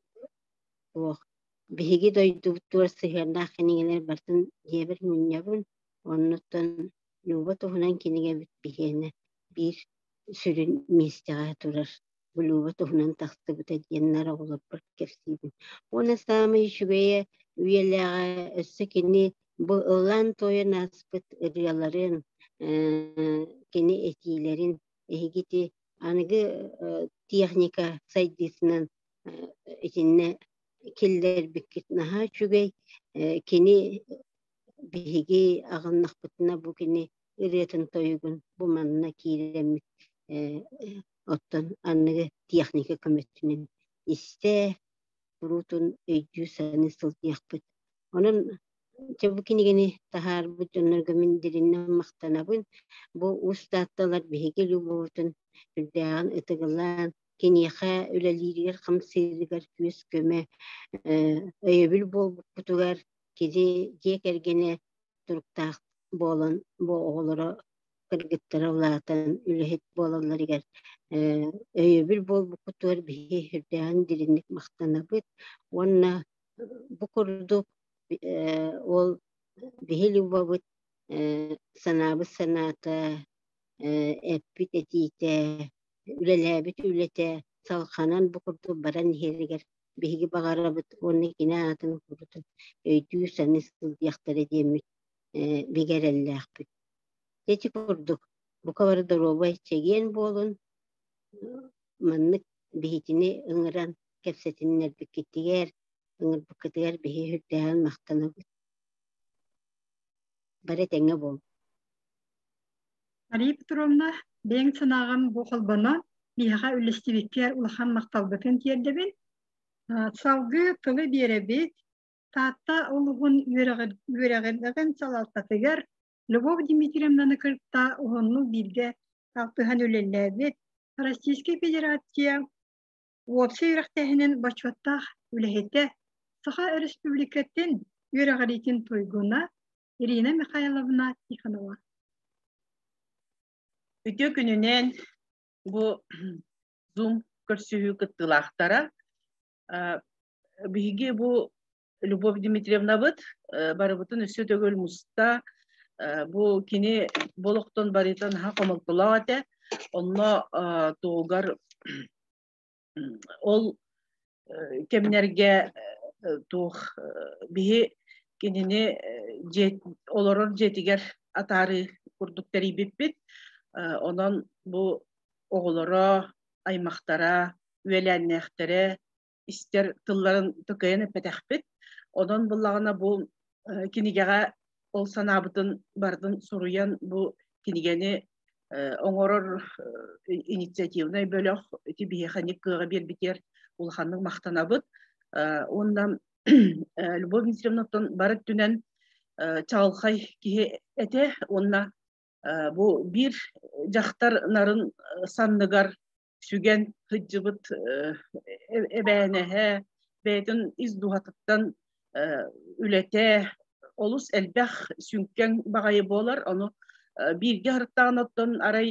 туох биһиги дойдубутугар сыһыаннаах кинигэлэр барытын дьиэбэр мунньабын. Оннуттан Люба туһунан кинигэбит биһиэнэ биир сүрүн миэстэҕэ турар. Бу Люба туһунан тахсыбыта диэн наар оҕолорбор кэпсиибин. Уонна саамай үчүгэйэ үйэлээҕэ өссө кини бу ыллаан-туойан ааспыт ырыаларын, кини этиилэрин эһиги ити аныгы техника сайдыытынан итиннэ киллэрбиккит наһаа үчүгэй. Кини биһиги аҕыннахпытына бу кини ырыатын тойугун бу манна киирэммит оттон аныгы техника көмөтүнэн истэ куруутун өйдүү-саныы сылдьыахпыт. Онон дьэ бу кинигэни таһаарбыт дьоннорго мин дириҥник махтанабын. Бу уус таатталар биһиги Любовытын сүрдээҕин ытыгылаан, киниэхэ үлэлииригэр, хамсыырыгар күүс-көмө, өйөбүл буолбуппутугар кини дьиэ кэргэнэ туруктаах буолан бу оҕолоро кыргыттара улаатан үлэһит буолалларыгар өйөбүл буолбуккутугар биһиги сүрдээҕин дириҥник махтанабыт уонна бу курдук ол биһи Любабыт санаабыт санаата, эппит этиитэ, үлэлээбит үлэтэ салҕанан бу курдук баран иһэригэр биһиги баҕарабыт уонна кини аатын курутун өйдүү-саныы сылдьыахтара диэммит бигэ эрэллээхпит. Ити курдук, бука бары доруобай, чэгиэн буолун, маннык биһитини ыҥыран кэпсэтиннэрбиккитигэр, ыҥырбыккытыгар биһи үрдээҕин махтанабыт. Бары этэҥҥэ буолун. Мария Петровна, бэйэҥ санааҕын бу холбоно биһиэхэ үллэстибиккэр улахан махталбытын тиэрдэбин. Салгыы тылы биэрэбит. Таатта улуһун үөрэҕин салалтатыгар Любовь Дмитриевнаны кытта уһуннук бииргэ алтыһан үлэлээбит Российскай Федерация уопсай үөрэхтээһинин бочуоттаах үлэһитэ, Саха Өрөспүүбүлүкэтин үөрэҕириитин туйгуна Ирина Михайловна Тихонова. Үтүө күнүнэн бу Zoom көрсүһүү кыттыылаахтара. Биһиги бу Любовь Дмитриевнабыт барыбытын өссө төгүл муста. Бу кини бу олохтон барыыта наһаа хомолтолоох этэ. Онно тугугар ол кэмнэргэ туох биһи кинини дьиэ олорор дьиэтигэр атаарыы курдук тэрийбиппит. Онон бу оҕолоро, аймахтара, үөлээннээхтэрэ истэр тылларын тыкайан эппэтэхпит. Онон буллаҕына бу кинигэҕэ ол санаабытын барытын суруйан бу кинигэни оҥорор инициативнай бөлөх ити биһиэхэ кыаҕы биэрбитигэр улаханнык махтанабыт. Уонна Любовь Дмитриевнаттан бары өттүнэн чаҕылхай киһи этэ уонна бу биир дьахтар нарын санныгар сүгэн сылдьыбыт эбээнэһэ бэйэтин ис дууһатыттан үлэтэ олус элбэх сүҥкэҥ баҕайы буолар. Ону бииргэ сырыттаҕына оттон арай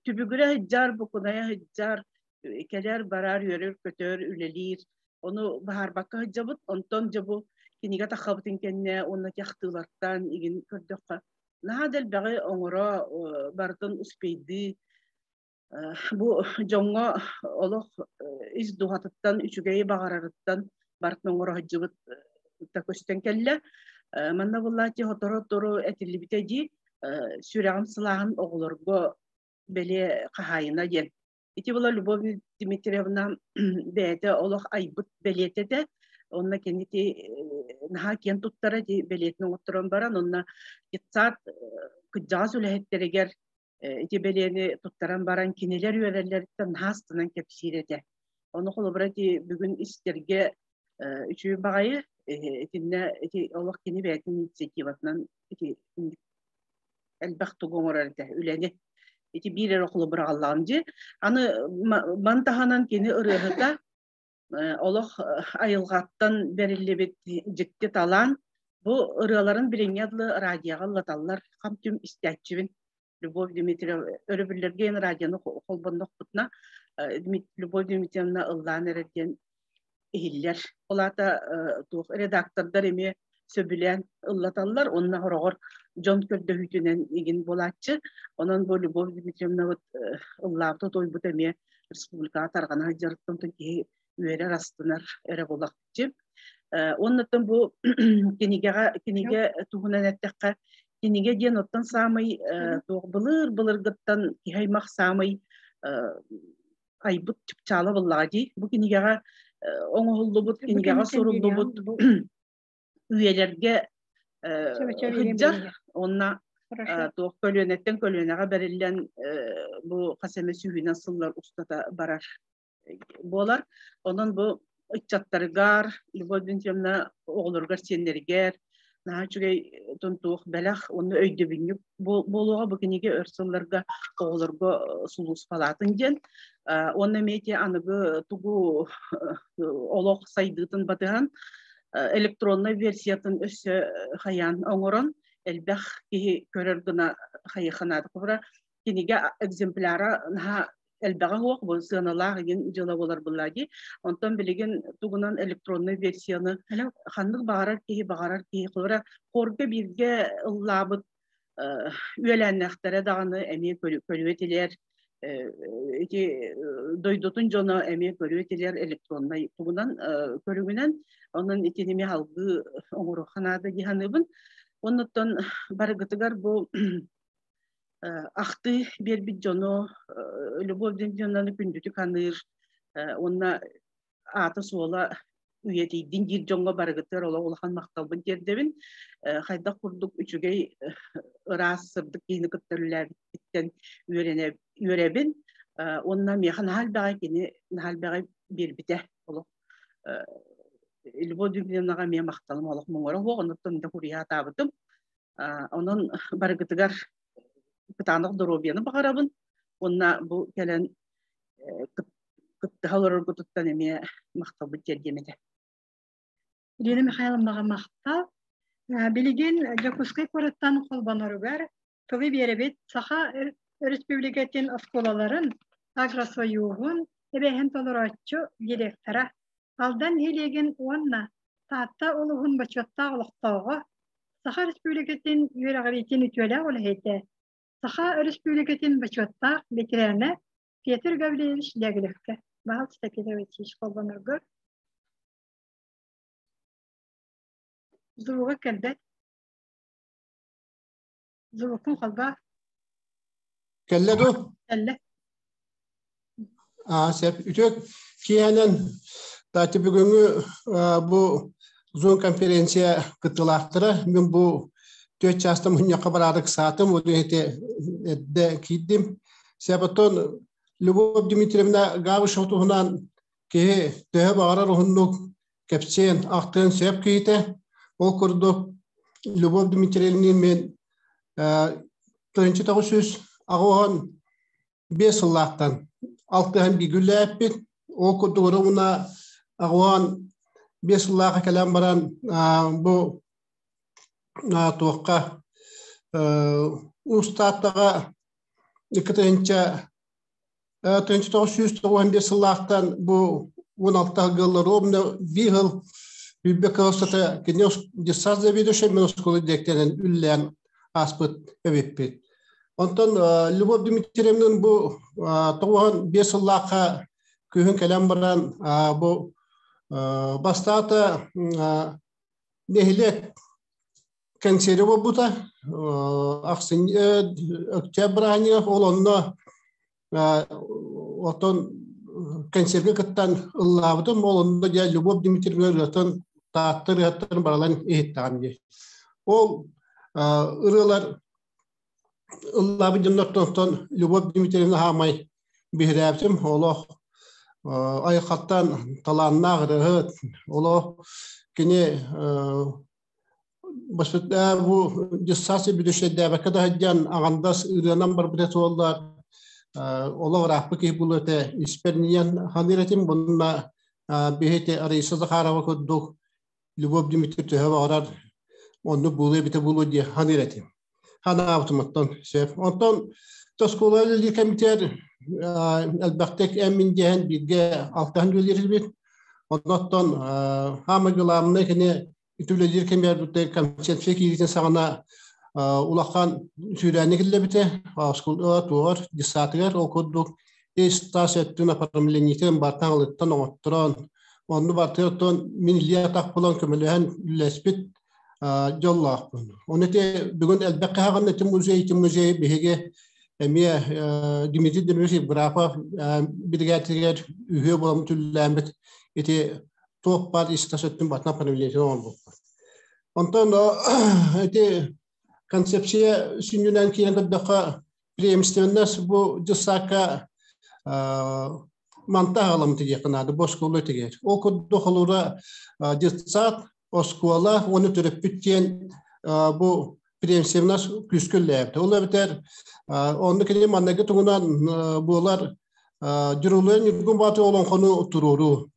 түбүгүрэ сылдьар, букунайа сылдьар, кэлэр-барар, үөрэр-көтөр, үлэлиир. Ону баһаарбакка сылдьабыт. Онтон дьэ бу кинигэ таххабытын кэннэ уонна тяхтыылартан игин көрдөххө наһаа да элбэҕи оҥоро, барытын успейдыы бу дьоҥҥо олох ис дууһатыттан үчүгэйи баҕарарыттан барытын оҥоро сылдьыбыт да көстөн кэллэ. Манна буллааччы сотору-сотору этиллибитэ дии, сүрэҕим сылааһын оҕолорго бэлиэ хаһаайына диэн. Ити була Любовь Дмитриевна бэйэтэ олох айбыт бэлиэтэ этэ. Онно кини ити наһаа киэн туттара ити бэлиэтин оҥотторон баран, онно детсад кырдьаҕас үлэһиттэригэр ити бэлиэни туттаран баран кинилэр үөрэллэриттэн наһаа астынан кэпсиир этэ. Ону холобура ити бүгүн истэргэ үчүгэй баҕайы итиннэ ити олох кини бэйэтин инициативатынан ити элбэх тугу оҥорор этэ үлэни. Ити биир эрэ холобур аҕаллаҕым дии. Аны ман таһынан кини ырыаһыта олох айылҕаттан бэриллибит дьикти талаан. Бу ырыаларын билиҥҥэ дылы радиоҕа ыллаталлар. Хам-түм истээччибин. Любовь Дмитриевна өрөбүллэргэ эн радионы холбоннохпутуна Любовь Дмитриевна ыллаан эрэр диэн иһиллэр. Ол аата туох редактордар эмиэ сөбүлээн ыллаталлар уонна хороҕор дьон көрдөһүүтүнэн игин буолааччы. Онон бу Любовь Дмитриевнабыт ыллаабыта туойбута эмиэ республикаҕа тарҕана сылдьарыттан киһи үөрэр, астынар эрэ буолахчы. Уоннаттан бу кинигэҕэ кинигэ туһунан эттэххэ, кинигэ диэн оттон саамай туох былыр былыргыттан киһи аймах саамай айбыт чыпчаала буоллаҕа дии. Бу кинигэҕэ оҥоһуллубут, кинигэҕэ суруллубут үйэлэргэ сылдьар уонна туох көлүөнэттэн көлүөнэҕэ бэриллэн бу хас эмэ сүүһүнэн сыллар устата барар буолар. Онон бу ыччаттарыгар, Любовь Дмитриевна оҕолоругар, сиэннэригэр наһаа үчүгэй туох бэлэх уонна өйдөбүнньүк буолуоҕа бу кинигэ өр сылларга оҕолорго сулууспалаатын диэн. Уонна эмиэ ити аныгы тугу олох сайдыытын батыһан электроннай версиятын өссө хайаан оҥорон элбэх киһи көрөр гына хайыха наада. Холобура, кинигэ экземпляра наһаа элбэҕэ суох, бу сыаналаах игин дьыала буолар буоллаа дии. Онтон билигин тугунан электроннай версияны ханнык баҕарар киһи баҕарар киһи холобура хорга бииргэ ыллаабыт үөлээннээхтэрэ даҕаны эмиэ көрүө этилэр ити дойдутун дьоно эмиэ көрүө этилэр электроннай тугунан көрүҥүнэн онон итини эмиэ салгыы оҥоруохха наада дии саныыбын. Оннуттан барыгытыгар бу ахтыы биэрбит дьону Любовь Дмитриевнаны күндүтүк аныыр уонна аата-суола үйэтийдин диир дьоҥҥо барыгытыгар олох улахан махталбын тиэрдэбин. Хайдах курдук үчүгэй ыраас сырдык киһини кытта үлэлээбиппиттэн үөрэбин. Уонна миэхэ наһаа элбэҕи кини наһаа элбэҕи биэрбитэ. Олох Любовь Дмитриевнаҕа эмиэ махталым олох муҥура суох. Оннуттан да куруйаатаабытым. Онон барыгытыгар кытаанах доруобуйаны баҕарабын уонна бу кэлэн кыттыһа олороргутуттан эмиэ махталбыт тиэрдиэм этэ. Елена Михайловнаҕа махтал. Билигин Дьокуускай куораттан холбоноругар тылы биэрэбит Саха Өрөспүүбүлүкэтин оскуолаларын агросойууһун эбээһин толорооччу директора, Алдан нэһилиэгин уонна Таатта улууһун бочуоттаах олохтооҕо, Саха Өрөспүүбүлүкэтин үөрэҕириитин үтүөлээх үлэһитэ, Саха Өрөспүүбүлүкэтин бочуоттаах бэтэрээнэ Петр Гаврильевич Дягилевка. Баһылык Петрович холбонорго звуга кэлбэт. Звукун холбоо. Кэллэ ду? Кэллэ. Аа, сеп. Үтүө киэһэнэн таати бүгүҥҥү бу Zoom конференция кыттыылаахтара. Мин бу түөрт чаастан мунньахха бараары ыксаатым, ол иһити эрдэ киирдим. Сеп, оттон Любовь Дмитриевна Габышева туһунан киһи төһө баҕарар уһуннук кэпсиэн, ахтыан сөп киһитэ. Ол курдук Любовь Дмитриевна мен 1985 сыллаахтан алтыһан бииргүлээппит. Ол курдук уругуна 85 сыллааха кэлэн баран бу туохха Уус Тааттаҕа 1995 сыллаахтан бу 16 гыллар ровно биир сыл бүүрбэ кылыстата кини детсад заведующай мен оскуола диэктэрин үллээн ааспыт эбиппит. Онтон Любовь Дмитриевнын бу 95 сыллаахха күһүн кэлэн баран бу бастаата нэһилиэк кэнсиэри буолбута ахсынньы Өктөөп бырааһынньыга ол онно оттон кэнсиэргэ кыттан ыллаабытым ол онно дьэ Любовь Дмитриевна ырыатын Таатта ырыаттарын баралан иһиттэҕим дии. Ол ырыалар ыллаабыт дьоннортон Любовь Дмитриевна хаамай биһирээбитим олох айылҕаттан талааннаах ырыаһыт олох кини бу дьыссаас бүдөшэйдээбэккэ да сылдьан аҕандас ырыанан барбыта туоллар олох ырааппыт киһи буолуо этэ испэр ниэн ханыыр этим bunна биһити Раиса Захарова курдук Любовь Дмитриевна төһө баҕарар оннук буолуо эбитэ буолуо дии ханыыр этим. Ханаабытым оттон сөп. Онтон оскуола үлэлиир кэмитиэр элбэхтик эн-мин диэһэн бииргэ алтыһан үлэлиирбит. Оннуттан хаамай главное кини ити үлэлиир кэмигэр концепция киириитин саҕана улахан сүүрээни киллэбитэ оскуола туоҕар детсадыгар ол курдук ис-тас өттүн оформлениетин бартан алыттан оҥотторон онну бартыгар оттон мин илии атах булан көмөлөһөн үлэлэспит дьоллоохпун. Оны те бүгүн элбэх хаһаҕын ити музей, ити музей биһиги эмиэ Дмитрий Дмитриевич Евграфов биригээтигэр үһүө буолан түллээммит ити туох баар истас өттүн батна правлениетин оҥорбуппут. Онтон ити концепция сүнньүнэн киирэн көрдөххө преемственность бу дьыссаакка манта аҕаламмыт диэххэ наада бу оскуола тигэр. Ол курдук холура детсад оскуола уонна төрөппүт диэн бу преемственность күүскэ үлэлээбитэ. Ол эбэтэр онно кини манныгы туһунан буолар Дьурулуйан Ньургун Баатыр олоҥхону туруоруу.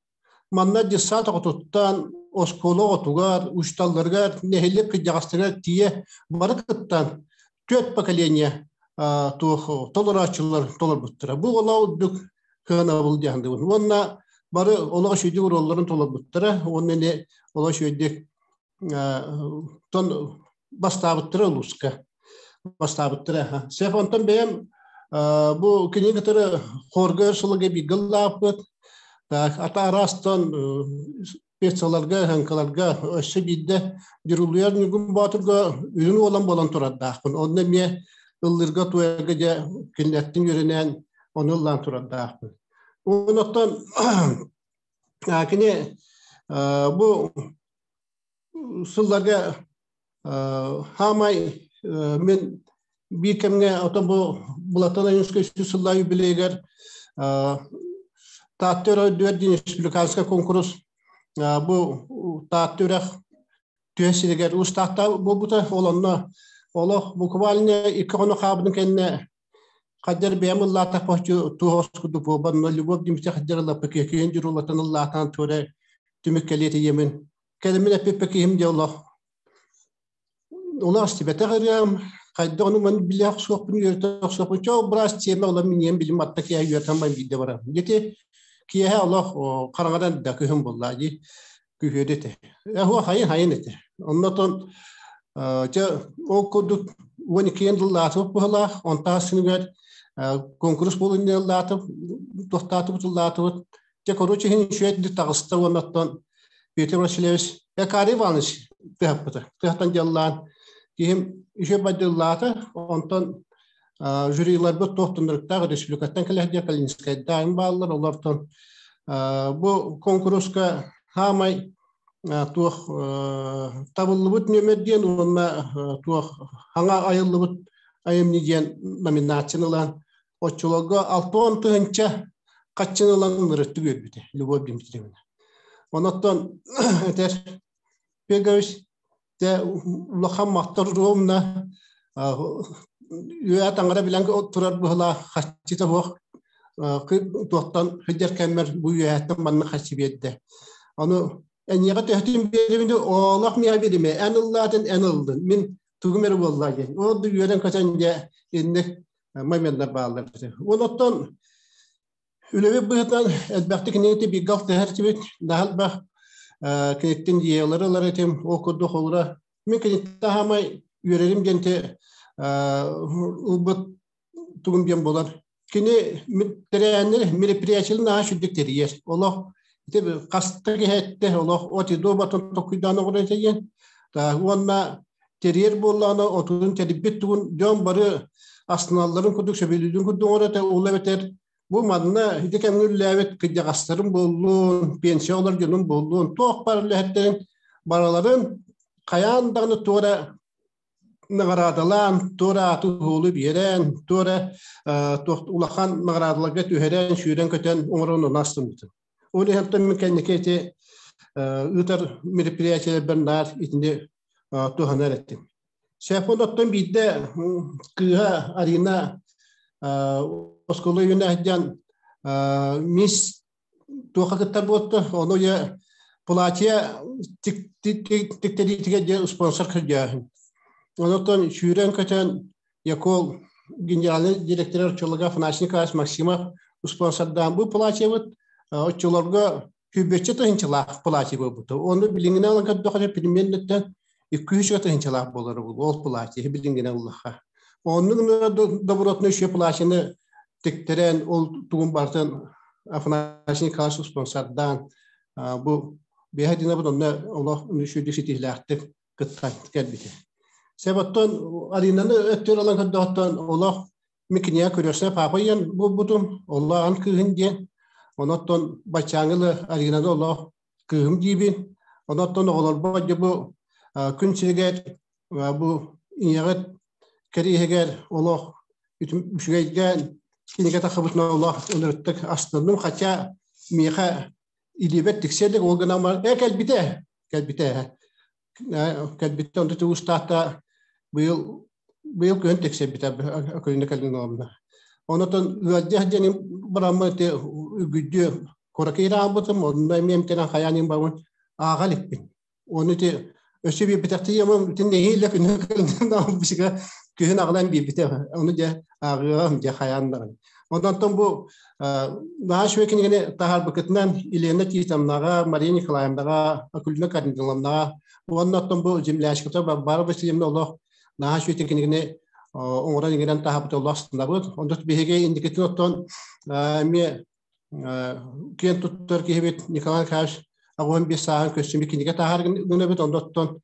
Манна детсад оҕотуттан оскуола оҕотугар, учууталларыгар, нэһилиэк кырдьаҕастарыгар тиийэ бары кыттан түөрт поколение туох толорооччулар толорбуттара. Бу олоо үрдүк кыанабыл диэн Уонна бары олох үчүгүйдүк оруолларын толорбуттара уонна ини олох үчүгэйдик тон бастаабыттара улууска бастаабыттара. Сеп онтон бэйэм бу кини кытары хорга өр сылга бииргэ ыллааппыт. Ата араастан пьесаларга, хаҥкаларга өссө биирдэ Дьурулуйар Ньургун Боотурга үрүҥ уолан буолан турардаахпын. Онно эмиэ ыллыырга туойарга дьэ кинилэртэн үөрэнэн ону ыллаан турардаахпын. Онуттан кини бу сылларга хаамай мен биир кэмҥэ ото бу Булатан Ойуунскай сүүс сыллаах юбилейгар Таатта өрө диэн республиканскай конкурс бу Таатта үрэх түһэ сиригэр Уус Таатта буолбута. Ол онно олох буквально икки хоно хаабытын кэннэ хаддер бэйэм ыллаатахпа туох курдук буолбат. Но Любовь Дмитриевна хаддер ыллаппа киһин дьурулатан ыллаатаан туора түмүк кэлиэт ийэмин. Кэлэммин эппиппэ киһим дьэ олох улах истибэтэх ырыам. Хайда ону ман билэх суохпун үөрэтэ суохпун. Чоо браас тиэмэ ола миниэн билим атта киһи үөрэтэн бан биирдэ барам. Дити киэһэ олох хараҥадан да күһүн булла ди күһүөдэ этэ. Эһуо хайын хайын этэ. Оннотон чэ ол курдук 12 дыллаатыбыт быһылаах, онтаа сыныгар конкурс буолун дыллаатып, тохтаатыбыт ыллаатыбыт. Чэ, короче, иһин үчүгэйдик таҕыста уоннаттан Петр Васильевич Экарий Иванович тыһаппыта. Тыһаттан дьаллаан киһим үчүгэй бадыллаата, онтон жюриларбыт туохтуннарыктаах республикаттан кэлэһдиэ Калининскайдаан бааллар, олортон бу конкурска хаамай туох табыллыбыт нүөмэр диэн уонна туох хаҥа айыллыбыт айымньы диэн номинацияны ылан оччолорго 60 тыһынча хаччыны ылан ынырыттык үөрбүтэ Любовь Дмитриевна. Онон этэр Пегович те улахан махтар ровно үө таҥара билэн турар быһылаах хаччыта суох туохтан сылдьар кэммэр бу үөһэттэн манна хаччы биэрдэ. Ону эниэхэ төһөтүн биэрэбин олох миэхэ биэримэ эн ыллаатын эн ыллын мин тугум эрэ буолла диэн. Ол да үөрэн көтөн дьэ инник моменттар бааллар. Онуттан үлэбит быһытынан элбэхтик кинини бииргэ алтыһар этибит, наһаа элбэх киниттэн идеялары ылар этим, ол курдук холура мин киниттэн хаамай үөрэрим диэнте ылбыт тугум диэн буолар. Кини тэрээһиннэр мероприятиелы наһаа сүрдүк тэрийэр. Олох ити хаста киһи олох от иду батын токуйдаан оҕура диэн. Уонна тэрийэр буоллаҕына отун тэрийбит тугун дьон бары астыналларын курдук сөбүлүүрүн курдук оҥорор этэ ол эбэтэр бу манна ити кэмҥэ үлэлээбит кырдьаҕастарын буоллун пенсия олор дьонун буоллун туох баар үлэһиттэрин барыларын хайаан даҕаны туора наҕараадалаан туора ааты уһуулу биэрэн туора улахан наҕараадаларга түһэрэн сүүрэн-көтөн оҥорон ону астыммытым. Ол иһэн мин кэнники ити ыытар мероприятиелэрбэр наар итини туһанар этим. Сефон оттон биирдэ кыыһа Арина оскуола үүнэ мисс туоха кыттар буолта, ону я платье тиктэриитигэр диэн спонсор көрдөөһүн. Онотон сүүрэн-көтөн Якол генеральный директор оччолорго Афанасий Николаевич Максимов спонсордаан бу платьебыт оччолорго сүүрбэччэ тыһыынчалаах платье буолбута. Ону билиҥҥинэн ылан көрдөххө примерно 200 тыһыынчалаах буолар ол платье билиҥҥинэн ыллахха. Оннук добротный үчүгэй платьены тиктэрэн ол тугун барытын Афанасий Николаевич спонсордаан бу биэһэ динабыт онно олох үчүгэй ситиһилээхтик кыттан кэлбитэ. Себоттон Аринаны өттүр алан көрдөһөттөн олох микиния көрөсө папа иен булбутум, оллоон кыыһын диэн. Оноттон баччааҥылы Аринаны олох кыыһым диибин. Оноттон оҕолорбо дьэ бу күн сиригэр бу ийэҕит кэриэһигэр олох үчүгэйгэ кинигэ тахыбытына олох ынырыктык астынным. Хотя миэхэ илиибэр тиксиэлик ол гынан баран э кэлбитэ кэлбитэ кэлбитэ онто туустаата быйыл быйыл күһүн тиксэрбитэ күнүнэ кэлин оҕомно онотон ыалдьах диэн бараммын ити үгүдү куоракка ираабытым онно эмиэ эмтэнэн хайаан иһин бараммын ааҕа иликпин ону ити өссө биэрбэтэхтии амам итин нэһиилэ күнү бисигэ күһүн аҕалан биэрбитэ ону дьэ ааҕыаҕым дьэ хайаан даҕаны онтон бу наһаа үчүгэй кинигэни таһаарбыкытынан Елена Титовнаҕа, Мария Николаевнаҕа, Акулина Корниловнаҕа уонна оттон бу землячката Варвара Васильевна олох наһаа үчүгэй кинигэни оҥорон иҥэрэн таһаарбыт олох астынабыт. Онтон биһиги инникитин оттон эмиэ киэн туттар киһибит Николай Николаевич 85 сааһын көссүмүт кинигэ таһаар гынабыт. Онтон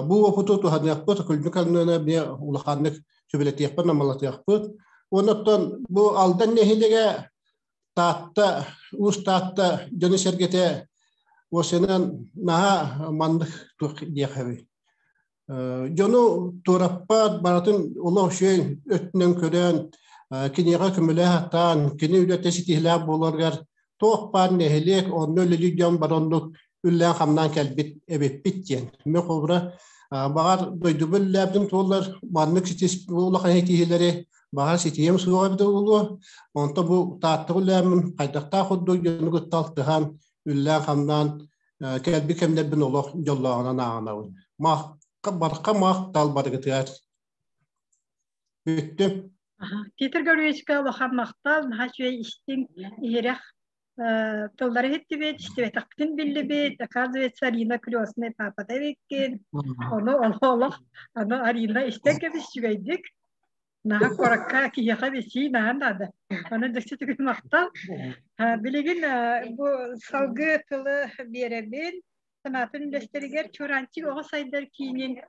бу опыту туһаныахпыт, Акулина Корниловна эмиэ улаханнык сөбүлэтиэхпит, намалатыахпыт. Онон бу Алдан нэһилиэгэ Таатта, Уус Таатта дьоно-сэргэтэ уосанан наһаа маннык туох диэхэбий. Дьону туораппат, барытын олох үчүгэй өттүнэн көрөн, киниэхэ көмөлөөх аттаан, кини үлэтэ ситиһилээх буоларыгар туох баар нэһилиэк онно үлэлиир дьон бары оннук үллээн-хамнаан кэлбит эбиппит диэн. Мен холобура баҕар дойдубун үллээбитим туоллар маннык ситис улахан киһилэри баҕар ситиһиэм суоҕа эбитэ буолуо. Онто бу Тааттаҕа үллээммин хайдахтаах курдук дьону кытта алтыһан, үллээн-хамнаан кэлбит кэмнэрбин олох дьоллооҕунан ааҕынабын. Мах барха мах тал барыгытыгар. Бүттүм. Петр Гавриловичка улахан махтал, наһаа үчүгэй истиҥ, иһирэх тыллары иһиттибит, истибэтэхпитин биллибит. Оказывается, Арина крестный папата эбиккин. Ону олох, аны Арина истэн кэбис үчүгэйдик. Наһаа куоракка киһиэхэ бисии наһаа наада. Аны дьикти түгэн махтал. Билигин бу салгыы тылы биэрэбин. Санаатын үлэстэригэр Чуранчик оҕо сайдар киинин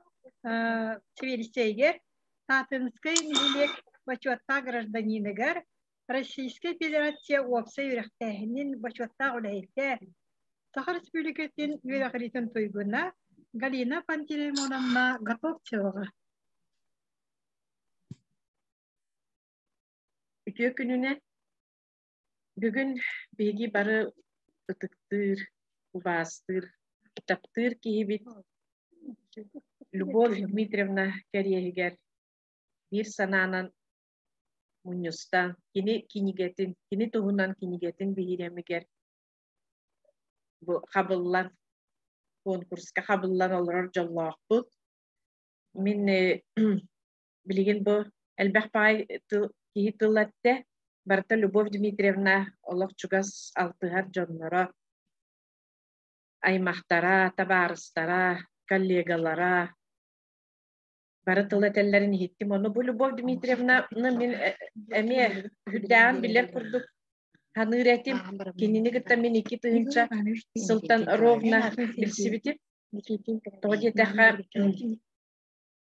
сэбиэдиссэйигэр Таатынскай нэһилиэк бочуоттаах гражданиныгар Российскай Федерация уопсай үөрэхтээһинин бочуоттаах үлэһитэ, Саха Республикатын үөрэҕириитин туйгуна Галина Пантелеймоновна Готовцеваҕа. Үтүө күнүнэн Бүгүн биһиги бары ытыктыыр, убаастыыр, таптыыр киһибит Любовь Дмитриевна кэриэһигэр биир санаанан мунньустан, кини кинигэтин, кини туһунан кинигэтин биһирэмигэр бу хабыллан, конкурска хабыллан олорор дьоллоохпут. Мин билигин бу элбэх баай тыл, киһи тыл эттэ. Барыта Любовь Дмитриевна олох чугас алтыһар дьонноро, аймахтара, табаарыстара, коллегалара бары тыл этэллэрин иһиттим. Ону бу Любовь Дмитриевна мин эмиэ үрдээҕин билэр курдук саныыр этим. Кинини кытта мин 2000 сылтан ровно билсибитим. Тоҕо диэтэххэ,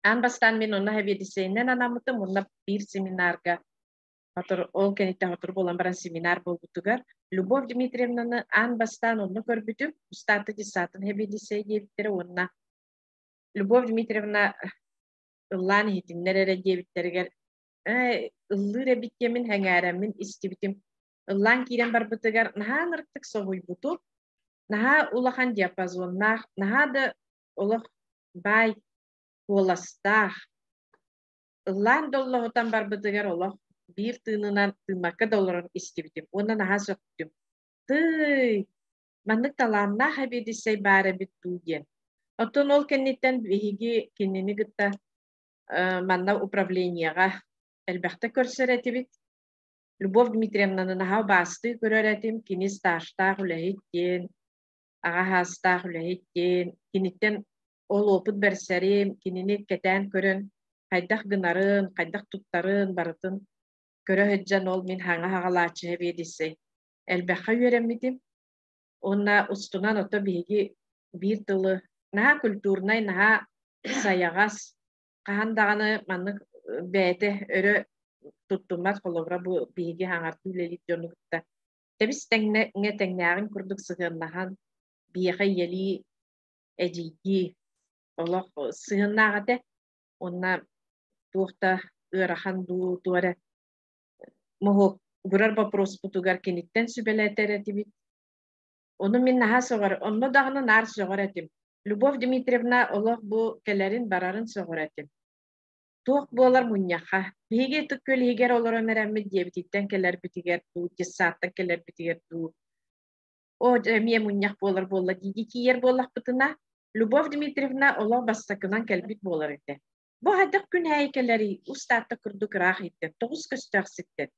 Аан бастаан мин онно сэбиэдиссэйинэн анаммытым уонна биир семинарга ол кэнниттэн сотору буолан баран семинар буолбутугар Любовь Дмитриевнаны аан бастаан онно көрбүтүм. Устааты десантын сэбиэдиссэй диэбиттэрэ уонна Любовь Дмитриевна ыллаан иһитиннэр эрэ диэбиттэригэр ээ ыллыыр эбит диэммин сэҥээрэммин истибитим. Ыллаан киирэн барбытыгар наһаа ынырыктык соһуйбутум. Наһаа улахан диапазоннаах, наһаа да олох баай куоластаах, ыллаан доллоһутан барбытыгар олох биир тыынынан тыыммакка да олорон истибитим уонна наһаа сөхтүм. Тыый, маннык талааннаах эбиэдиссэй баар эбит дуу диэн. Оттон ол кэнниттэн биһиги кинини кытта манна управлениеҕа элбэхтэ көрсөр этибит. Любовь Дмитриевнаны наһаа убаастыы көрөр этим, кини стажтаах үлэһит диэн, аҕа саастаах үлэһит диэн, киниттэн ол опыт бэрсэрим, кинини кэтээн көрөн хайдах гынарын, хайдах туттарын барытын көрө сылдьан ол мин хаҥа хаҕалааччы сэбиэдиссэй элбэххэ үөрэммитим. Уонна устунан ото биһиги биир тылы наһаа культурнай, наһаа сайаҕас, хаһан даҕаны маннык бэйэтэ өрө туттуммат холобура бу биһиги хаҥардыы үлэлиир дьону кытта тэбис тэҥҥэ тэҥнээҕин курдук сыһыаннаһан биһиэхэ ийэлии эдьиийдии олох сыһыаннаах этэ уонна туох да ыарахан дуу туох эрэ моһуок гурар боппуруоспутугар киниттэн сүбэлэтэр этибит. Ону мин наһаа сөҕөр, онно даҕаны наар сөҕөр этим. Любовь Дмитриевна олох бу кэлэрин-барарын сөҕөр этим. Туох буолар мунньахха? Биһиги Ытык Күөл иһигэр олорон эрэммит диэбититтэн кэлэрбитигэр дуу, детсадтан кэлэрбитигэр дуу, оо, дьэ, эмиэ мунньах буолар буолла дии тиийэр буоллахпытына, Любовь Дмитриевна олох бастакынан кэлбит буолар этэ. Бу хайдах күн аайы кэлэрий, устаатта курдук ыраах иттэн, тоҕус көстөөх сиртэн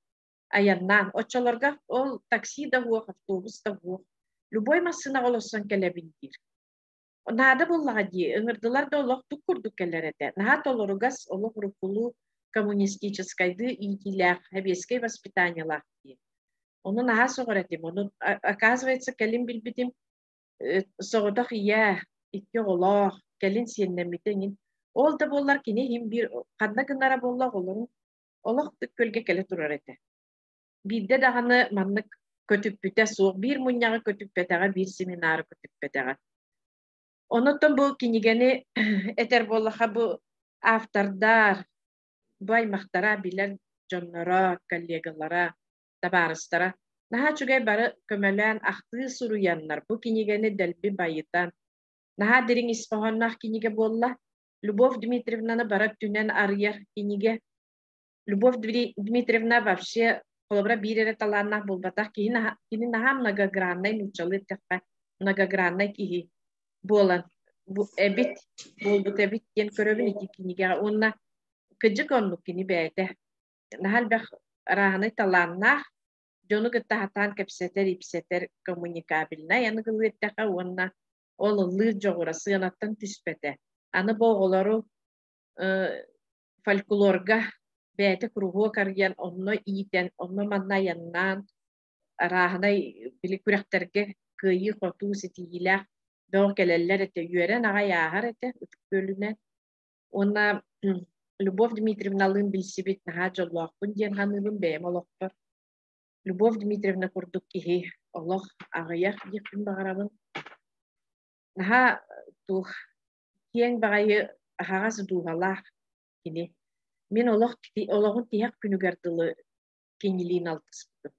айаннаан, оччолорго ол такси да уох, автобус да уох, любой массыынаҕа олорсон кэлэбин диир. Наада буоллаҕа дии, ыҥырдылар да олох тук курдук кэлэр этэ. Наһаа толоругас, олох уруккулуу коммунистическайдыы иитиилээх, сэбиэскэй воспитаниелаах дии. Ону наһаа сөҕөр этим. Ону, оказывается, кэлин билбитим, соҕотох ийэ, икки оҕолоох, кэлин сиэннэммитэ иҥин. Ол да буоллар кини иһин биир ханна гынара буолла оҕолорун олох көлгө кэлэ турар этэ. Биирдэ даҕаны маннык көтүппүтэ суох, биир мунньаҕы көтүппэтэҕэ, биир семинары көтүппэтэҕэ. Онуттан бу кинигэни этэр буоллаха бу автордар, бу аймахтара, билэр дьонноро, коллегалара, табаарыстара наһаа үчүгэй бары көмөлөөн ахтыы суруйаннар бу кинигэни дэлби байытан наһаа дириҥ ис хоһоонноох кинигэ буолла. Любовь Дмитриевнаны бары өттүнэн арыйар кинигэ. Любовь Дмитриевна вообще холобура биир эрэ талааннаах буолбатах киһи кини наһаа многограннай нууччалыы эттэххэ многограннай киһи буолан бу эбит буолбут эбит диэн көрөбүн ити кинигэҕэ уонна Кыдьык оннук кини бэйэтэ. Наһаа элбэх арааһынай талааннаах, дьону кытта сатаан кэпсэтэр, ипсэтэр, коммуникабельнай аныгылыы эттэххэ уонна ол ыллыыр дьоҕура сыанаттан түспэтэ. Аны бу оҕолору фольклорга бэйэтэ куруһуок арыйан, онно иитэн, онно-манна айаннаан, арааһынай били күрэхтэргэ кыайыы-хотуу ситиһиилээх бөҕө кэлэллэр этэ, үөрэн аҕай ааһар этэ Ытык Күөлүнэн. Уонна Любовь Дмитриевналыын билсибит наһаа дьоллоохпун диэн саныыбын бэйэм олохпор. Любовь Дмитриевна курдук киһи олох аҕыйах диэхпин баҕарабын. Наһаа туох киэҥ баҕайы аһаҕас дууһалаах кини. Мин олох олоҕун тиһэх күнүгэр дылы кинилиин алтыспытым.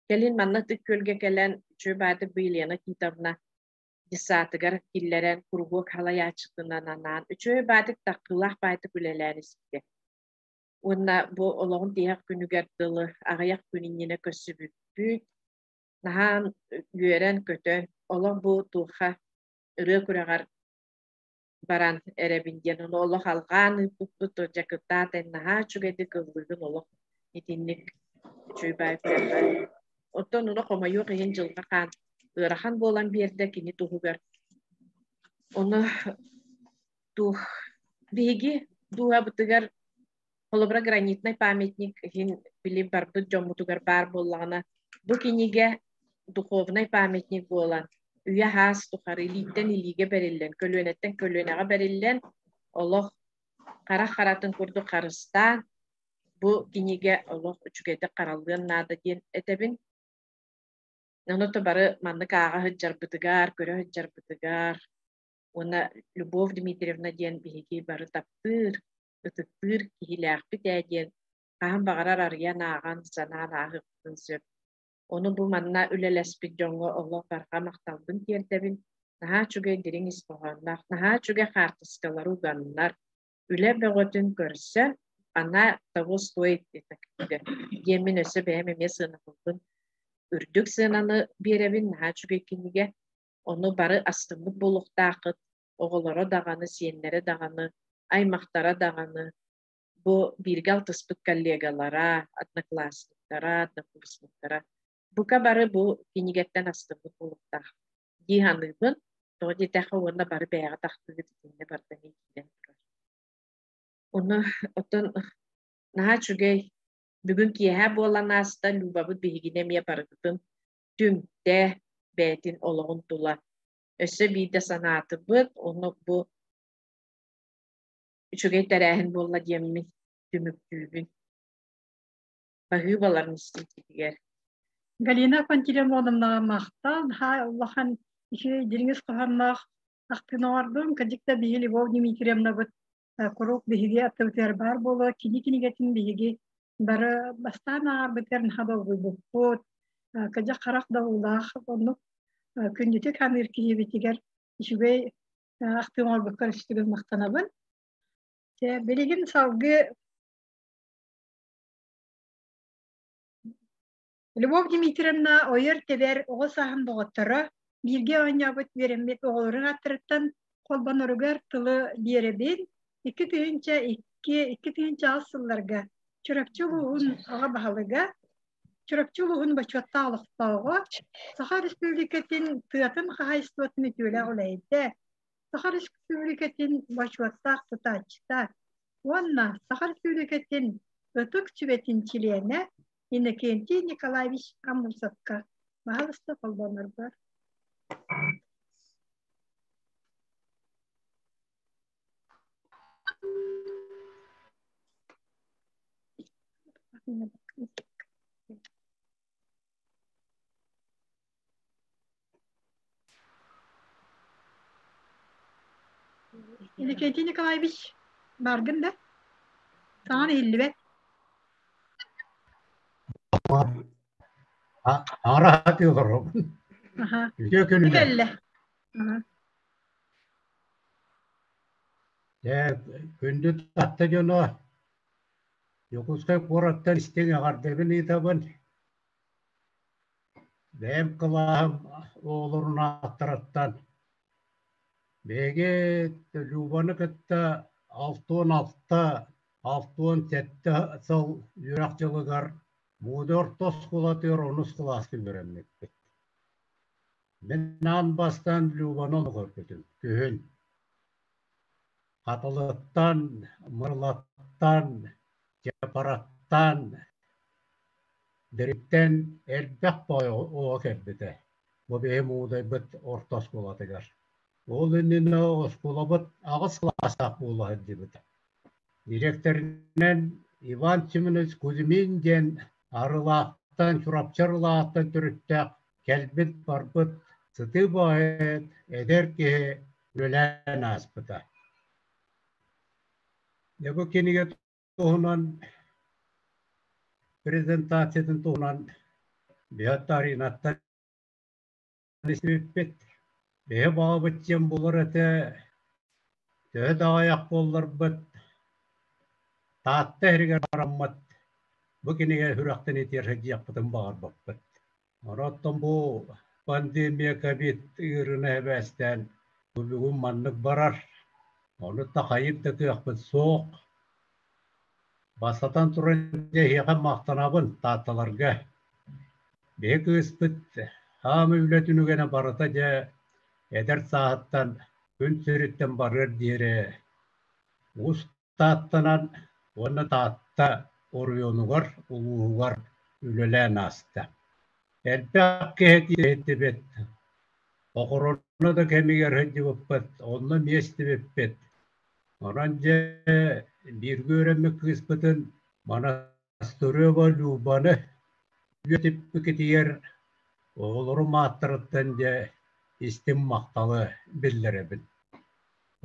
Кэлин манна Ытык Күөлгэ кэлэн үчүгэй баайдык бу Елена Титовна десаатыгар киллэрэн куруһуок халайааччытынан анаан үчүгэй баайдык таххыылаах баайдык үлэлээн испитэ. Уонна бу олоҕун тиһэх күнүгэр дылы аҕыйах күн иннинэ көрсүбүппүт. Наһаа үөрэн-көтөн олох бу туохха ырыа күрэҕэр баран эрэбин диэн ону олох алҕаан ыыппыппыт дьакыттаат эн наһаа үчүгэйдик ыллыыгын олох итинник үчүгэй баай күрэххэ оттон ону хомойуох иһин дьылҕа хаан ыарахан буолан биэрдэ кини туһугар ону туох биһиги дууһабытыгар холобура гранитнай памятник иһин били барбыт дьоммутугар баар буоллаҕына бу кинигэ духовнай памятник буолан үйэ хаас тухары илииттэн илиигэ бэриллэн көлүөнэттэн көлүөнэҕэ бэриллэн олох хара харатын курдук харыстаан бу кинигэ олох үчүгэйдик хараллыан наада диэн этэбин. Ону то бары маннык ааҕа сылдьарбытыгар, көрө сылдьарбытыгар уонна Любовь Дмитриевна диэн биһиги бары таптыыр, ытыктыыр киһилээхпит ээ диэн хаһан баҕарар арыйан ааҕан, санаан ааһыахпытын сөп. Ону бу манна үлэлэспит дьоҥҥо олох барҕа махталбын тиэрдэбин. Наһаа үчүгэй дириҥ ис хоһоонноох, наһаа үчүгэй хаартыскалары уганнар, үлэ бөҕөтүн көрсөн, она того стоит эта книга диэммин өссө бэйэм эмиэ сыанабылбын үрдүк сыананы биэрэбин, наһаа үчүгэй кинигэ. Ону бары астыммыт буолуохтааххыт, оҕолоро даҕаны, сиэннэрэ даҕаны, аймахтара даҕаны, бу бииргэ алтыспыт коллегалара, одноклассниктара, однокурсниктара бука бары бу кинигэттэн астыммыт буолуохтаах дии саныыбын. Тоҕо диэтэххэ уонна бары бэйэҕэ тахтыгыт итиннэ барыта эмиэ киирэн турар. Ону оттон наһаа үчүгэй бүгүн киэһэ буолан ааста Любабыт биһигини эмиэ барыбытын түмтэ бэйэтин олоҕун тула. Өссө биирдэ санаатыбыт, ону бу үчүгэй тэрээһин буолла диэммин түмүктүүбүн. Баһыыбаларын истиитигэр. Галина Пантелеймоновнаҕа махтал, наһаа улахан үчүгэй дириҥ ис хоһоонноох ахтыыны оҥордум. Кырдьык да биһиги Любовь Дмитриевнабыт куруук биһиги аттыбытыгар баар буолуо. Кини кинигэтин биһиги бары бастаан ааҕарбытыгар наһаа долгуйбуппут. Кырдьык харах да уулаах оннук күндүтүк саныыр киһибитигэр үчүгэй ахтыы оҥорбуккар үстүгүн махтанабын. Билигин салгыы Любовь Дмитриевна ойор-тэбэр оҕо сааһын доҕотторо, бииргэ оонньообут үөрэммит оҕолорун ааттарыттан холбоноругар тылы биэрэбин. 2002-2008 сылларга Чурапчы улууһун аҕа баһылыга, Чурапчы улууһун бочуоттаах олохтооҕо, Саха Республикатын тыатын хаһаайыстыбатын үтүөлээх үлэһитэ, Саха Республикатын бочуоттаах тутааччыта уонна Саха Республикатын Ытык сүбэтин чилиэнэ Иннокентий Николаевич Аммосовка баһалыста холбоноргор. Иннокентий Николаевич, бааргын да? Саҥан иһиллибэт. Араат олоробун. Үтүө күнүнэн. Кэллэ. Дьэ, күндү татта дьоно, Дьокуускай куораттан истиҥ эҕэрдэбин ыытабын. Бэйэм кылааһым оҕолорун ааттарыттан биһиги Любаны кытта 66 67 сыл үөрэх дьылыгар Мууда орто оскуолатыгар онус кылааска үөрэммиппит. Мин аан бастаан Любаны ону көрбүтүм, күһүн. Хатылыттан, Мырылаттан, Чапараттан, Дириттэн элбэх оҕо кэлбитэ. Бу биһи Муудайбыт орто оскуолатыгар. Ол иннинэ оскуолабыт аҕыс кылаастаах буола сылдьыбыта. Дириэктэринэн Иван Семенович Кузьмин диэн Арылаахтан, Чурапчы Арылааҕыттан төрүттээх кэлбит-барбыт сытыы поэт, эдэр киһи үлэлээн ааспыта. Дьэ бу кинигэ туһунан презентациятын туһунан Биһат Аринаттан истибиппит. Биһи баҕабыт диэн буолар этэ, төһө да аҕыйах буолларбыт, Таатта иһигэр бараммыт бу кинигэ сүрэхтэн итиэр сылдьыахпытын баҕарбаппыт. Оттон бу пандемия ковид ыарыыны эбээстээн бу бүгүн маннык барар. Ону такайыр да кыахпыт суох. Бастатан туран дьэ эһиэхэ махтанабын Таатталарга. Биһи кыыспыт хаамыы үлэтин үгэнэ барыта дьэ эдэр сааһыттан күн сириттэн барыар диэри уус Тааттанан уонна Таатта оройуонугар, улууһугар үлэлээн ааста. Элбэх киһи иһиттибит, охороно да кэмигэр сылдьыбыппыт, онно миэстибиппит. Онон дьэ бииргэ үөрэммит кыыспытын Монастырева Любаны үйэтиппикитигэр оҕолорум ааттарыттан дьэ истиҥ махталы биллэрэбин.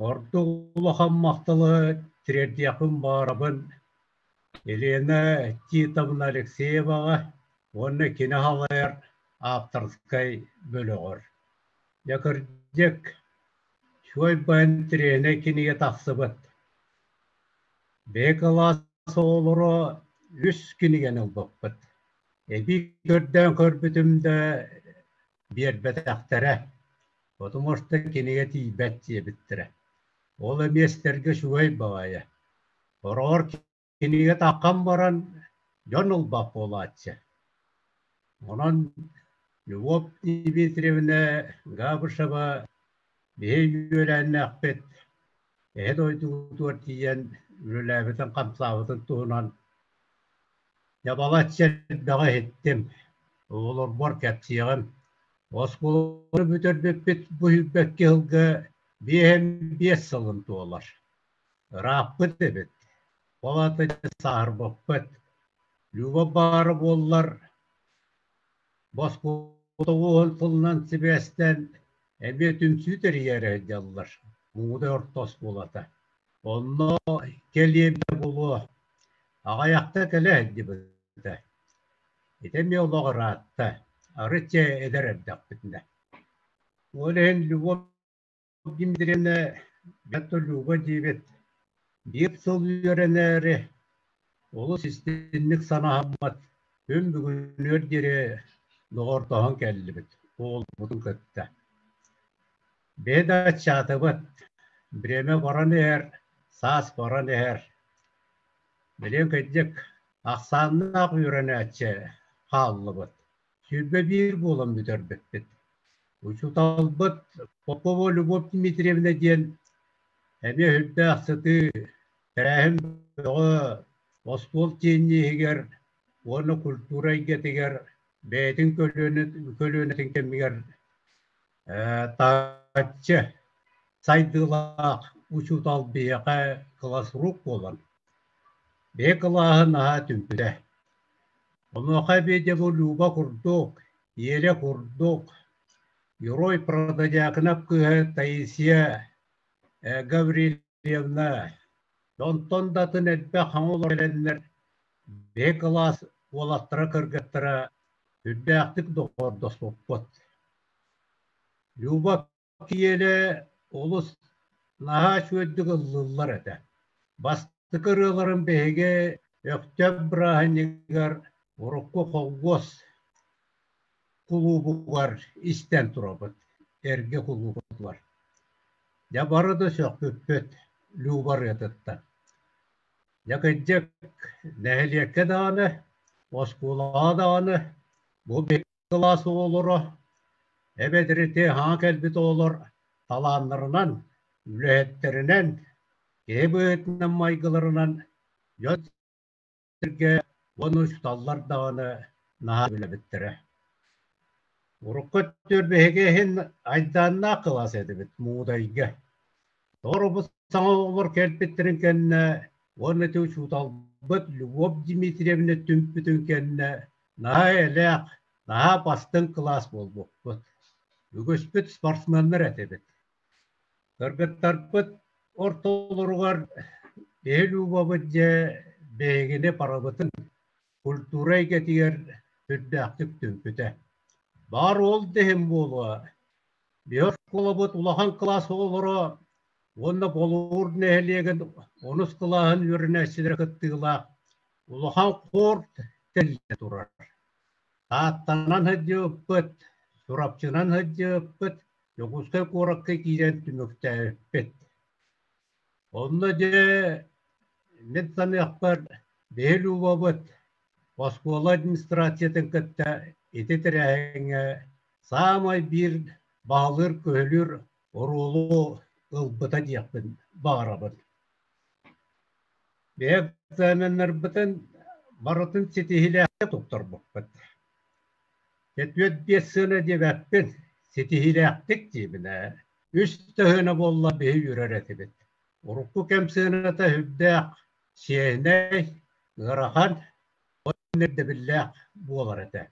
Ордук улахан махталы тириэрдиэхпин баҕарабын Елена Титовна Алексееваҕа уонна кини салайар ааптарскай бөлөҕөр. Дьэ кырдьык, Чуой байан тренер кинигэ тахсыбыт. Бэйэ кылаас оҕолоро үс кинигэни ылбыппыт. Эбии көрдөөн көрбүтүм да биэрбэтэхтэрэ. Потому что кинигэ тиийбэт диэбиттэрэ. Ол эмиэстэргэ үчүгэй баҕайы. Хороҕор кинигэ таххан баран дьон ылбат буолааччы. Онон Любовь Дмитриевна Габышева биһи үөлээннээхпит эһэ дойдубутугар тиийэн үлэлээбитин-хамсаабытын туһунан дьабалаччы элбэҕи иһиттим. Оҕолорбор кэпсиэҕим. Оскуоланы бүтэрбиппит бу сүүрбэкки сылга 55 сылын туолар. Ырааппыт эбит. Ол аата сааһырбаппыт. Люба баара буоллар, босхотоҕуһун тылынан сибээстээн эмиэ түмсүү тэрийээри сылдьаллар. Муҥудай орто оскуолата. Онно кэлиэбитэ буолуо. Аҕыйахта кэлэ сылдьыбыта. Ити эмиэ олох ыраатта. Арыт эдэр эрдэхпитинэ. Ол иһин Любовь Дмитриевна бэрт Люба диэбит биир сыл үөрэнээри олус истинник санаһаммыт күн бүгүнүгэр диэри доҕордоһон кэллибит уолбутун кытта. Бэйэ да аччаатыбыт, бириэмэ баран иһэр, саас баран иһэр. Билигин кырдьык ахсааннаах үөрэнээччи хааллыбыт. 21 буолан бүтэрбиппит. Учууталбыт Попова Любовь Дмитриевна диэн эмиэ үрдээх сытыы тэрээһин бөҕө остуол тиэнньиһигэр уонна культура эйгэтигэр бэйэтин көлүөнэтин кэмигэр таһыччы сайдыылаах учуутал биһиэхэ классрук буолан бэйэ кылааһын наһаа түмпүтэ. Онуоха эбии дьэ бу Люба курдук, Еля курдук, Герой Протодьяконов кыыһа Таисия Гаврильевна, онтон да атын элбэх хаҥыл кэлэннэр бэйэ кылаас уолаттара кыргыттара үрдээхтик доҕордоспуппут. Люба киэлэ олус наһаа үчүгэйдик ыллыыллар этэ. Бастакы ырыаларын биһиги Өктөөп бырааһынньыгар урукку холкуос кулуубугар истэн турабыт, эргэ кулуубутугар. Дьэ бары да сөхпүппүт Люба ырыатыттан. Дьэ кырдьык, нэһилиэккэ даҕаны, оскуолаҕа даҕаны бу кылаас оҕолоро эбэтэр ити хаҥа кэлбит оҕолор талааннарынан, үлэһиттэринэн, киһи быһыытынан майгыларынан дьон-сэргэ уонна учууталлар даҕаны наһаа үлэбиттэрэ. Урукку өттүгэр биһиги иһин айдааннаах кылаас этибит Муудайга. Тоҕо саҥа оҕолор кэлбиттэрин кэннэ уонна ити учууталбыт Любовь Дмитриевна түмпүтүн кэннэ наһаа эйэлээх, наһаа бастыҥ кылаас буолбуппут. Үгүспүт спортсменнар этибит. Кыргыттарбыт ортолоругар биһи Любабыт дьэ биһигини барыбытын культура эйгэтигэр сүрдээхтик түмпүтэ. Баар ол да иһин буолуо, биһи оскуолабыт улахан кылаас оҕолоро уонна Болуур нэһилиэгин онус кылааһын үөрэнээччилэрэ кыттыылаах улахан хор тэриллэ турар. Тааттанан сылдьыбыппыт, Чурапчынан сылдьыбыппыт, Дьокуускай куоракка киирэн түмүктээбиппит. Онно дьэ мин саныахпар биһи Любабыт оскуола администрациятын кытта ити тэрээһиҥҥэ саамай биир баһылыыр-көһүлүүр оруолу ылбыта диэхпин баҕарабын. Биһи экзаменнарбытын барытын ситиһиилээхтик туттарбыппыт. Четверть биэс сыана диэбэппин, ситиһиилээхтик диибин ээ. Үс тыһыына буолла биһи үөрэр этибит. Урукку кэм сыаната сүрдээх сиэһинэй, ыарахан, ирдэбиллээх буолар этэ.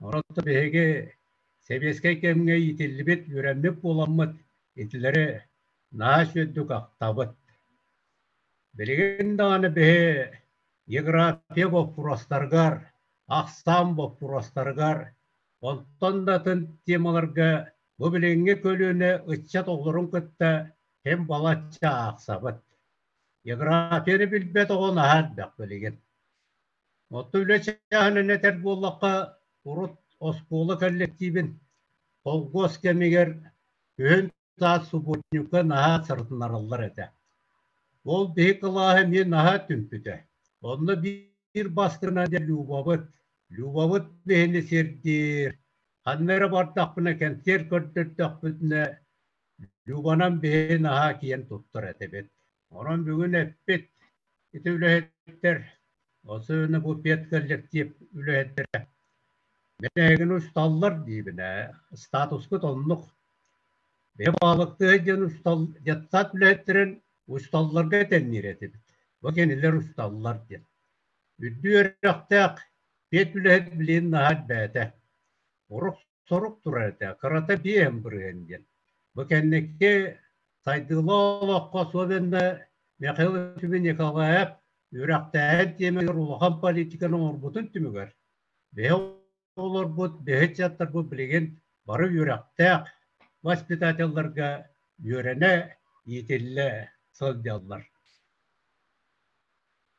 Онон биһиги сэбиэскэй кэмҥэ иитиллибит, үөрэммит буоламмыт итилэри наһаа үчүгэйдик ахтабыт. Билигин даҕаны биһи география боппуруостарыгар, ахсаан боппуруостарыгар, онтон да атын темаларга бу билиҥҥи көлүөнэ ыччат оҕолорун кытта ким балачча аахсабыт. Географияны билбэт оҕо наһаа элбэх билигин. Оттон үлэ чааһынан этэр буоллахха, урут оскуола коллективин холкуос кэмигэр күһүн саас субботникка наһаа сырытыннараллар этэ. Ол биһи кылааһы эмиэ наһаа түмпүтэ. Онно биир бастыҥынан дьэ Любабыт. Любабыт биһини сирдиир. Ханна эрэ бардахпына кэнсиэр көрдөрдөхпүтүнэ Любанан биһи наһаа киэн туттар этибит. Онон бүгүн эппит ити үлэһиттэр, особенно бу педколлектив үлэһиттэрэ мен эһигини усталлар диибин ээ, статускут оннук. Биһи баалыктыһы диэн устал, детсад үлэһиттэрин усталларга этэнниир этибит. Бу кинилэр усталлар диэн. Үрдүк үөрэхтээх пед үлэһит билигин наһаа элбээтэ. Урук сорук турар этэ, кырата биэһин бырыһыан диэн. Бу кэнники сайдыылаах олоххо особенно Михаил Ефимович Николаев үөрэхтээһин тиэмэтигэр улахан политиканы оҥорбутун түмүгэр биһи оҕолорбут, биһи ыччаттарбыт билигин бары үөрэхтээх воспитателларга үөрэнэ, иитиллэ сылдьаллар.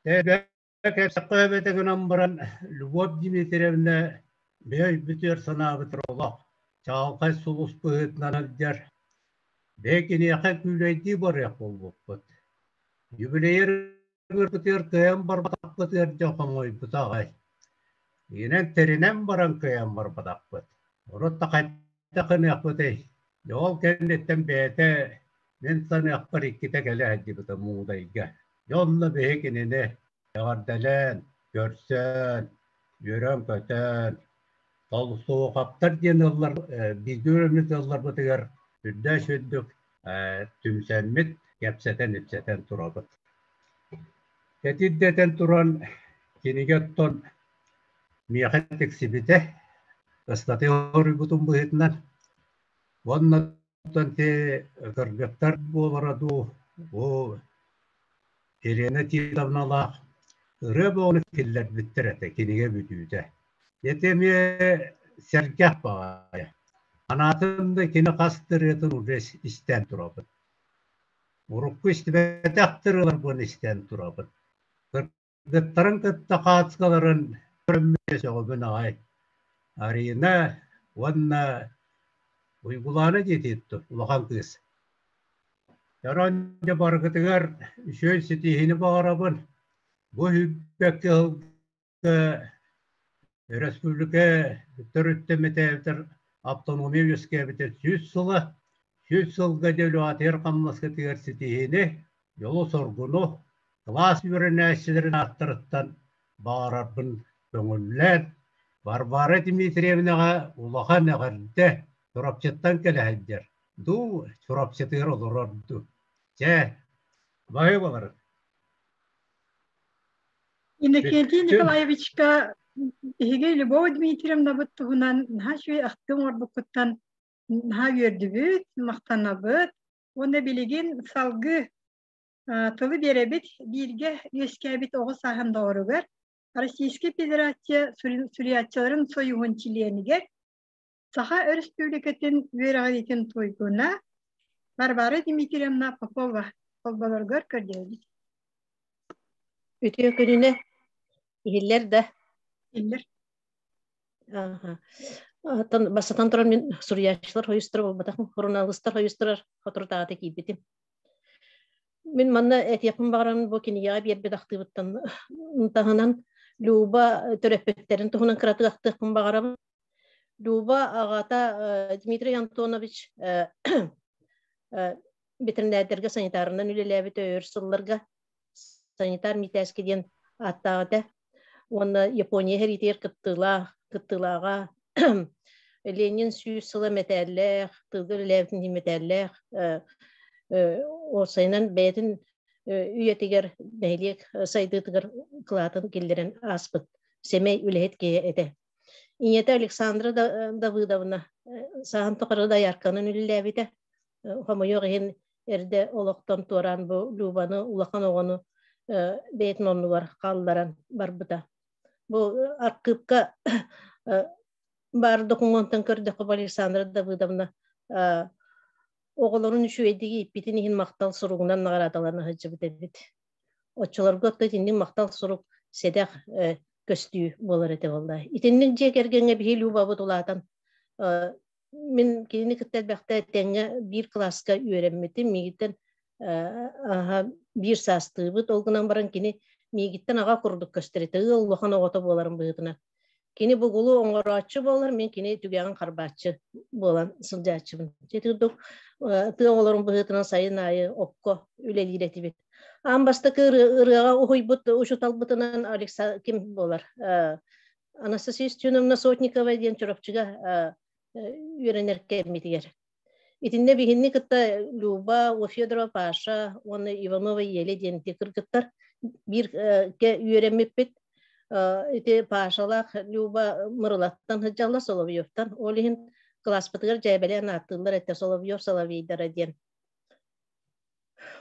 Кэпсэххэ эбэтэ гынан баран, Любовь Дмитриевна бэйэ өйбүтүгэр санаабытыгар олох чаҕылхай сулус быһыытынан сылдьар. Бэйэ киниэхэ күүлэйдии барыах буолбуппут. Юбилейар ыҥырбытыгар кыайан барбатахпытыгар дьэ хомойбута аҕай. Инэн тэринэн баран кыайан барбатахпыт. Урут да хайдах гыныахпытый? Дьэ ол кэнниттэн бэйэтэ мин саныахпар иккитэ кэлэ сылдьыбыта Муудайга. Дьэ онно биһи кинини эҕэрдэлээн, көрсөн, үөрэн-көтөн, Толстуохаптар диэн ыаллар бииргэ үөрэммит ыалларбытыгар үрдээх үрдүк түмсэммит, кэпсэтэн-ипсэтэн турабыт. Кэтирдэтэн туран кинигэ оттон миэхэ тиксибитэ, ыстатыйа хоруйбутун быһыытынан уонна оттон ти кыргыттар буолара дуу, бу Елена Титовналаах ырыа бөҕөнү киллэрбиттэр этэ кинигэ бүтүүтэ. Ити эмиэ сэргэх баҕайы. Анаатын да кини хас ырыатын уже истэн турабын. Урукку истибэтэх ырыаларбын истэн турабын. Кыргыттарын кытта хаацкаларын көрөммүн сөҕөбүн аҕай. Арина уонна Уйгулаана диэтитту улахан кыыс. Дьорон дьэ барыгытыгар үчүгэй ситиһиини баҕарабын. Бу сүүрбэккэ сылга республика төрүттэммитэ автономия үөскээбитэ 100 сыла, 100 сылга дьөлүҕэтигэр хамнаскытыгар ситиһиини, дьолу-соргуну кылаас үөрэнээччилэрин ааттарыттан баҕарарбын көҥүллээн, Варвара Дмитриевнаҕа улахан эҕэрдэ Чурапчыттан кэлэ сылдьар дуу, Чурапчытыгар олорор дуу. Чэ, баһыы балары. Иннокентий Николаевичка биһиги Любовь Дмитриевнабыт туһунан наһаа үчүгэй ахтыы оҥорбуккуттан наһаа үөрдүбүт, махтанабыт. Уонна билигин салгыы тылы биэрэбит бииргэ үөскээбит оҕо сааһын доҕоругар Российскай Федерация суруйааччыларын союһун чилиэнигэр Саха Өрөспүүбүлүкэтин үөрэҕириитин туйгуна Варвара Дмитриевна Попова холболоругар көрдөөбүт. Үтүө күнүнэ иһиллэр да? Иһиллэр. Ааха. Бастатан туран мин суруйааччылар хойустара буолбатах, суруналыыстар хойустарар соторутааҕыта киирбитим. Мин манна этиэхпин баҕарабын бу кинигэҕэ биэрбит ахтыыбыттан таһынан Люба төрөппүттэрин туһунан кыратык ахтыахпын баҕарабын. Люба аҕата Дмитрий Антонович бэтэринээрдэргэ санитарынан үлэлээбит өр сылларга санитар Митээски диэн ааттаах этэ. Уонна Япония сэриитигэр кыттыылаах, кыттыылааҕа Ленин 100 сыла мэтээллээх, тыылга үлэлээбитин иһин мэтээллээх, уопсайынан бэйэтин үйэтигэр нэһилиэк сайдыытыгар кылаатын киллэрэн ааспыт сэмэй үлэһит киһи этэ. Ийэтэ Александра Давыдовна сааһын тухары доярканан үлэлээбитэ. Хомойуох иһин эрдэ олохтон туораан бу Любаны улахан оҕону бэйэтин оннугар хаалларан барбыта. Бу архыыпка баар докумуонтан көрдөххө Александра Давыдовна оҕолорун үчүгэйдик ииппитин иһин махтал суругунан наҕараадалана сылдьыбыт эбит. Оччолорго оттон итинник махтал сурук сэдэх көстүү буолар этэ буолла. Итинник дьиэ кэргэҥҥэ биһи Любабыт улаатан мин кинини кытта элбэхтэ тэҥҥэ биир кылааска үөрэммитим. Миигиттэн биир саастыыбыт. Ол гынан баран кини миигиттэн аҕа курдук көстөр этэ. Ыал улахан оҕото буоларын быһыытынан. Кини бугулу оҥорооччу буолар, мин кини түгэҕин харбааччы буолан сылдьааччыбын. Ити курдук тыа оҕолорун быһыытынан сайын аайы окко үлэлиир этибит. Аан бастакы ырыаҕа уһуйбут учууталбытынан Алекса ким буолар? Анастасия Степановна Сотникова диэн Чурапчыга үөрэнэр кэммитигэр. Итиннэ биһинни кытта Люба, Федорова Паша уонна Иванова Еле диэн кыргыттар биир үөрэммиппит. Ити Пашалаах Люба Мырылаттан сылдьаллар Соловьевтан. Ол иһин кылааспытыгар дьээбэлээн ааттыыллар этэ Соловьев Соловейдара диэн.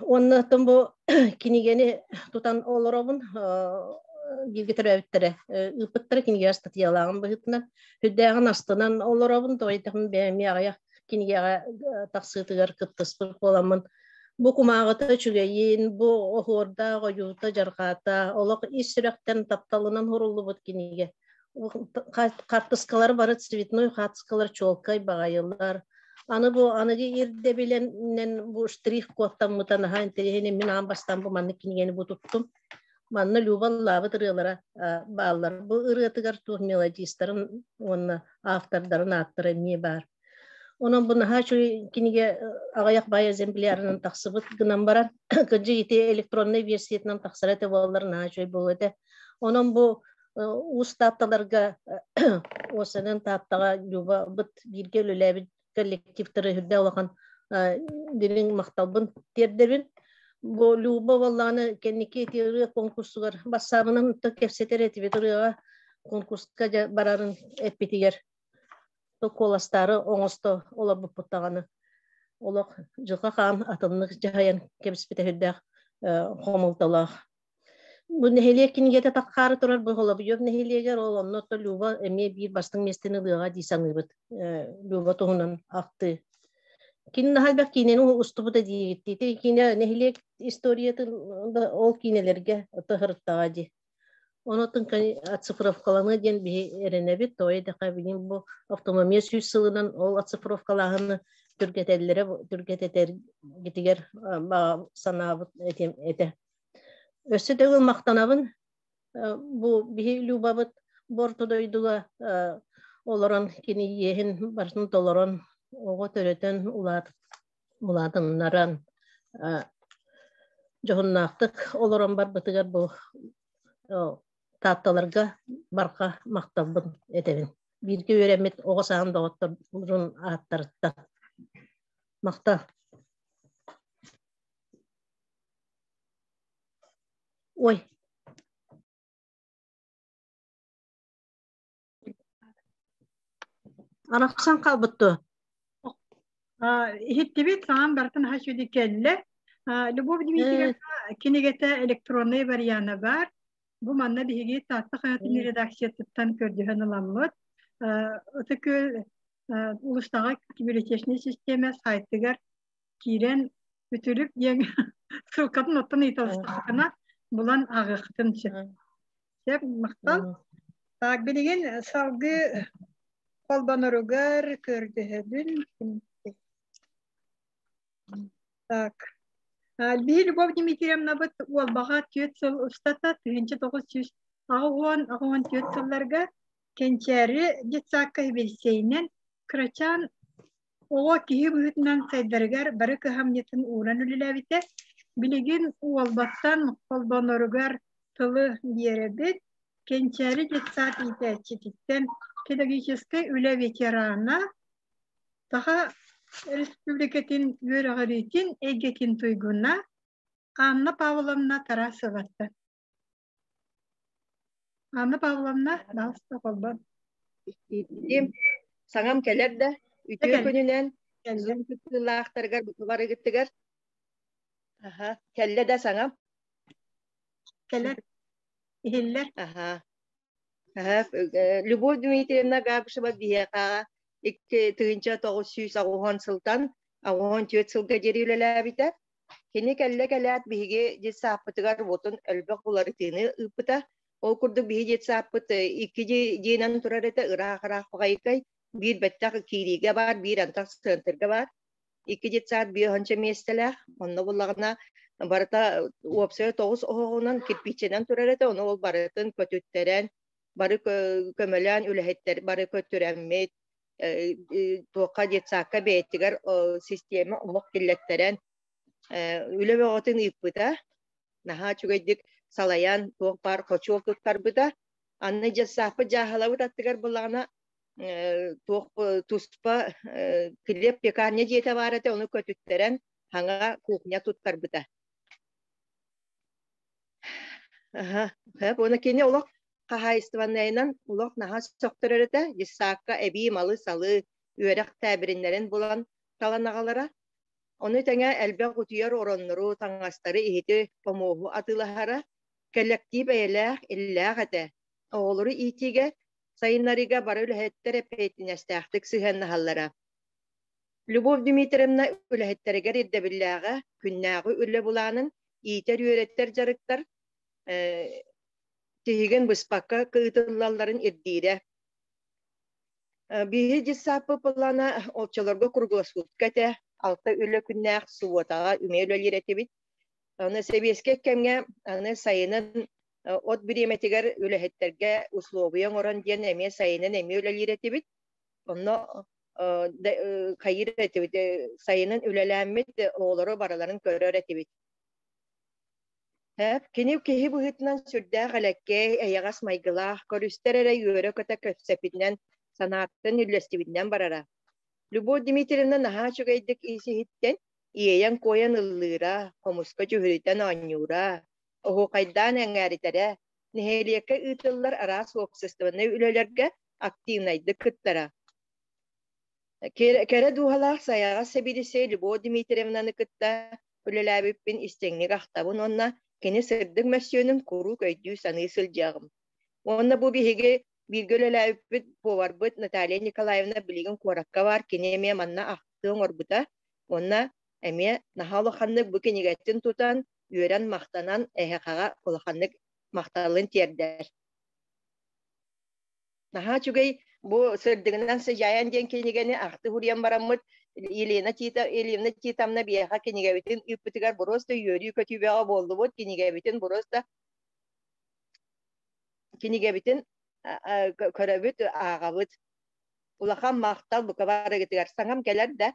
Уонна оттон бу кинигэни тутан олоробун бииргэ төрөөбүттэрэ ыыппыттара кинигэҕэ ыстатыйалааҕым быһыытынан сүрдээҕин астынан олоробун тоҕо бэйэм аҕыйах кинигэҕэ тахсыытыгар кыттыспыт буоламмын бу кумааҕыта үчүгэйин бу оһуордаах ойуута дьарҕаата олох ис сүрэхтэн тапталынан суруллубут кинигэ хартыскалар бары цветной хаартыскалар чуолкай баҕайылар Аны бу аныгы ирдэбилинэн бу штрих кодтаммыта наһаа интэриэһинэй. Мин аан бастаан бу маннык кинигэни бу туттум. Манна Люба ыллаабыт ырыалара бааллар. Бу ырыатыгар туох мелодистарын уонна автордарын ааттара эмиэ баар. Онон бу наһаа үчүгэй кинигэ аҕыйах баай экземплярынан тахсыбыт гынан баран, кырдьык ити электроннай версиятынан тахсара этэ буоллар наһаа үчүгэй буолуо этэ. Онон бу Уус Таатталарга уосанан Тааттаҕа Любабыт бииргэ үлэлээбит коллективтары үрдэ улахан дириҥ махталбын тиэрдэбин. Бу Люба буоллаҕына кэнники ити ырыа конкурсугар бассаабынан кэпсэтэр этибит ырыаҕа конкурска барарын эппитигэр куоластаары оҥосто олорбуппут даҕаны олох дьылҕа хаан атыннык дьаһайан кэбиспитэ сүрдээх хомолтолоох. Бу нэһилиэк кинигэтэ таххаары турар бу Соловьев нэһилиэгэр ол онно Люба эмиэ биир бастыҥ миэстэни ылыаҕа дии саныыбыт. Люба туһунан ахтыы. Кини наһаа элбэх киинэни устубута диигит. Ити киинэ нэһилиэк историятын ол киинэлэргэ тыһырыттаҕа дии. Онотун оцифровкаланыы диэн биһи эрэнэбит. Тоҕо диэтэххэ билигин бу автономия 100 сылынан ол оцифровкалааһыны түргэтэллэрэ түргэтэтэргитигэр санаабыт этэ. Өссө төгүл махтанабын. Бу биһи Любабыт борто дойдуга олорон кини иэһин барытын толорон оҕо төрөтөн улаатыннаран дьоһуннаахтык олорон барбытыгар бу Таатталарга барҕа махталбын этэбин. Бииргэ үөрэммит оҕо сааһым доҕотторун ааттарыттан. Махтал. Ой. Арахсан хаалбыт дуо? Иһиттибит, саҥам барытын аһа сүдү кэллэ. Любовь Дмитриевна кинигэтэ электроннай вариана баар. Бу манна биһиги Таатта хаһыатын редакциятыттан көрдөһөн ыламмыт. Ытык улустааҕы библиотечнай систиэмэ сайтыгар киирэн үтүлүк диэн ссылкатын оттон ыйыталастаххытына булан ааҕыаххытын сөп. Сөп, махтал. Так, билигин салгыы холбоноругар көрдөһөбүн. Так. Биһи Любовь Дмитриевнабыт Уолбаҕа 4 сыл устата 1980-84 сылларга Кэнчээри детсадка сэбиэдиссэйинэн кырачаан оҕо киһи быһыытынан сайдарыгар бары кыһамньытын ууран үлэлээбитэ. Билигин Уолбаттан холбоноругар тылы биэрэбит. Кэнчээри детсад иитээччититтэн педагогическай үлэ ветерана, Саха Республикатын үөрэҕириитин эйгэтин туйгуна Анна Павловна Тарасоваттан. Анна Павловна, баҕаста холбон. Иттим. Саҥам кэлэр да, үтүө күнүнэн Zoom кыттыылаахтарыгар барыгыттыгар. Аха, кэллэ да саҥам? Кэлэр. Иһиллэр. Аха. Аха, Любовь Дмитриевна Габышева биһиэхэҕэ 2980 сылтан 84 сылга диэри үлэлээбитэ. Кини кэллэ кэлээт биһиги детсааппытыгар уотун элбэх уларытыыны ыыппыта. Ол курдук биһи детсааппыт икки дьиэнэн турар этэ, ыраах-ыраах баҕайыкай, биир бэттэх киириигэ баар, биир антах центрга баар. Икки детсад биэһонча миэстэлээх, онно буллаҕына барыта уопсайа тоҕус оһоҕунан кирпииччэнэн турар этэ, ону ол барытын көтүттэрэн, бары көмөлөөн үлэһиттэр бары көттүрэммит, туохха детсадка бэйэтигэр систиэмэ олох киллэттэрэн үлэ бөҕөтүн ыыппыта, наһаа үчүгэйдик салайан туох баар хочуол туттарбыта. Аны детсадпыт дьааһылабыт аттыгар буллаҕына туох туспа килиэп пекарня дьиэтэ баар этэ, ону көтүттэрэн хаҥа кухня туттарбыта. Аха, уонна кини олох хаһаайыстыбаннайынан олох наһаа сөхтөрөр этэ. Детсадка эбии малы-салы, үөрэх тээбириннэрин булан талан аҕалара. Ону тэҥэ элбэх утуйар ороннору, таҥастары, иһити, хомуоһу атыылаһара. Кэлэктиип эйэлээх, иллээх этэ. Оҕолору иитиигэ, сайыннарыыга бары үлэһиттэр эппиэтинэстээхтик сыһыаннаһаллара. Любовь Дмитриевна үлэһиттэригэр ирдэбиллээҕэ, күннээҕи үлэ былаанын, иитэр-үөрэтэр дьарыктар тиһигин быспакка ыытыллалларын ирдиирэ. Биһи детсадпыт плана оччолорго круглосутка этэ, алта үлэ күннээх субуотаҕа үмэ үлэлиир этибит. Аны сэбиэскэй кэмҥэ аны сайынын от бириэмэтигэр үлэһиттэргэ условия оҥорон диэн эмиэ сайынын эмиэ үлэлиир этибит. Онно хайыыр этибит, сайынын үлэлээммит оҕолору барыларын көрөр этибит. Кини киһи быһыытынан сүрдээх элэккэй, эйэҕэс майгылаах, көрүстэр эрэ үөрэ-көтө кэпсэппитинэн, санааттан үллэстибитинэн барара. Любовь Дмитриевна наһаа үчүгэйдик ис-иһиттэн иэйэн-куойан ыллыыра, хомуска дьүһүрүтэн оонньуура, оһуохайдаан эҥээритэрэ, нэһилиэккэ ыытыллар араас уопсастыбаннай үлэлэргэ активнайдык кыттара. Кэрэ дууһалаах сайаҕас сэбиэдиссэй Любовь Дмитриевнаны кытта үлэлээбиппин истиҥник ахтабын уонна кини сырдык мөссүөнүн куруук өйдүү-саныы сылдьыаҕым. Уонна бу биһиги бииргэ үлэлээбиппит поварбыт Наталья Николаевна билигин куоракка баар, кини эмиэ манна ахтыы оҥорбута уонна эмиэ наһаа улаханнык бу кинигэтин тутан, үөрэн, махтанан эһэхэҕэ улаханнык махталын тиэрдэр. Наһаа үчүгэй бу сырдыгынан сыдьаайан диэн кинигэни ахты суруйан бараммыт Елена Тита Елена Титовна биһиэхэ кинигэбитин ыыппытыгар боруоста үөрүү-көтүү бөҕө буоллубут, кинигэбитин боруоста. Кинигэбитин көрөбүт, ааҕабыт. Улахан махтал бука барыгытыгар. Саҥам кэлэр да?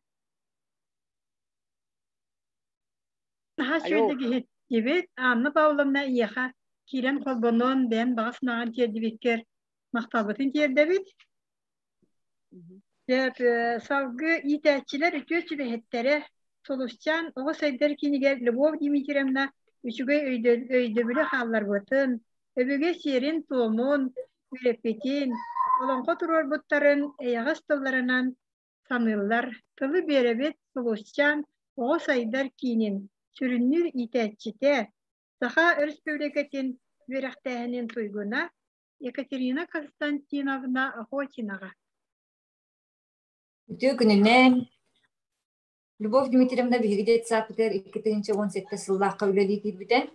Наһаа үчүгэйдик иһиттибит. Анна Павловна эйиэхэ киирэн холбонон, бэйэн баҕа санааҕын тиэрдибиккэр махталбытын тиэрдэбит. Сөп, салгыы иитээччилэр үтүө сүбэһиттэрэ Сулусчаан оҕо сайдар киинигэр Любовь Дмитриевна үчүгэй өйдөбүлү хаалларбытын, өбүгэ сиэрин-туомун үөрэппитин, олоҥхо туруорбуттарын эйэҕэс тылларынан саныыллар. Тылы биэрэбит Сулусчаан оҕо сайдар киинин сүрүннүүр иитээччитэ, Саха Өрөспүүбүлүкэтин үөрэхтээһинин туйгуна Екатерина Константиновна Охотинаҕа. Үтүө күнүнэн! Любовь Дмитриевна биһиги детсадпытыгар 2017 сыллаахха үлэлии киирбитэ.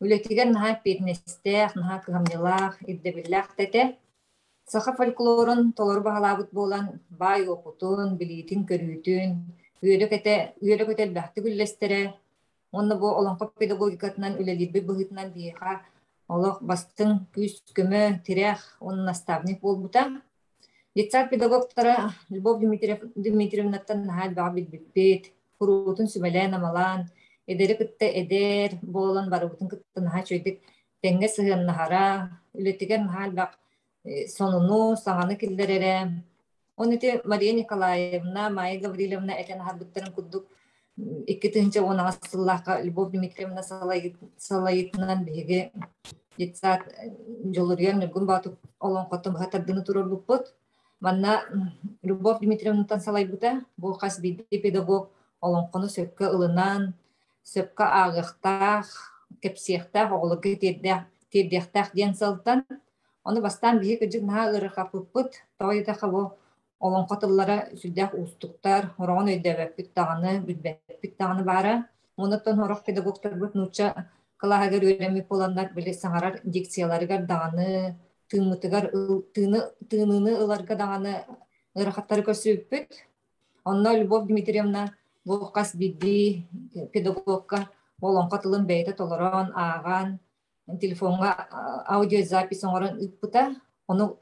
Үлэтигэр наһаа эппиэтинэстээх, наһаа кыһамньылаах, ирдэбиллээх да этэ. Саха фольклорун толору баһылаабыт буолан, баай уопутун, билиитин-көрүүтүн, үөрэ-көтө үөрэ-көтө элбэхтик үллэстэрэ. Уонна бу олоҥхо педагогикатынан үлэлиирбит быһыытынан биһиэхэ олох бастыҥ күүс-көмө, тирэх уонна наставник буолбута. Детсад педагогтара Любовь Дмитриевнаттан наһаа элбэҕи билбиппит, куруутун сүбэлээн-амалаан, эдэри кытта эдэр буолан барыбытын кытта наһаа үчүгэйдик тэҥҥэ сыһыаннаһара, үлэтигэр наһаа элбэх сонуну, саҥаны киллэрэрэ. Оны ити Мария Николаевна, Майя Гаврильевна этэн аһарбыттарын курдук 2018 сыллаахха Любовь Дмитриевна салайыытынан биһиги детсад Дьулуруйар Ньургун Боотур олоҥхотун быһа тардыны туруорбуппут. Манна Любовь Дмитриевнаттан салайбыта. Бу хас биирдии педагог олоҥхону сөпкө ылынан, сөпкө ааҕыахтаах, кэпсиэхтээх, оҕолорго тиэрдиэхтээх диэн сыалтан. Ону бастаан биһиги кырдьык наһаа ыарырҕаппыппыт. Тоҕо диэтэххэ бу олоҥхо тыллара сүрдээх уустуктар, сороҕун өйдөөбөппүт даҕаны, билбэппит даҕаны баара. Онуттан сорох педагогтарбыт нуучча кылааһыгар үөрэммит буоланнар били саҥарар дикцияларыгар даҕаны, тыыммытыгар тыыны, тыыныыны ыларга даҕаны ыарахаттары көрсүбүппүт. Онно Любовь Дмитриевна бу хас биирдии педагогка олоҥхо тылын бэйэтэ толорон, ааҕан, телефоҥҥа аудиозапись оҥорон ыыппыта. Ону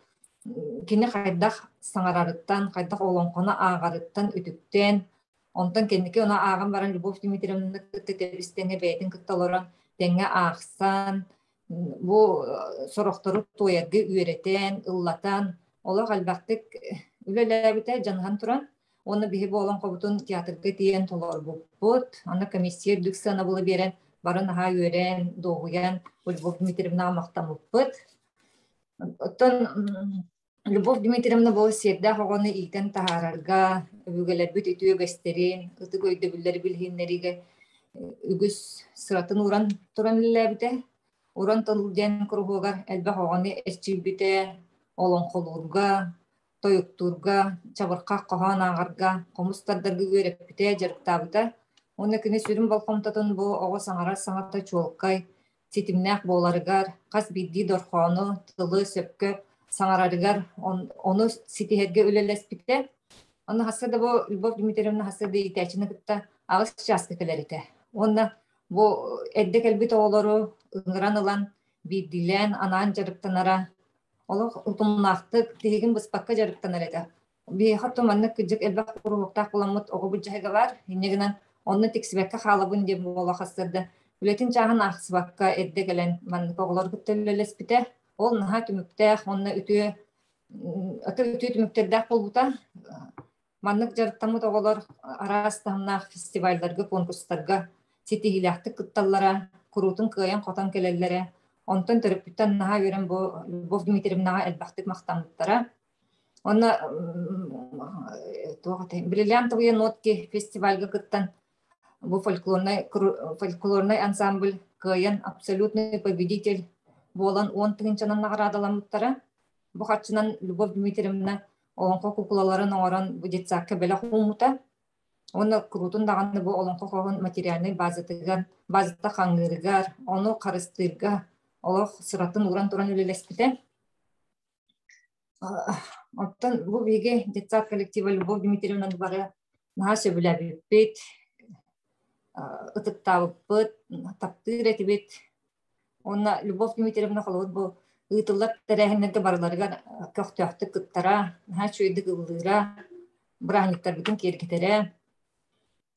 кини хайдах саҥарарыттан, хайдах олоҥхону ааҕарыттан үтүктэн, онтон кэнники ону ааҕан баран Любовь Дмитриевнаны кытта тэбис-тэҥҥэ бэйэтин кытта олорон тэҥҥэ аахсан, бу сорохтору туойарга үөрэтэн, ыллатан, олох элбэхтик үлэлээбитэ дьаныһан туран. Уонна биһи бу олоҥхобутун театрга тиийэн толорбуппут. Аны комиссия үрдүк сыанабылы биэрэн, бары наһаа үөрэн, дуоһуйан Любовь Дмитриевнаҕа махтаммыппыт. Оттон Любовь Дмитриевна бу сиэрдээх оҕону иитэн таһаарарга, өбүгэлэрбит үтүө үгэстэрин, ытык өйдөбүллэри билиһиннэриигэ үгүс сыратын ууран туран үлэлээбитэ. Уран тыл диэн куруһуогар элбэх оҕону эрчийбитэ, олоҥхолуурга, тойуктуурга, чабырҕах хоһоон ааҕарга, хомус тардарга үөрэппитэ, дьарыктаабыта. Уонна кини сүрүн болҕомтотун бу оҕо саҥарар саҥата чуолкай, ситимнээх буоларыгар, хас биирдии дорҕоону, тылы сөпкө саҥарарыгар ону ситиһэргэ үлэлэспитэ. Онно хасса да бу Любовь Дмитриевна хасса да иитээччини кытта аҕыс чааска кэлэр этэ. Уонна бу эрдэ кэлбит оҕолору ыҥыран ылан биирдиилээн анаан дьарыктанара олох утумнаахтык тиһигин быспакка дьарыктанар этэ. Биһиэхэ оттон маннык кырдьык элбэх куруһуоктаах буоламмыт оҕо былдьаһыга баар. Инньэ гынан онно тиксибэккэ хаалабын диэн буола хастарда үлэтин чааһын аахсыбакка эрдэ кэлэн маннык оҕолору кытта үлэлэспитэ. Ол наһаа түмүктээх уонна үтүө үтүө түмүктэрдээх буолбута. Маннык дьарыктаммыт оҕолор араас таһымнаах фестивалларга, конкурстарга ситиһиилээхтик кытталлара, куруутун кыайан-хотон кэлэллэрэ. Онтон төрөппүттэн наһаа үөрэн бу Любовь Дмитриевнаҕа элбэхтик махтаммыттара. Онно туох этэй «Бриллиантовые нотки» фестивальга кыттан бу фольклорнай ансамбль кыайан абсолютный победитель буолан 10 тыһыынчанан наҕараадаламмыттара. Бу харчынан Любовь Дмитриевна олоҥхо куукулаларын оҥорон бу детсадка бэлэх ууммута. Уонна куруутун даҕаны бу олоҥхо хоһун материальнай базатыгар, базата хаҥыырыгар, ону харыстыырга олох сыратын ууран туран үлэлэспитэ. Оттон бу биһиги детсад коллектива Любовь Дмитриевна бары наһаа сөбүлээбиппит, ытыктаабыппыт, таптыыр этибит. Уонна Любовь Дмитриевна холобур бу Ыытыллар тэрээһиннэргэ барыларыгар көхтөөхтүк кыттара, наһаа үчүгэйдик ыллыыра, бырааһынньыктарбытын киэргэтэрэ.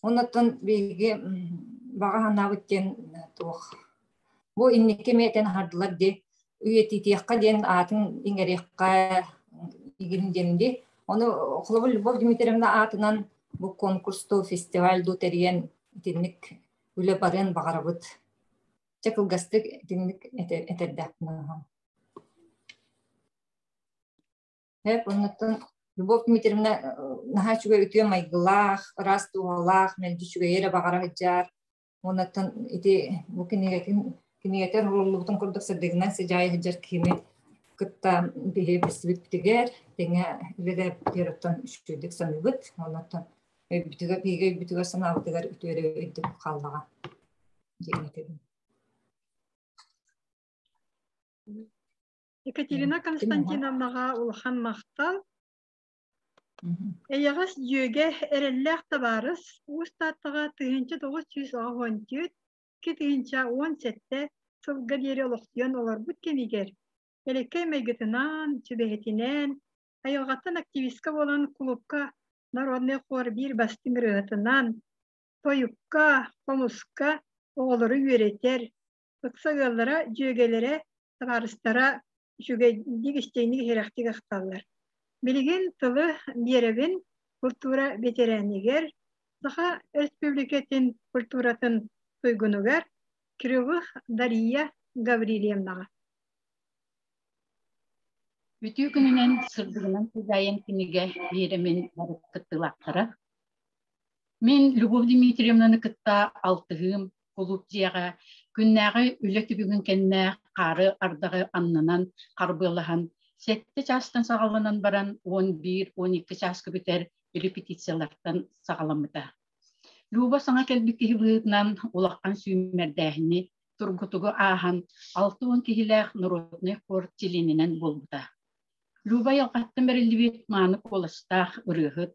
Оннуттан биһиги баҕа санаабыт диэн туох бу инники эмиэ этэн аһардылар дии үйэтитиэххэ диэн аатын иҥэриэххэ игин диэн дии. Ону холобур Любовь Дмитриевна аатынан бу конкурс дуу, фестиваль дуу тэрийэн итинник үлэ барыан баҕарабыт. Чэ кылгастык итинник этэрдэхпин Эп оннуттан Любовь Дмитриевна наһаа үчүгэй үтүө майгылаах, ыраас дууһалаах, мэлдьи үчүгэйи эрэ баҕара сылдьар. Оннуттан ити бу кинигэтин кинигэтэр уһуллубутун курдук сырдыгынан сыдьаайа сылдьар киһини кытта биһи билсибиппитигэр тэҥэ үлэлээбитигэр оттон үчүгэйдик саныыбыт. Оннуттан өйбүтүгэр биһиги өйбүтүгэр санаабытыгар үтүө эрэ өйдөбүл хааллаҕа диэн этэбин. Екатерина Константиновнаҕа улахан махтал. Эйэҕэс дьүөгэ эрэллээх табаарыс Уус Тааттаҕа 1984 2017 сылга диэри олохсуйан олорбут кэмигэр элэккэй майгытынан, сүбэһитинэн, айылҕаттан активистка буолан кулуупка народный хор биир бастыҥ ырыаһытынан, тойукка, хомуска оҕолору үөрэтэр, ыкса ыаллара, дьүөгэлэрэ, табаарыстара үчүгэйдик истиҥник иһирэхтик ахталлар. Билигин тылы биэрэбин культура бэтэрээнигэр, Саха Республикатын культуратын туйгунугар Кривых Дария Гаврильевнаҕа. Үтүө күнүнэн сырдыгынан сыдьаайан кинигэ биэрэмин бары кыттыылаахтара. Мин Любовь Дмитриевнаны кытта алтыһыым кулууп дьиэҕэ күннээҕи үлэ түбүгүн кэннэ хаары ардаҕы аннынан харбыалаһан сэттэ чаастан саҕаланан баран 11-12 чааска бүтэр репетициялартан саҕаламмыта. Люба саҥа кэлбит киһи быһыытынан улахан сүүмэрдээһини тургутугу ааһан 60 киһилээх народный хор чилиэнинэн буолбута. Люба айылҕаттан бэриллибит мааны куоластаах ырыаһыт,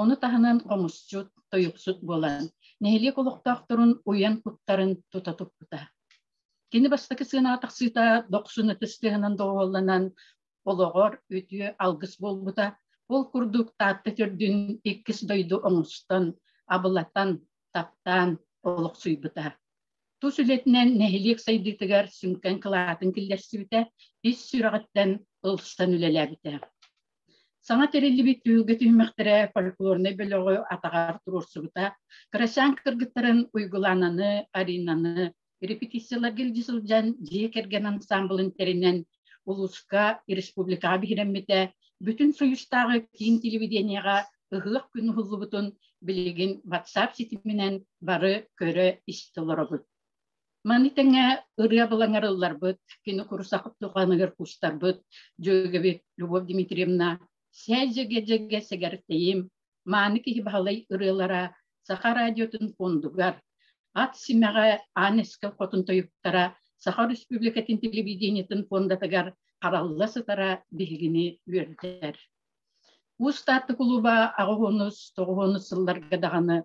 ону таһынан хомусчут, тойуксут буолан, нэһилиэк олохтоохторун уйан куттарын тута туппута. Кини бастакы сыанаҕа тахсыыта дохсун ытыс тыаһынан доҕуһуолланан олоҕор үтүө алгыс буолбута. Ол курдук Таатта төрдүн иккис дойду оҥостон, абылатан, таптаан олохсуйбута. Тус үлэтинэн нэһилиэк сайдыытыгар сүҥкэн кылаатын киллэрсибитэ, ис сүрэҕиттэн ылсан үлэлээбитэ. Саҥа тэриллибит түһүлгэ түһүмэхтэрэ фольклорнай бөлөҕү атаҕар туруорсубута, кырачаан кыргыттарын Уйгулаананы, Аринаны репетицияларга илдьэ сылдьан дьиэ кэргэн ансаамбылын тэринэн улууска, республикаҕа биһирэммитэ, бүтүн Союзтааҕы киин телевидениеҕа ыһыах күн уһуллубутун билигин WhatsApp ситиминэн бары көрө-истэ олоробут. Маны тэҥэ ырыа былаҥар ылларбыт, кини курусах туханыгар кустарбыт, дьүөгэбит Любовь Дмитриевна «Сээ-дьэгэ-дьэгэ сэгэртэйим», мааны киһи баһылай ырыалара Саха радиотун фондугар, Ат симэҕэ Аан Эскэл хотун тойуктара Саха Республикатын телевидениетын фондатыгар харалла сытара биһигини үөрдэр. Уус Таатта кулууба аҕыс тоҕуһуонус сылларга даҕаны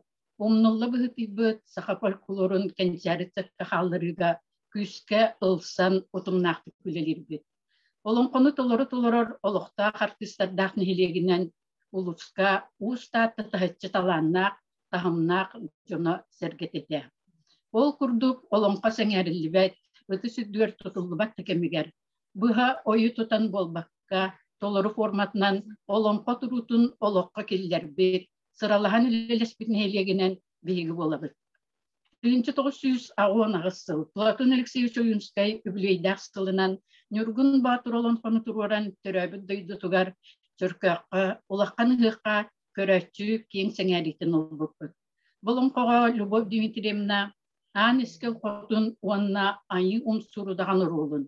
умнулла быһыытыйбыт саха фольклорун кэнчээри цеххэ хаалларыыга күүскэ ылсан утумнаахтык үлэлиирбит. Олоҥхону толору толорор олохтоох артыыстардаах нэһилиэгинэн улууска Уус Таатта таһыччы талааннаах, таһымнаах дьоно сэргэтитэ. Ол курдук олоҥхо сэҥээриллибэт, ытыс үрдүгэр тутуллубат да кэмигэр быһа ойу тутан буолбакка, толору форматынан олоҥхо туруутун олоххо киллэрбит, сыралаһан үлэлэспит нэһилиэгинэн биһиги буолабыт. 1988 сыл Платон Алексеевич Ойуунскай үбүлүөйдээх сылынан Ньургун Боотур олоҥхону туруоран төрөөбүт дойдутугар Чөркөөххө улахан ыһыахха көрөөччү киэҥ сэҥээриитин ылбыппыт. Бу олоҥхоҕо Любовь Дмитриевна Аан Искэл Хотун уонна Айыы Умсуурудаҕан оруолун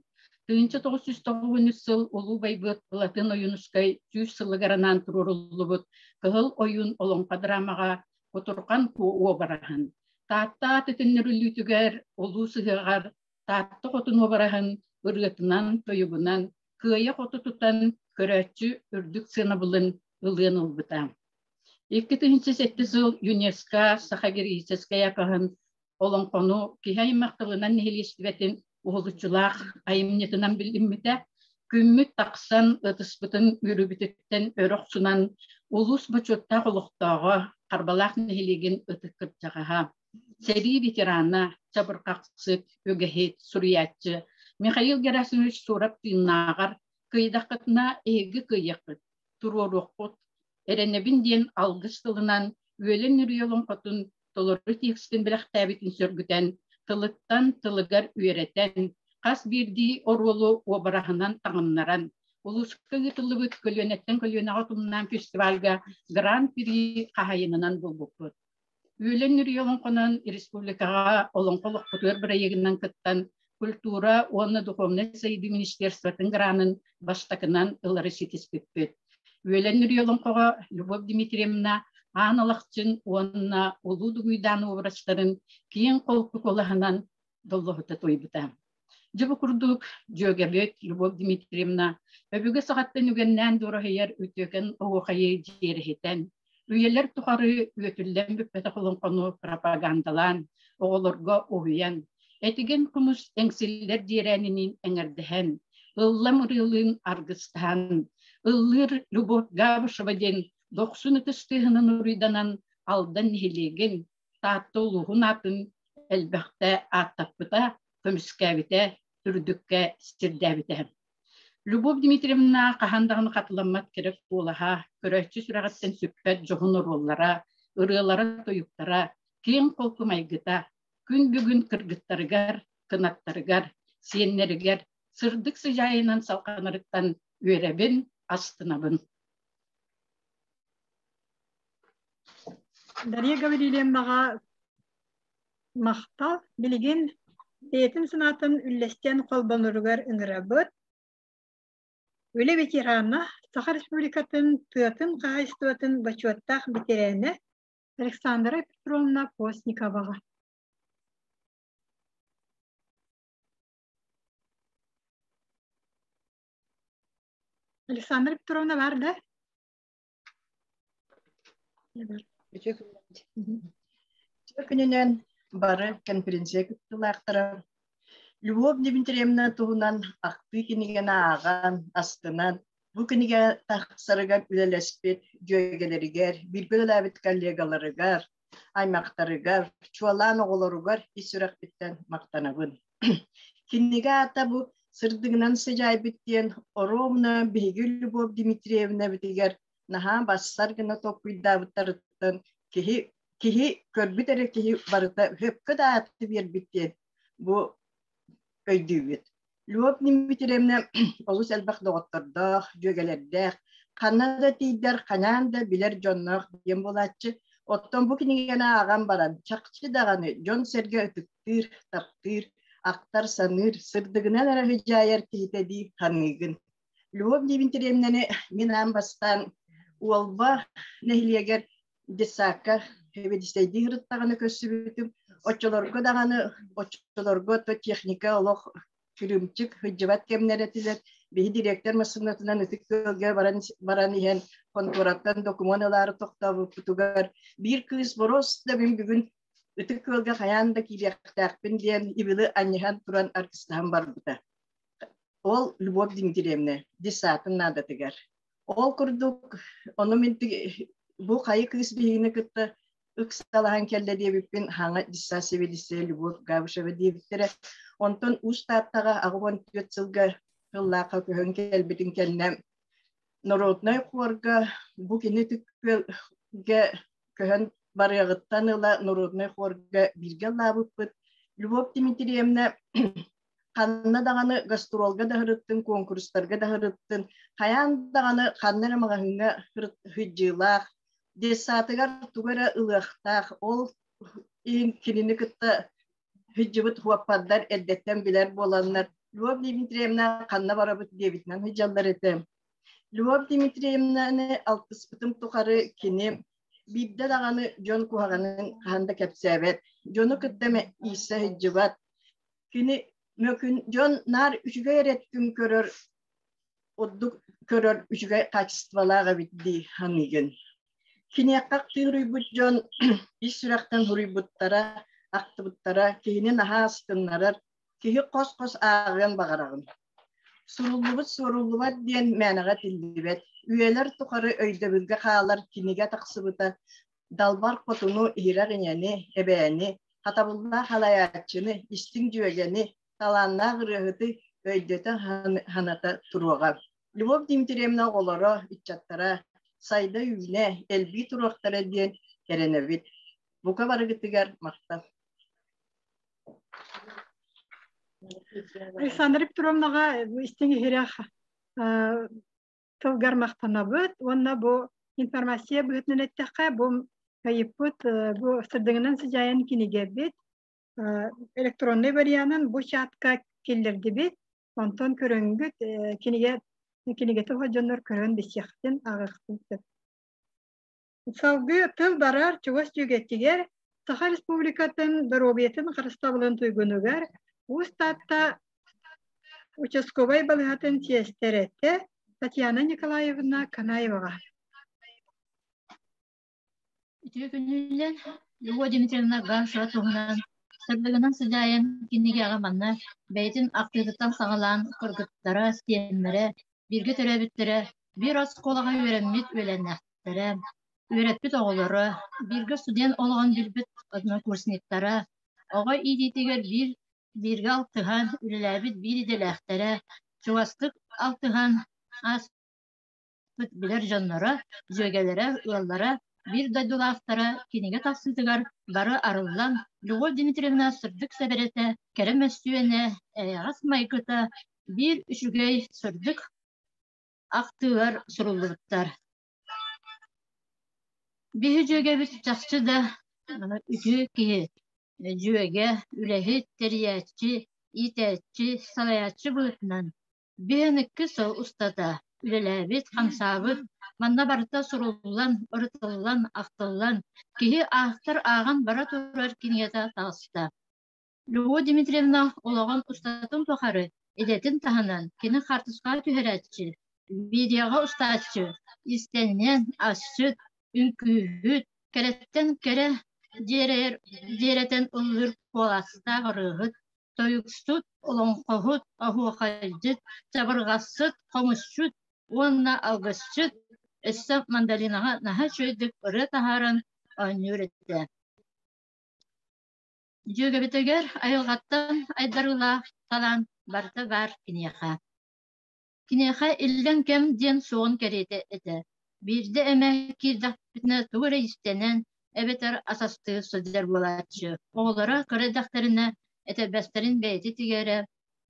1993 сыл Улуу Байбыт Былатын Ойуунускай сүүс сылыгар анаан туруоруллубут Кыһыл Ойуун олоҥхо драмаҕа Кутурҕан Куо уобараһын, Таатта ааты төннөрүллүүтүгэр Улуу Сыһыаҕар Таатта Хотун уобараһын ырыатынан-тойугунан кыайа-хото тутан көрөөччү үрдүк сыанабылын ылыан ылбыта. 2007 сыл ЮНЕСКО Саха героическай эпоһын олоҥхону киһи аймах тылынан нэһилиэстибэтин уһулуччулаах айымньытынан билиммитэ. Күммүт тахсан ытыспытын үөрүүбүтүттэн өрө охсунан улуус бочуоттаах олохтооҕо Харбалаах нэһилиэгин ытык кырдьаҕаһа, сэрии ветерана, чабырҕахсыт, үгэһит, суруйааччы Михаил Герасимович Суорап тыыннааҕар кыайдаххытына эһиги кыайыаххыт, туруоруоххут, эрэнэбин диэн алгыс тылынан Үөлэн Үрүйэ олоҥхотун толору текстин бэлэхтээбитин сөргүтэн, тылыттан тылыгар үөрэтэн, хас биирдии оруолу уобараһынан таҥыннаран, улууска ыытыллыбыт көлүөнэттэн көлүөнэҕэ утумнаан фестивальга Гран-при хаһайынынан буолбуппут. Үөлэн Үрүйэ олоҥхонон республикаҕа олоҥхо олохпутугар бырайыагынан кыттан культура уонна духовнай сайдыы министерствотын гранын бастакынан ылары ситиспиппит. Үөлэн Үрүйэ олоҥхоҕо Любовь Дмитриевна Аан Алахчын уонна Улуу Дугуйдаан образтарын киэҥ холку куолаһынан доллоһута туойбута. Дьэ бу курдук дьүөгэбит Любовь Дмитриевна өбүгэ саҕаттан үгэннээн дуораһыйар үтүөкэн оһуохайы дьиэрэһитэн, үйэлэр тухары үөтүллэн бүппэтэх олоҥхону пропагандалаан, оҕолорго уһуйан, этигэн хомус эҥсиллэр дьиэрээниниин эҥэрдэһэн, ыллам ырыалыын аргыстаһан, ыллыыр Любовь Габышева диэн дохсун ытыс тыаһынан уруйданан Алдан нэһилиэгин Таатта улууһун аатын элбэхтэ ааттаппыта, көмүскээбитэ, үрдүккэ сирдээбитэ. Любовь Дмитриевна хаһан даҕаны хатыламмат кэрэ куолаһа, көрөөччү сүрэҕиттэн сүппэт дьоһун оруоллара, ырыалара-тойуктара, киэҥ холку майгыта күн бүгүн кыргыттарыгар, кынаттарыгар, сиэннэригэр сырдык сыдьаайынан салҕанарыттан үөрэбин, астынабын. Дария Гаврильевнаҕа махтал. Билигин бэйэтин санаатын үллэстэн холбоноругар ыҥырабыт. Үлэ ветерана, Саха Республикатын тыатын хаһаайыстыбатын бочуоттаах бэтэрээнэ Александра Петровна Постниковаҕа. Александра Петровна бар да? Үтүө күнүнэн бары конференция кыттыылаахтара Любовь Дмитриевна туһунан ахтыы кинигэни ааҕан, астынан, бу кинигэ тахсарыгар үлэлэспит дьүөгэлэригэр, бииргэ үлэлээбит коллегаларыгар, аймахтарыгар, чуолаан оҕолоругар ис сүрэхпиттэн махтанабын. Кинигэ аата бу сырдыгынан сыдьаайбыт диэн оруобуна биһиги Любовь Дмитриевнабытыгар наһаа бассар гына толкуйдаабыттарыттан киһи киһи көрбүт эрэ киһи барыта сөпкө да ааты биэрбит диэн бу өйдүүбүт. Любовь Дмитриевна олус элбэх доҕоттордоох, дьүөгэлэрдээх, ханна да тиийдэр, ханаан да билэр дьонноох диэн буолааччы. Оттон бу кинигэни ааҕан баран, чахчы даҕаны дьон-сэргэ ытыктыыр, таптыыр, ахтар-саныыр, сырдыгынан эрэ сыдьаайар киһитэ дии саныыгын. Любовь Дмитриевнаны мин аан бастаан Уолба нэһилиэгэр детсадка сэбиэдиссэйдии сырыттаҕына көрсүбүтүм. Оччолорго даҕаны, оччолорго то техника олох күлүмчүк сылдьыбат кэмнэр этилэр. Биһи директор массыынатынан Ытык Күөлгэ баран, баран иһэн хонтуораттан докумуон ылаары тохтообуппутугар биир кыыс боруос да мин бүгүн Ытык Күөлгэ хайаан да киириэхтээхпин диэн ибили анньыһан туран аргыстаһан барбыта. Ол Любовь Дмитриевна десантын наадатыгар. Ол курдук, ону мин бу хайы кыыс биһигини кытта ыксалаһан кэллэ диэбиппин хаҥа десант сэбиэдиссэйэ Любовь Габышева диэбиттэрэ. Онтон Уус Тааттаҕа 84 сылга тыллаахха көһөн кэлбитин кэннэ народнай хуорга бу кини түккүөлгэ көһөн барыаҕыттан ыла народнай хуорга бииргэ ыллаабыппыт. Любовь Дмитриевна ханна даҕаны гастролга да сырыттын, куонкурустарга да сырыттын, хайаан даҕаны ханна эрэ маҕаһыыҥҥа сыдьыылаах, детсадыгар тугу эрэ ылыахтаах, ол иһин кинини кытта сылдьыбыт хуоппардар эрдэттэн билэр буоланнар, Любовь Дмитриевна ханна барабыт диэбитинэн сылдьаллар этэ. Любовь Дмитриевнаны алтыспытым тухары кини биирдэ даҕаны дьон куһаҕанын хаһан да кэпсээбэт, дьону кытта ииссэ сылдьыбат, Кини мөкүн дьон наар үчүгэй эрэ өттүн көрөр, ордук көрөр үчүгэй качестволаах эбит дии саныыгын. Киниэхэ ахтыы дьон ис сүрэхтэн суруйбуттара, ахтыбыттара киһини наһаа астыннарар, киһи хос-хос ааҕыан баҕараҕын. Суруллубут суоруллубат диэн мээнэҕэ этиллибэт. Үйэлэр тухары өйдөбүлгэ хаалар кинигэ тахсыбыта Далбар Хотуну, иһирэх ийэни, эбээни, хатабыллаах халайааччыны, истиҥ дьүөгэни, талааннаах ырыаһыты өйдөтө ханата туруоҕа. Любовь Дмитриевна оҕолоро, ыччаттара сайда-үүнэ, элбии туруохтара диэн эрэнэбит. Бука барыгытыгар махтал. Александра Петровнаҕа истиҥ иһирэх тылгар махтанабыт уонна бу информация быһыытынан эттэххэ, бу ыйыппыт бу сырдыгынан сыдьаайан кинигэбит электронный варианын бу чатка киллэрдибит. Онтон көрөнгүт кинигэ кинигэтэ дьоннор көрөн билсиэхтин ааҕыахтын сөп. Салгыы тыл барар чугас дьүгэтигэр Саха Республикатын доруобуйатын харыстабылын туйгунугар Уус Таатта участковай балыыһатын сиэстэрэтэ Татьяна Николаевна Канаеваҕа. Үтүө күнүнэн Любовь Дмитриевна Гашева туһунан сырдыгынан сыдьаайан кинигэҕэ манна бэйэтин ахтыытыттан саҕалаан кыргыттара, сиэннэрэ, бииргэ төрөөбүттэрэ, биир оскуолаҕа үөрэммит үөлэннэхтэрэ, үөрэппит оҕолоро, бииргэ студент олоҕун билбит однокурсниктара, оҕо иитиитигэр биир бииргэ алтыһан үлэлээбит биир идэлээхтэрэ, чугастык алтыһан ааспыт билэр дьонноро, дьүөгэлэрэ, ыаллара, биир дойдулаахтара кинигэ тахсыытыгар бары арыллан, Любовь Дмитриевна сырдык сэбэрэтэ, кэрэ мөссүөнэ, эйэҕэс майгыта биир үчүгэй сырдык ахтыылар суруллубуттар. Биһи дьүөгэбит чахчы да үтүө киһи, дьүөгэ, үлэһит, тэрийээччи, иитээччи, салайааччы быһыытынан биһин икки сыл устата үлэлээбит, хамсаабыт, манна барыта суруллан, ырытыллан, ахтыллан, киһи аахтар ааҕан бара турар кинигэтэ таҕыста. Любовь Дмитриевна олоҕун устатын тухары идэтин таһынан кини хаартыскаҕа түһэрээччи, видеоҕа устааччы, иистэнньэн, асчыт, үҥкүүһүт, кэрэттэн кэрэ дьиэрэйэр дьиэрэтэн ыллыыр куоластаах ырыаһыт, тойуксут, олоҥхоһут, оһуохайдьыт, чабырҕасчыт, хомусчут уонна алгысчыт, өссө мандолинаҕа наһаа үчүгэйдик ырыа таһааран оонньуур этэ. Дьүөгэбитигэр айылҕаттан айдарыылаах талаан барыта баар киниэхэ. Киниэхэ иллэҥ кэм диэн суоҕун кэриэтэ этэ. Биирдэ эмэ киирдэхпитинэ тугу эрэ иистэнэн эбэтэр ас астыы сылдьар буолааччы. Оҕолоро кыра эрдэхтэринэ этэрбэстэрин бэйэтэ тигэрэ,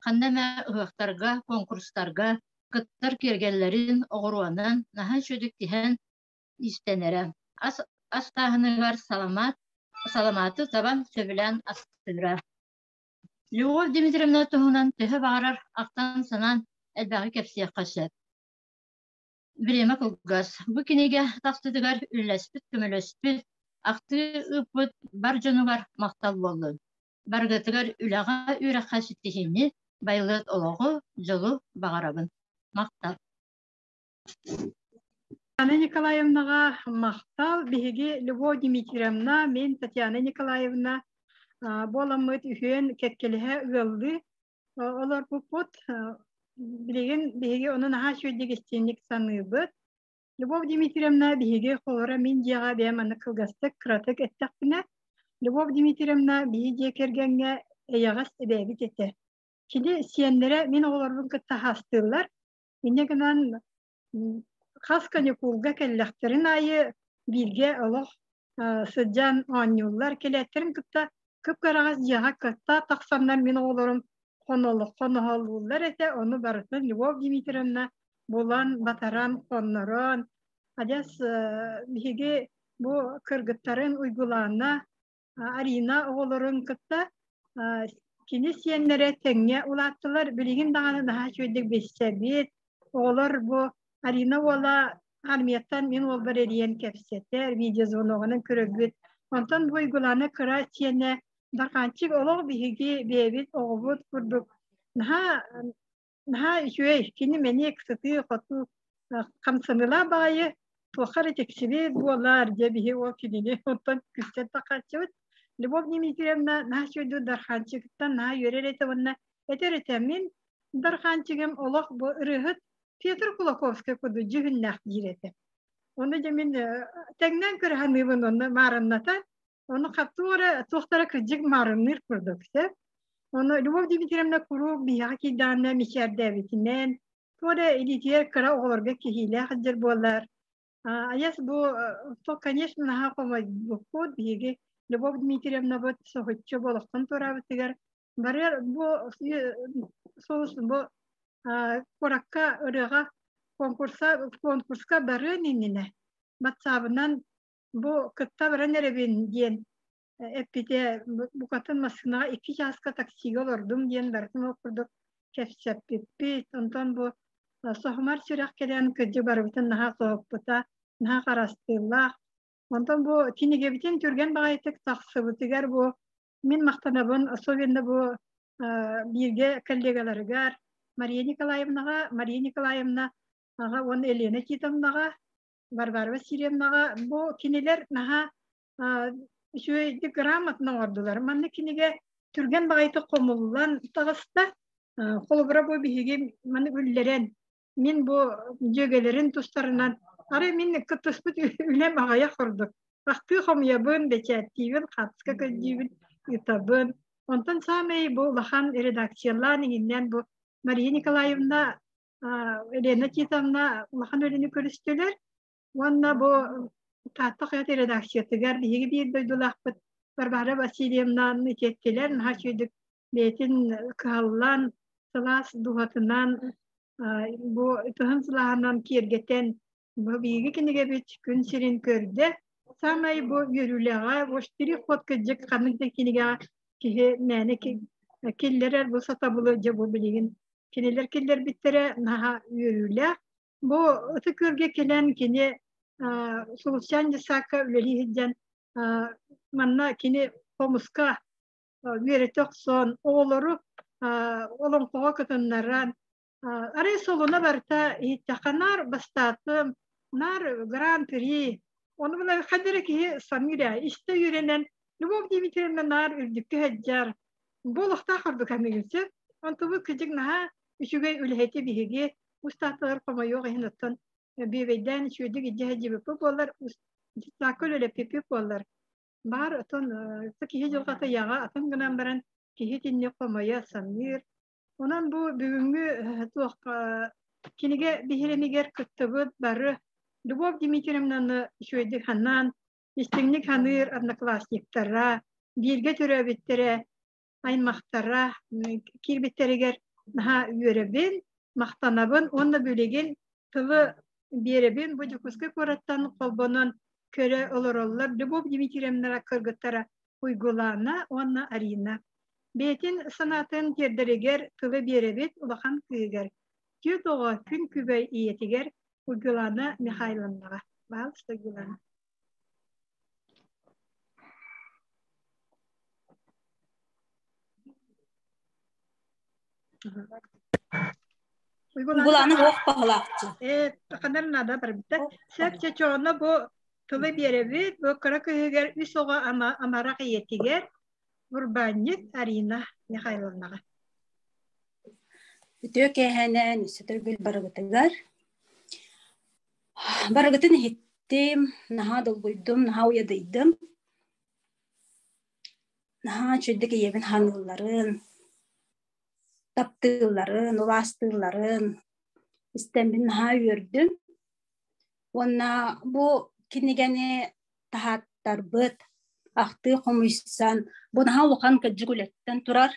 ханна эмэ ыһыахтарга, куонкурустарга кыттар киэргэллэрин оҕуруонан наһаа үчүгэйдик тиһэн иистэнэрэ. Ас астааһыныгар саламаат, саламааты табан сөбүлээн астыыра. Любовь Дмитриевна туһунан төһө баҕарар ахтан-санаан элбэҕи кэпсиэххэ сөп. Бириэмэ кылгас. Бу кинигэ тахсыытыгар үллэспит, көмөлөспүт, ахтыы ыыппыт бар дьонугар махтал буоллун. Барыгытыгар үлэҕэ, үөрэххэ ситиһиини, байылыат олоҕу, дьолу баҕарабын. Махтал. Татьяна Николаевнаҕа махтал. Биһиги Любовь Дмитриевна, мин Татьяна Николаевна буоламмыт үһүөн кэккэлэһэ ыаллыы олорбуппут. Билигин биһиги ону наһаа үчүгэйдик истиҥник саныыбыт. Любовь Дмитриевна биһиги холоро мин дьиэҕэ бэйэм маннык кылгастык, кыратык эттэхпинэ, Любовь Дмитриевна биһи дьиэ кэргэҥҥэ эйэҕэс эбээбит этэ. Кини сиэннэрэ мин оҕолорбун кытта хаастыыллар. Инньэ гынан хас каникулга кэллэхтэрин аайы бииргэ олох сылдьан оонньууллар. Кэлээттэрин кытта кып-кыараҕас дьиэҕэ кытта тахсаннар мин оҕолорум хоноһолууллар этэ. Ону барытын Любовь Дмитриевна булан, батаран, хоннорон, адьас биһиги бу кыргыттарын Уйгулаана, Арина оҕолорун кытта кини сиэннэрэ тэҥҥэ улааттылар. Билигин даҕаны наһаа үчүгэйдик билсэбит. Оҕолор бу Арина уола армияттан мин уолбар эрийэн кэпсэтэр, видеозвоногунан көрөрбүт. Онтон бу Уйгулаана кыра сиэнэ Дарханчик олох биһиги бэйэбит оҕобут курдук наһаа наһаа үчүгэй, кини мэник сытыы-хотуу хамсаныылаах баҕайы туохха эрэ тиксибит буолар дьэ биһи ол кинини оттон күстэн тахааччыбыт. Любовь Дмитриевна наһаа үчүгэйдик Дарханчыктан наһаа үөрэр этэ уонна этэр этэ мин Дархаанчыгым олох бу ырыһыт Петр Кулаковскай курдук дьүһүннээх диир этэ. Оны дьэ мин тэҥнэн көрө саныыбын онно маарынната. Ону хаттуора туохтара кырдьык маарынныыр курдук сөп. Ону Любовь Дмитриевна куруук биһиэхэ киирдэҕинэ мичээрдээбитинэн, туора илиитигэр кыра оҕолорго киһиилээх сылдьар буоллар. Айас бу, то, конечно, наһаа хомойбуппут. Биһиги Любовь Дмитриевнабыт соһуччу болохтон туораабытыгар барыар бу соус бу куоракка ырыаҕа конкурса конкурска барыан иннинэ батсаабынан бу кытта баран эрэбин диэн эппитэ букатын массыынаҕа икки чааска таксига олордум диэн барытын ол курдук кэпсэппиппит. Онтон бу соһумар сүрэх кэлэн кырдьык барыбытын наһаа соһуппута, наһаа харастыылаах. Онтон бу кинигэбитин түргэн баҕайытык тахсыбытыгар бу мин махтанабын, особенно бу бииргэ коллегаларыгар Мария Николаевнаҕа, Мария Николаевна аҕа уонна Елена Титовнаҕа, Варвара Васильевнаҕа бу кинилэр наһаа үчүгэйдик грамотно оҥордулар. Манна кинигэ түргэн баҕайытык хомуллан таҕыста. Холобура бу биһиги маны үллэрэн мин бу дьүөгэлэрин тустарынан арай мин кыттыспыт үлэм аҕыйах ордук. Ахтыы хомуйабын, бэчээттиибин, хаартыска көрдүүбүн, ыытабын. Онтон саамай бу улахан редакциялаан иҥиннээн бу Мария Николаевна, Елена Титовна улахан үлэни көрүстүлэр. Уонна бу Таатта хаһыат редакциятыгар биһиги биир дойдулаахпыт Варвара Васильевна итиэттилэр наһаа үчүгэйдик бэйэтин кыһаллан, сылаас дууһатынан бу ытыһын сылааһынан киэргэтэн бу биһиги кинигэбит күн сирин көрдө. Саамай бу үөрүүлээҕэ бу штрих-код кырдьык ханнык да кинигэҕэ киһи мээнэ киллэрэр бу сатабылы дьэ бу билигин кинилэр киллэрбиттэрэ наһаа үөрүүлээх. Бу Ытык Күөлгэ кэлэн кини Сулусчаан дьыссаакка үлэлии сылдьан манна кини хомуска үөрэтэ охсон оҕолору олоҥхоҕо кытыннаран арай солуна барыта иһиттэххэ наар бастаатым наар гран-при ону мына ханна эрэ киһи саныыр ээ истэ үөрэнэн Любовь Дмитриевна наар үрдүккэ сылдьар бу олохтоох ордук аныгын сөп онтубут кыдьык наһаа үчүгэй үлэһити биһиги устаатылар хомойуох иһин оттон бүөбэйдээн үчүгэйдик илдьэ сылдьыбыппыт буоллар дьыссаакка үлэлэппиппит буоллар баар отон киһи дьылҕата яҕа атын гынан баран киһи итинник хомойо саныыр. Онон бу бүгүҥҥү туох кинигэ биһирэмигэр кыттыбыт бары Любовь Дмитриевнаны үчүгэйдик ханаан, истиҥник ханыыр одноклассниктара, бииргэ төрөөбүттэрэ, аймахтара киирбиттэригэр наһаа үөрэбин, махтанабын уонна билигин тылы биэрэбин бу Дьокуускай куораттан холбонон көрө олороллор Любовь Дмитриевна кыргыттара Уйгулаана уонна Арина. Бэйэтин санаатын тиэрдэригэр тылы биэрэбит улахан кыыһыгар, түөрт оҕо күн күбэй ийэтигэр Уйгулаана Михайловнаҕа. Баалыста Уйгулаана. Уйгулаана ох баһылаахчы. Э, ханар наада барбыта. Сөп чочооно бу тылы биэрэбит, бу кыра кыһыгар үс оҕо амарах ийэтигэр урбаанньыт Арина Михайловнаҕа. Үтүө киэһэнэн үсэ төгүл барыбытыгар. Барыгытын иһиттим, наһаа долгуйдум, наһаа уйадыйдым. Наһаа үчүгэйдик ийэбин ханыылларын, таптыылларын, убаастыылларын истэммин наһаа үөрдүм. Уонна бу кинигэни таһааттарбыт, ахтыы хомуйсан, бу наһаа улахан кырдьык үлэттэн турар.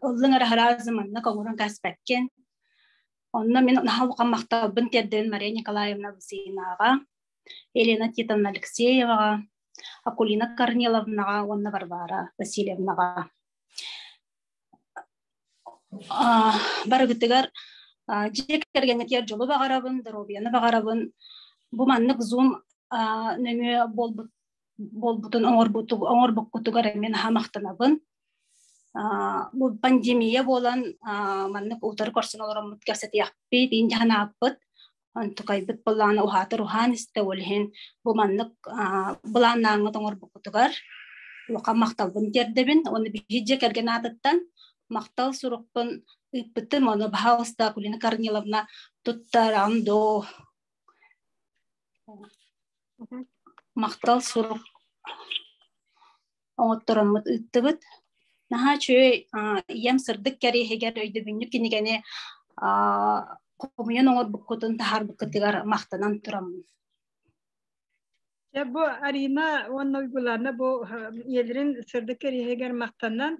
Ыллыҥ эрэ сразу маннык оҥорон кээспэккин. Онно мин наһаа улахан махталбын тиэрдэбин Мария Николаевна Лысинаҕа, Елена Титовна Алексееваҕа, Акулина Корниловнаҕа уонна Варвара Васильевнаҕа. Барыгытыгар дьиэ кэргэҥҥитигэр дьолу баҕарабын, доруобуйаны баҕарабын. Бу маннык Zoom нөҥүө буолбут буолбутун оҥорбуккутугар эмиэ наһаа махтанабын. Бу пандемия буолан маннык утары көрсөн олороммут кэпсэтиэхпит, иин дьаһанааппыт. Онтукайбыт былаана уһаатар уһаан истэ, ол иһин бу маннык былааннааҥҥыт оҥорбуккутугар улахан махталбын тиэрдэбин. Уонна биһиги дьиэ кэргэн аатыттан махтал сурукпун ыыппытым, ону баһаалыста Акулина Корниловна туттаран доо. Махтал сурук оҥоттороммут ыыттыбыт. Наһаа үчүгэй ийэм сырдык кэриэһигэр өйдөбүнньүк кинигэни хомуйан оҥорбуккутун таһаарбыккытыгар махтанан тураммын. Дьэ бу Арина уонна Уйгулаана бу ийэлэрин сырдык кэриэһигэр махтанан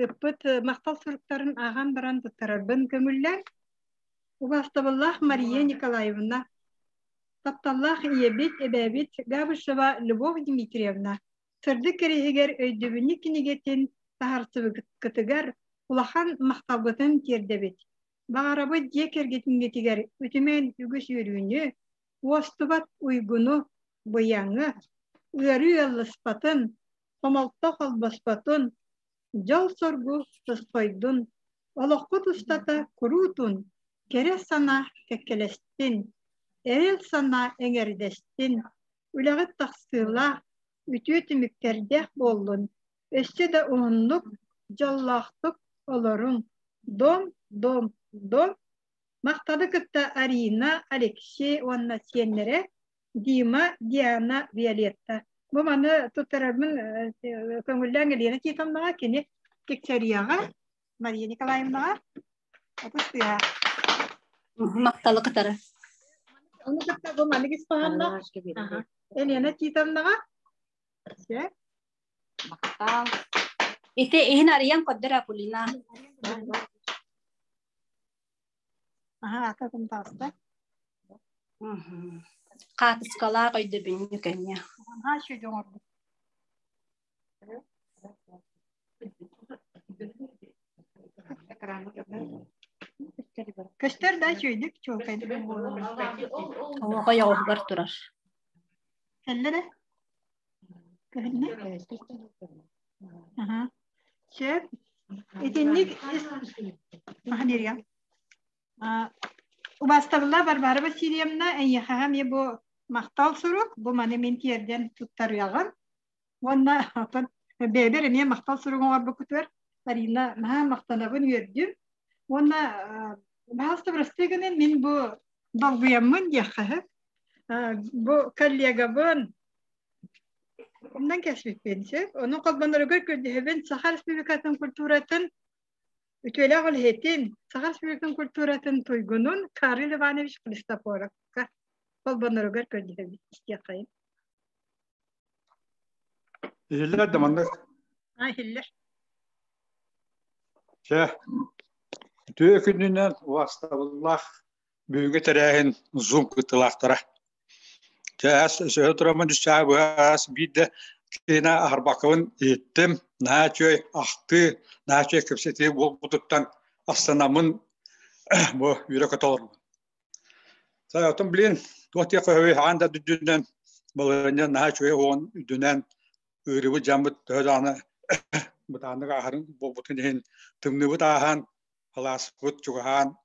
ыппыт махтал суруктарын ааҕан баран туттарарбын көҥүллээн Убаастабыллаах Мария Николаевна, тапталлаах ийэбит, эбээбит Габышева Любовь Дмитриевна сырдык кэриэһигэр өйдөбүнньүк кинигэтин таһаарсыбыккытыгар улахан махталбытын тиэрдэбит. Баҕарабыт дьиэ кэргэтиҥҥитигэр үтүмэн үгүс үөрүүнү, уостубат уйгуну, быйаҥы, ыарыы ыалласпатын, хомолто холбоспотун, дьол-соргу тосхойдун, олоххут устата куруутун кэрэ санаа кэккэлэстин, эрэл санаа эҥэрдэстин, үлэҕит тахсыылаах, үтүө түмүктэрдээх буоллун, өссө да уһуннук, дьоллоохтук олоруҥ. Дом, дом, дом Махталы кытта Арина, Алексей уонна сиэннэрэ Дима, Диана, Виолетта. Бу маны туттарарбын көҥүллээн Елена Титовнаҕа, кини Киксарияҕа, Мария Николаевнаҕа отус тыаһа. Махталы кытары. Ону кытта бу маннык ис хоһоонноох Елена Титовнаҕа. Махтал. Ити иһин арыйан көрдөр Акулина. Аһаа, ата кумтааста. Хаатыскалаах өйдөбүнньүк эмиэ. Аһаа, үчүгэй оҥорбут. Көстөр да үчүгэйдик чуолкайдык. Оҕо ойоҕоһугар турар. Кэллэ да? Көһүннэ? Аха. Сөп. Итинник Маһанерия. Убастабылла Варвара Васильевна, эйиэхэҕэ эмиэ бу махтал сурук, бу маны мин тиэрдэн туттарыаҕым. Уонна оттон бэйэбэр эмиэ махтал сурук оҥорбуккутугар Арина наһаа махтанабын үөрдүм. Уонна баһаалыста бырастыы гынын мин бу долгуйаммын диэххэ сөп. Бу коллегабын Умнан кэспиппин сөп. Онон холбоноругар көрдөһөбүн Саха Республикатын культуратын үтүөлээх үлэһитин, Саха Республикатын культуратын туйгунун Карл Иванович Христофоровка холбоноругар көрдөһөбүн истиэххэйин. Иһиллэр да маннык. А, иһиллэр. Чэ, үтүө күнүнэн убастабыллаах Бүгүҥҥү тэрээһин Zoom кыттыылаахтара. Чэ, сөһө тураммын үс чааһы быһа аас биирдэ киһини аһарбаккабын иһиттим. Наһаа үчүгэй ахтыы, наһаа үчүгэй кэпсэтии буолбутуттан астынаммын бу үөрэ-көтө олорбун. Оттон билин туох диэххэ сөбүй хаһан да үрдүнэн балаһыанньа наһаа үчүгэй уон үрдүнэн ыарыыбыт дьаммыт төһө даҕаны бытааннык ааһарын буолбутун иһин тымныыбыт ааһан алааспыт чугаһаан,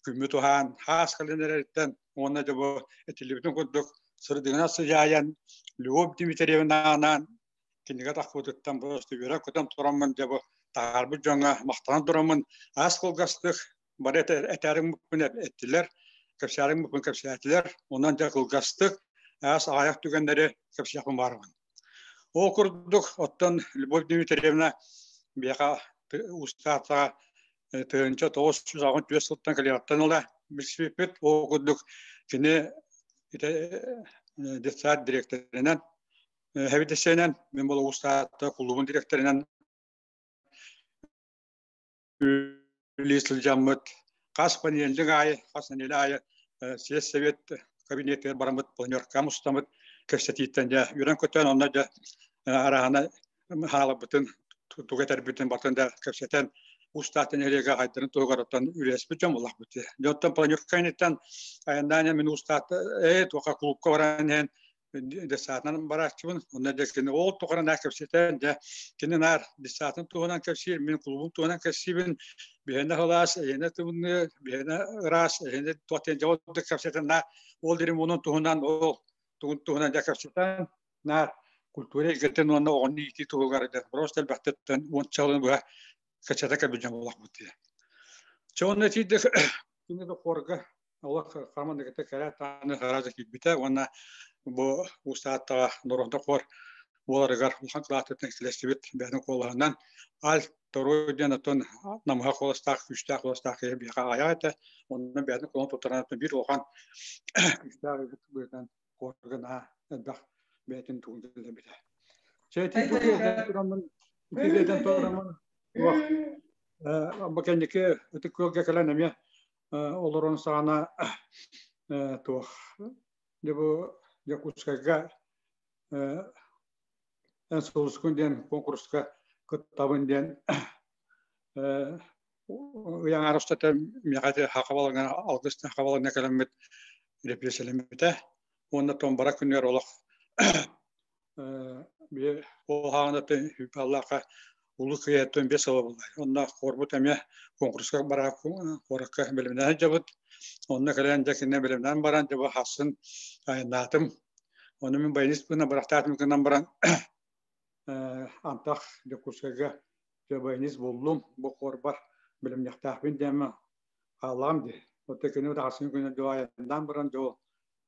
күммүт уһаан, хаас кэлэн эрэриттэн уонна дьэ бу этиллибитин курдук сырдыгынан сыдьаайан Любовь Дмитриевна анаан кинигэ тахпытыттан просто үөрэ-көтөн тураммын дьэ бу таһаарбыт дьоҥҥо махтанан тураммын аас кылгастык бары этээрим мукпун эттилэр, кэпсээрим мукпун кэпсээтилэр. Онон дьэ кылгастык аас аҕыйах түгэннэри кэпсиэхпин баарбын. Ол курдук, оттон Любовь Дмитриевна биһиэхэ устаатаҕа 1984 сылтан кэлиэҕиттэн ыла билсибиппит. Ол курдук кини детсад дириэктэринэн, хэбидиссэйинэн, мин буола устаата кулуубун дириэктэринэн үлэлии сылдьаммыт хас понедельник аайы, хас нэдиэлэ аайы съезд совет кабинетыгар бараммыт планерка мустаммыт кэпсэтииттэн дьэ үөрэн-көтөн онно дьэ араһана хааларбытын тугу этэрбитин батын да кэпсэтэн устаатын нэһилиэгэ хайдарын туһугар оттон үлэлэспит дьон буоллахпыт. Дьэ оттон планерка инниттэн айаннаан мин устаат ээ туоха клубка баран иһэн десаатынан барааччыбын. Онно дьэ кини ол тухары наар кэпсэтэн, дьэ кини наар десаатын туһунан кэпсиир, мин клубум туһунан кэпсиибин. Биһиэнэ сылаас, эйиэнэ тымныы, биһиэнэ ыраас, эйиэнэ туох диэн дьэ ол кэпсэтэн наар ол дирим онун туһунан ол тугун туһунан дьэ кэпсэтэн наар культура эйгэтин уонна оҕону иитии туһугар дьэ просто элбэхтиттэн уонча сылын быһа кэпсэтэ кэлбит дьон буоллахпыт дии. Чонна тиийдик кини да хорга олох хаман кытта кэрэ тааны хараза киирбитэ уонна бу устааттаҕа норуота хор буоларыгар улахан кылаатыттан килэстибит бэйэтин куолаһынан аль второй диэн оттон намыһа куоластаах күүстээх куоластаах киһи биһиэхэ аҕыйах этэ онно бэйэтин куолаһын туттаран биир улахан күүстээх быһыытынан хорга наһаа элбэх бэйэтин тугун киллэрбитэ. Чэ тураммын итиитэн тураммын бу кэнники ытык күөлгэ кэлэн эмиэ олорон саҕана туох дьэ бу Якутскайга эн сулускун диэн конкурска кыттабын диэн ыйаҥ устата миэхэ хахабалаҥа алгыс хахабалаҥа кэлэммит репрессиялэммитэ уонна томбара күнүгэр олох били ол хаҕанатын улуу кыйаттан бес сыла буллай. Онно хорбут эмиэ конкурска бара куоракка бэлэмнээн дьабыт. Онно кэлэн дьэ кинэ бэлэмнээн баран дьэ бу хассын айаннаатым. Ону мин баянист гына бырахтаатым гынан баран антах Дьокуускайга дьэ баянист буллум. Бу хорбар бэлэмнэхтээхпин диэмэ хааллаҕым дии. Оттон кини хассын күнэ дьэ айаннаан баран дьэ ол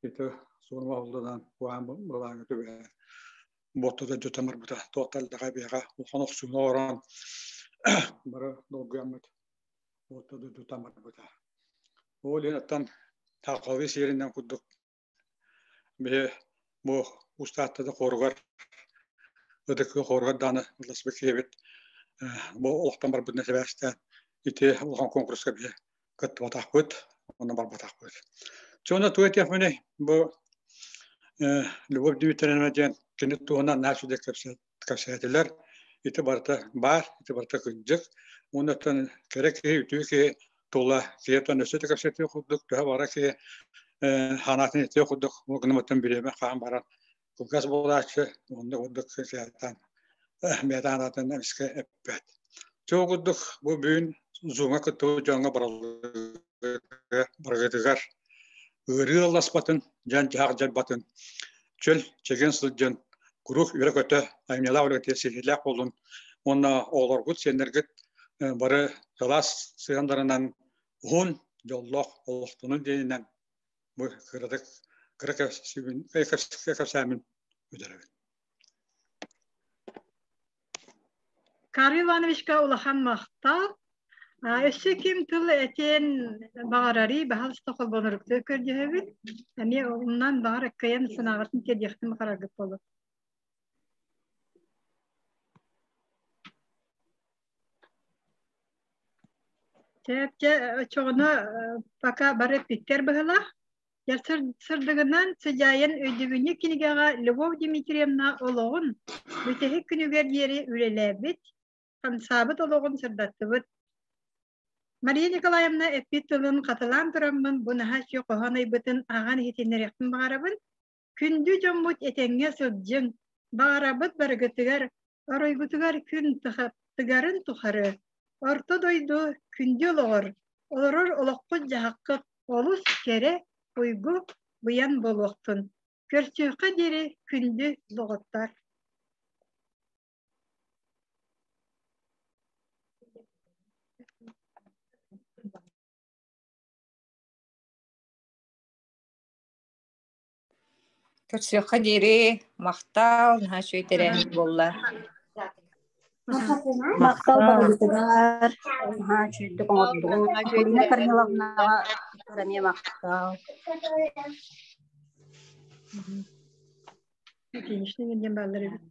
ити суонума холдунан куһаан былааҥҥа түбэһэн буоттата дьутан барбыта туохталлаҕа биэҕэ улахан охсууну оҥорон бары долгуйаммыт буоттата дьутан барбыта. Ол иһин оттон Тарховый сиэринэн курдук биһи бу устааттада хоругар ытыкы хоругар дааны ылласпыт киһибит бу олохтон барбытына сибээстээн ити улахан конкурска биһи кыттыбатахпыт, онно барбатахпыт. Чона туга этиэхпиний, бу Любовь Дмитриевна диэн кини туһунан наһаа үчүгэй кэпсээтилэр. Ити барыта баар, ити барыта кырдьык. Уонна кэрэ киһи, үтүө киһи тула киһиттэн өссө да кэпсэтиэх курдук, төһө бара киһи ханаатын этиэх курдук, ол гынан бириэмэ хаан баран кылгас буолааччы, онно курдук кэпсээтэн бэйэтэ анаатын эмискэ эппэт. Чоо курдук бу бүгүн Зумҥа кыттыбыт дьоҥҥо барыгытыгар ыарыы ылласпатын, дьон-дьаһах дьайбатын, чөл, чэгиэн сылдьан, куруук үөрэ-көтө, айымньылаах үлэтигэр ситиһиилээх буолун уонна оҕолоргут, сиэннэргит бары сылаас сыһыаннарынан уһун, дьоллоох олохтонун диэнинэн бу кыратык кыра кэпсээмин бүтэрэбин. Карл Ивановичка улахан махтал. Өссө ким тыл этиэн баҕарарый, баһалыста холбонорукта көрдөһөбүт. Эмиэ умнан баҕар кыайан санааҕытын тиэрдиэхтин баҕараргыт буолуо. Чэ, оччоҕуна пока бары эппиттэр быһылаах. Сырдыгынан сыдьаайан өйдөбүнньүк кинигэҕэ Любовь Дмитриевна олоҕун бүтэһик күнүгэр диэри үлэлээбит, хамсаабыт олоҕун сырдаттыбыт. Мария Николаевна эппит тылын хатылаан тураммын бу наһаа үчүгэй хоһоон айбытын ааҕан иһитиннэриэхпин баҕарабын. Күндү дьоммут этэҥҥэ сылдьыҥ, баҕарабыт барыгытыгар, оройгутугар күн тыгарын тухары, орто дойду күндү олоҕор, олорор олоххут-дьаһаххыт олус кэрэ, уйгу быйан буолуохтун. Көрсүөххэ диэри күндү доҕоттор! Көрсүөххэ диэри махтал, наһаа үчүгэй тэрээһин буолла. Махтал барыбытыгар, наһаа үчүгэйдик оҥордугут. Полина Корниловнаҕа эмиэ махтал. Финишный диэн бааллар эбит.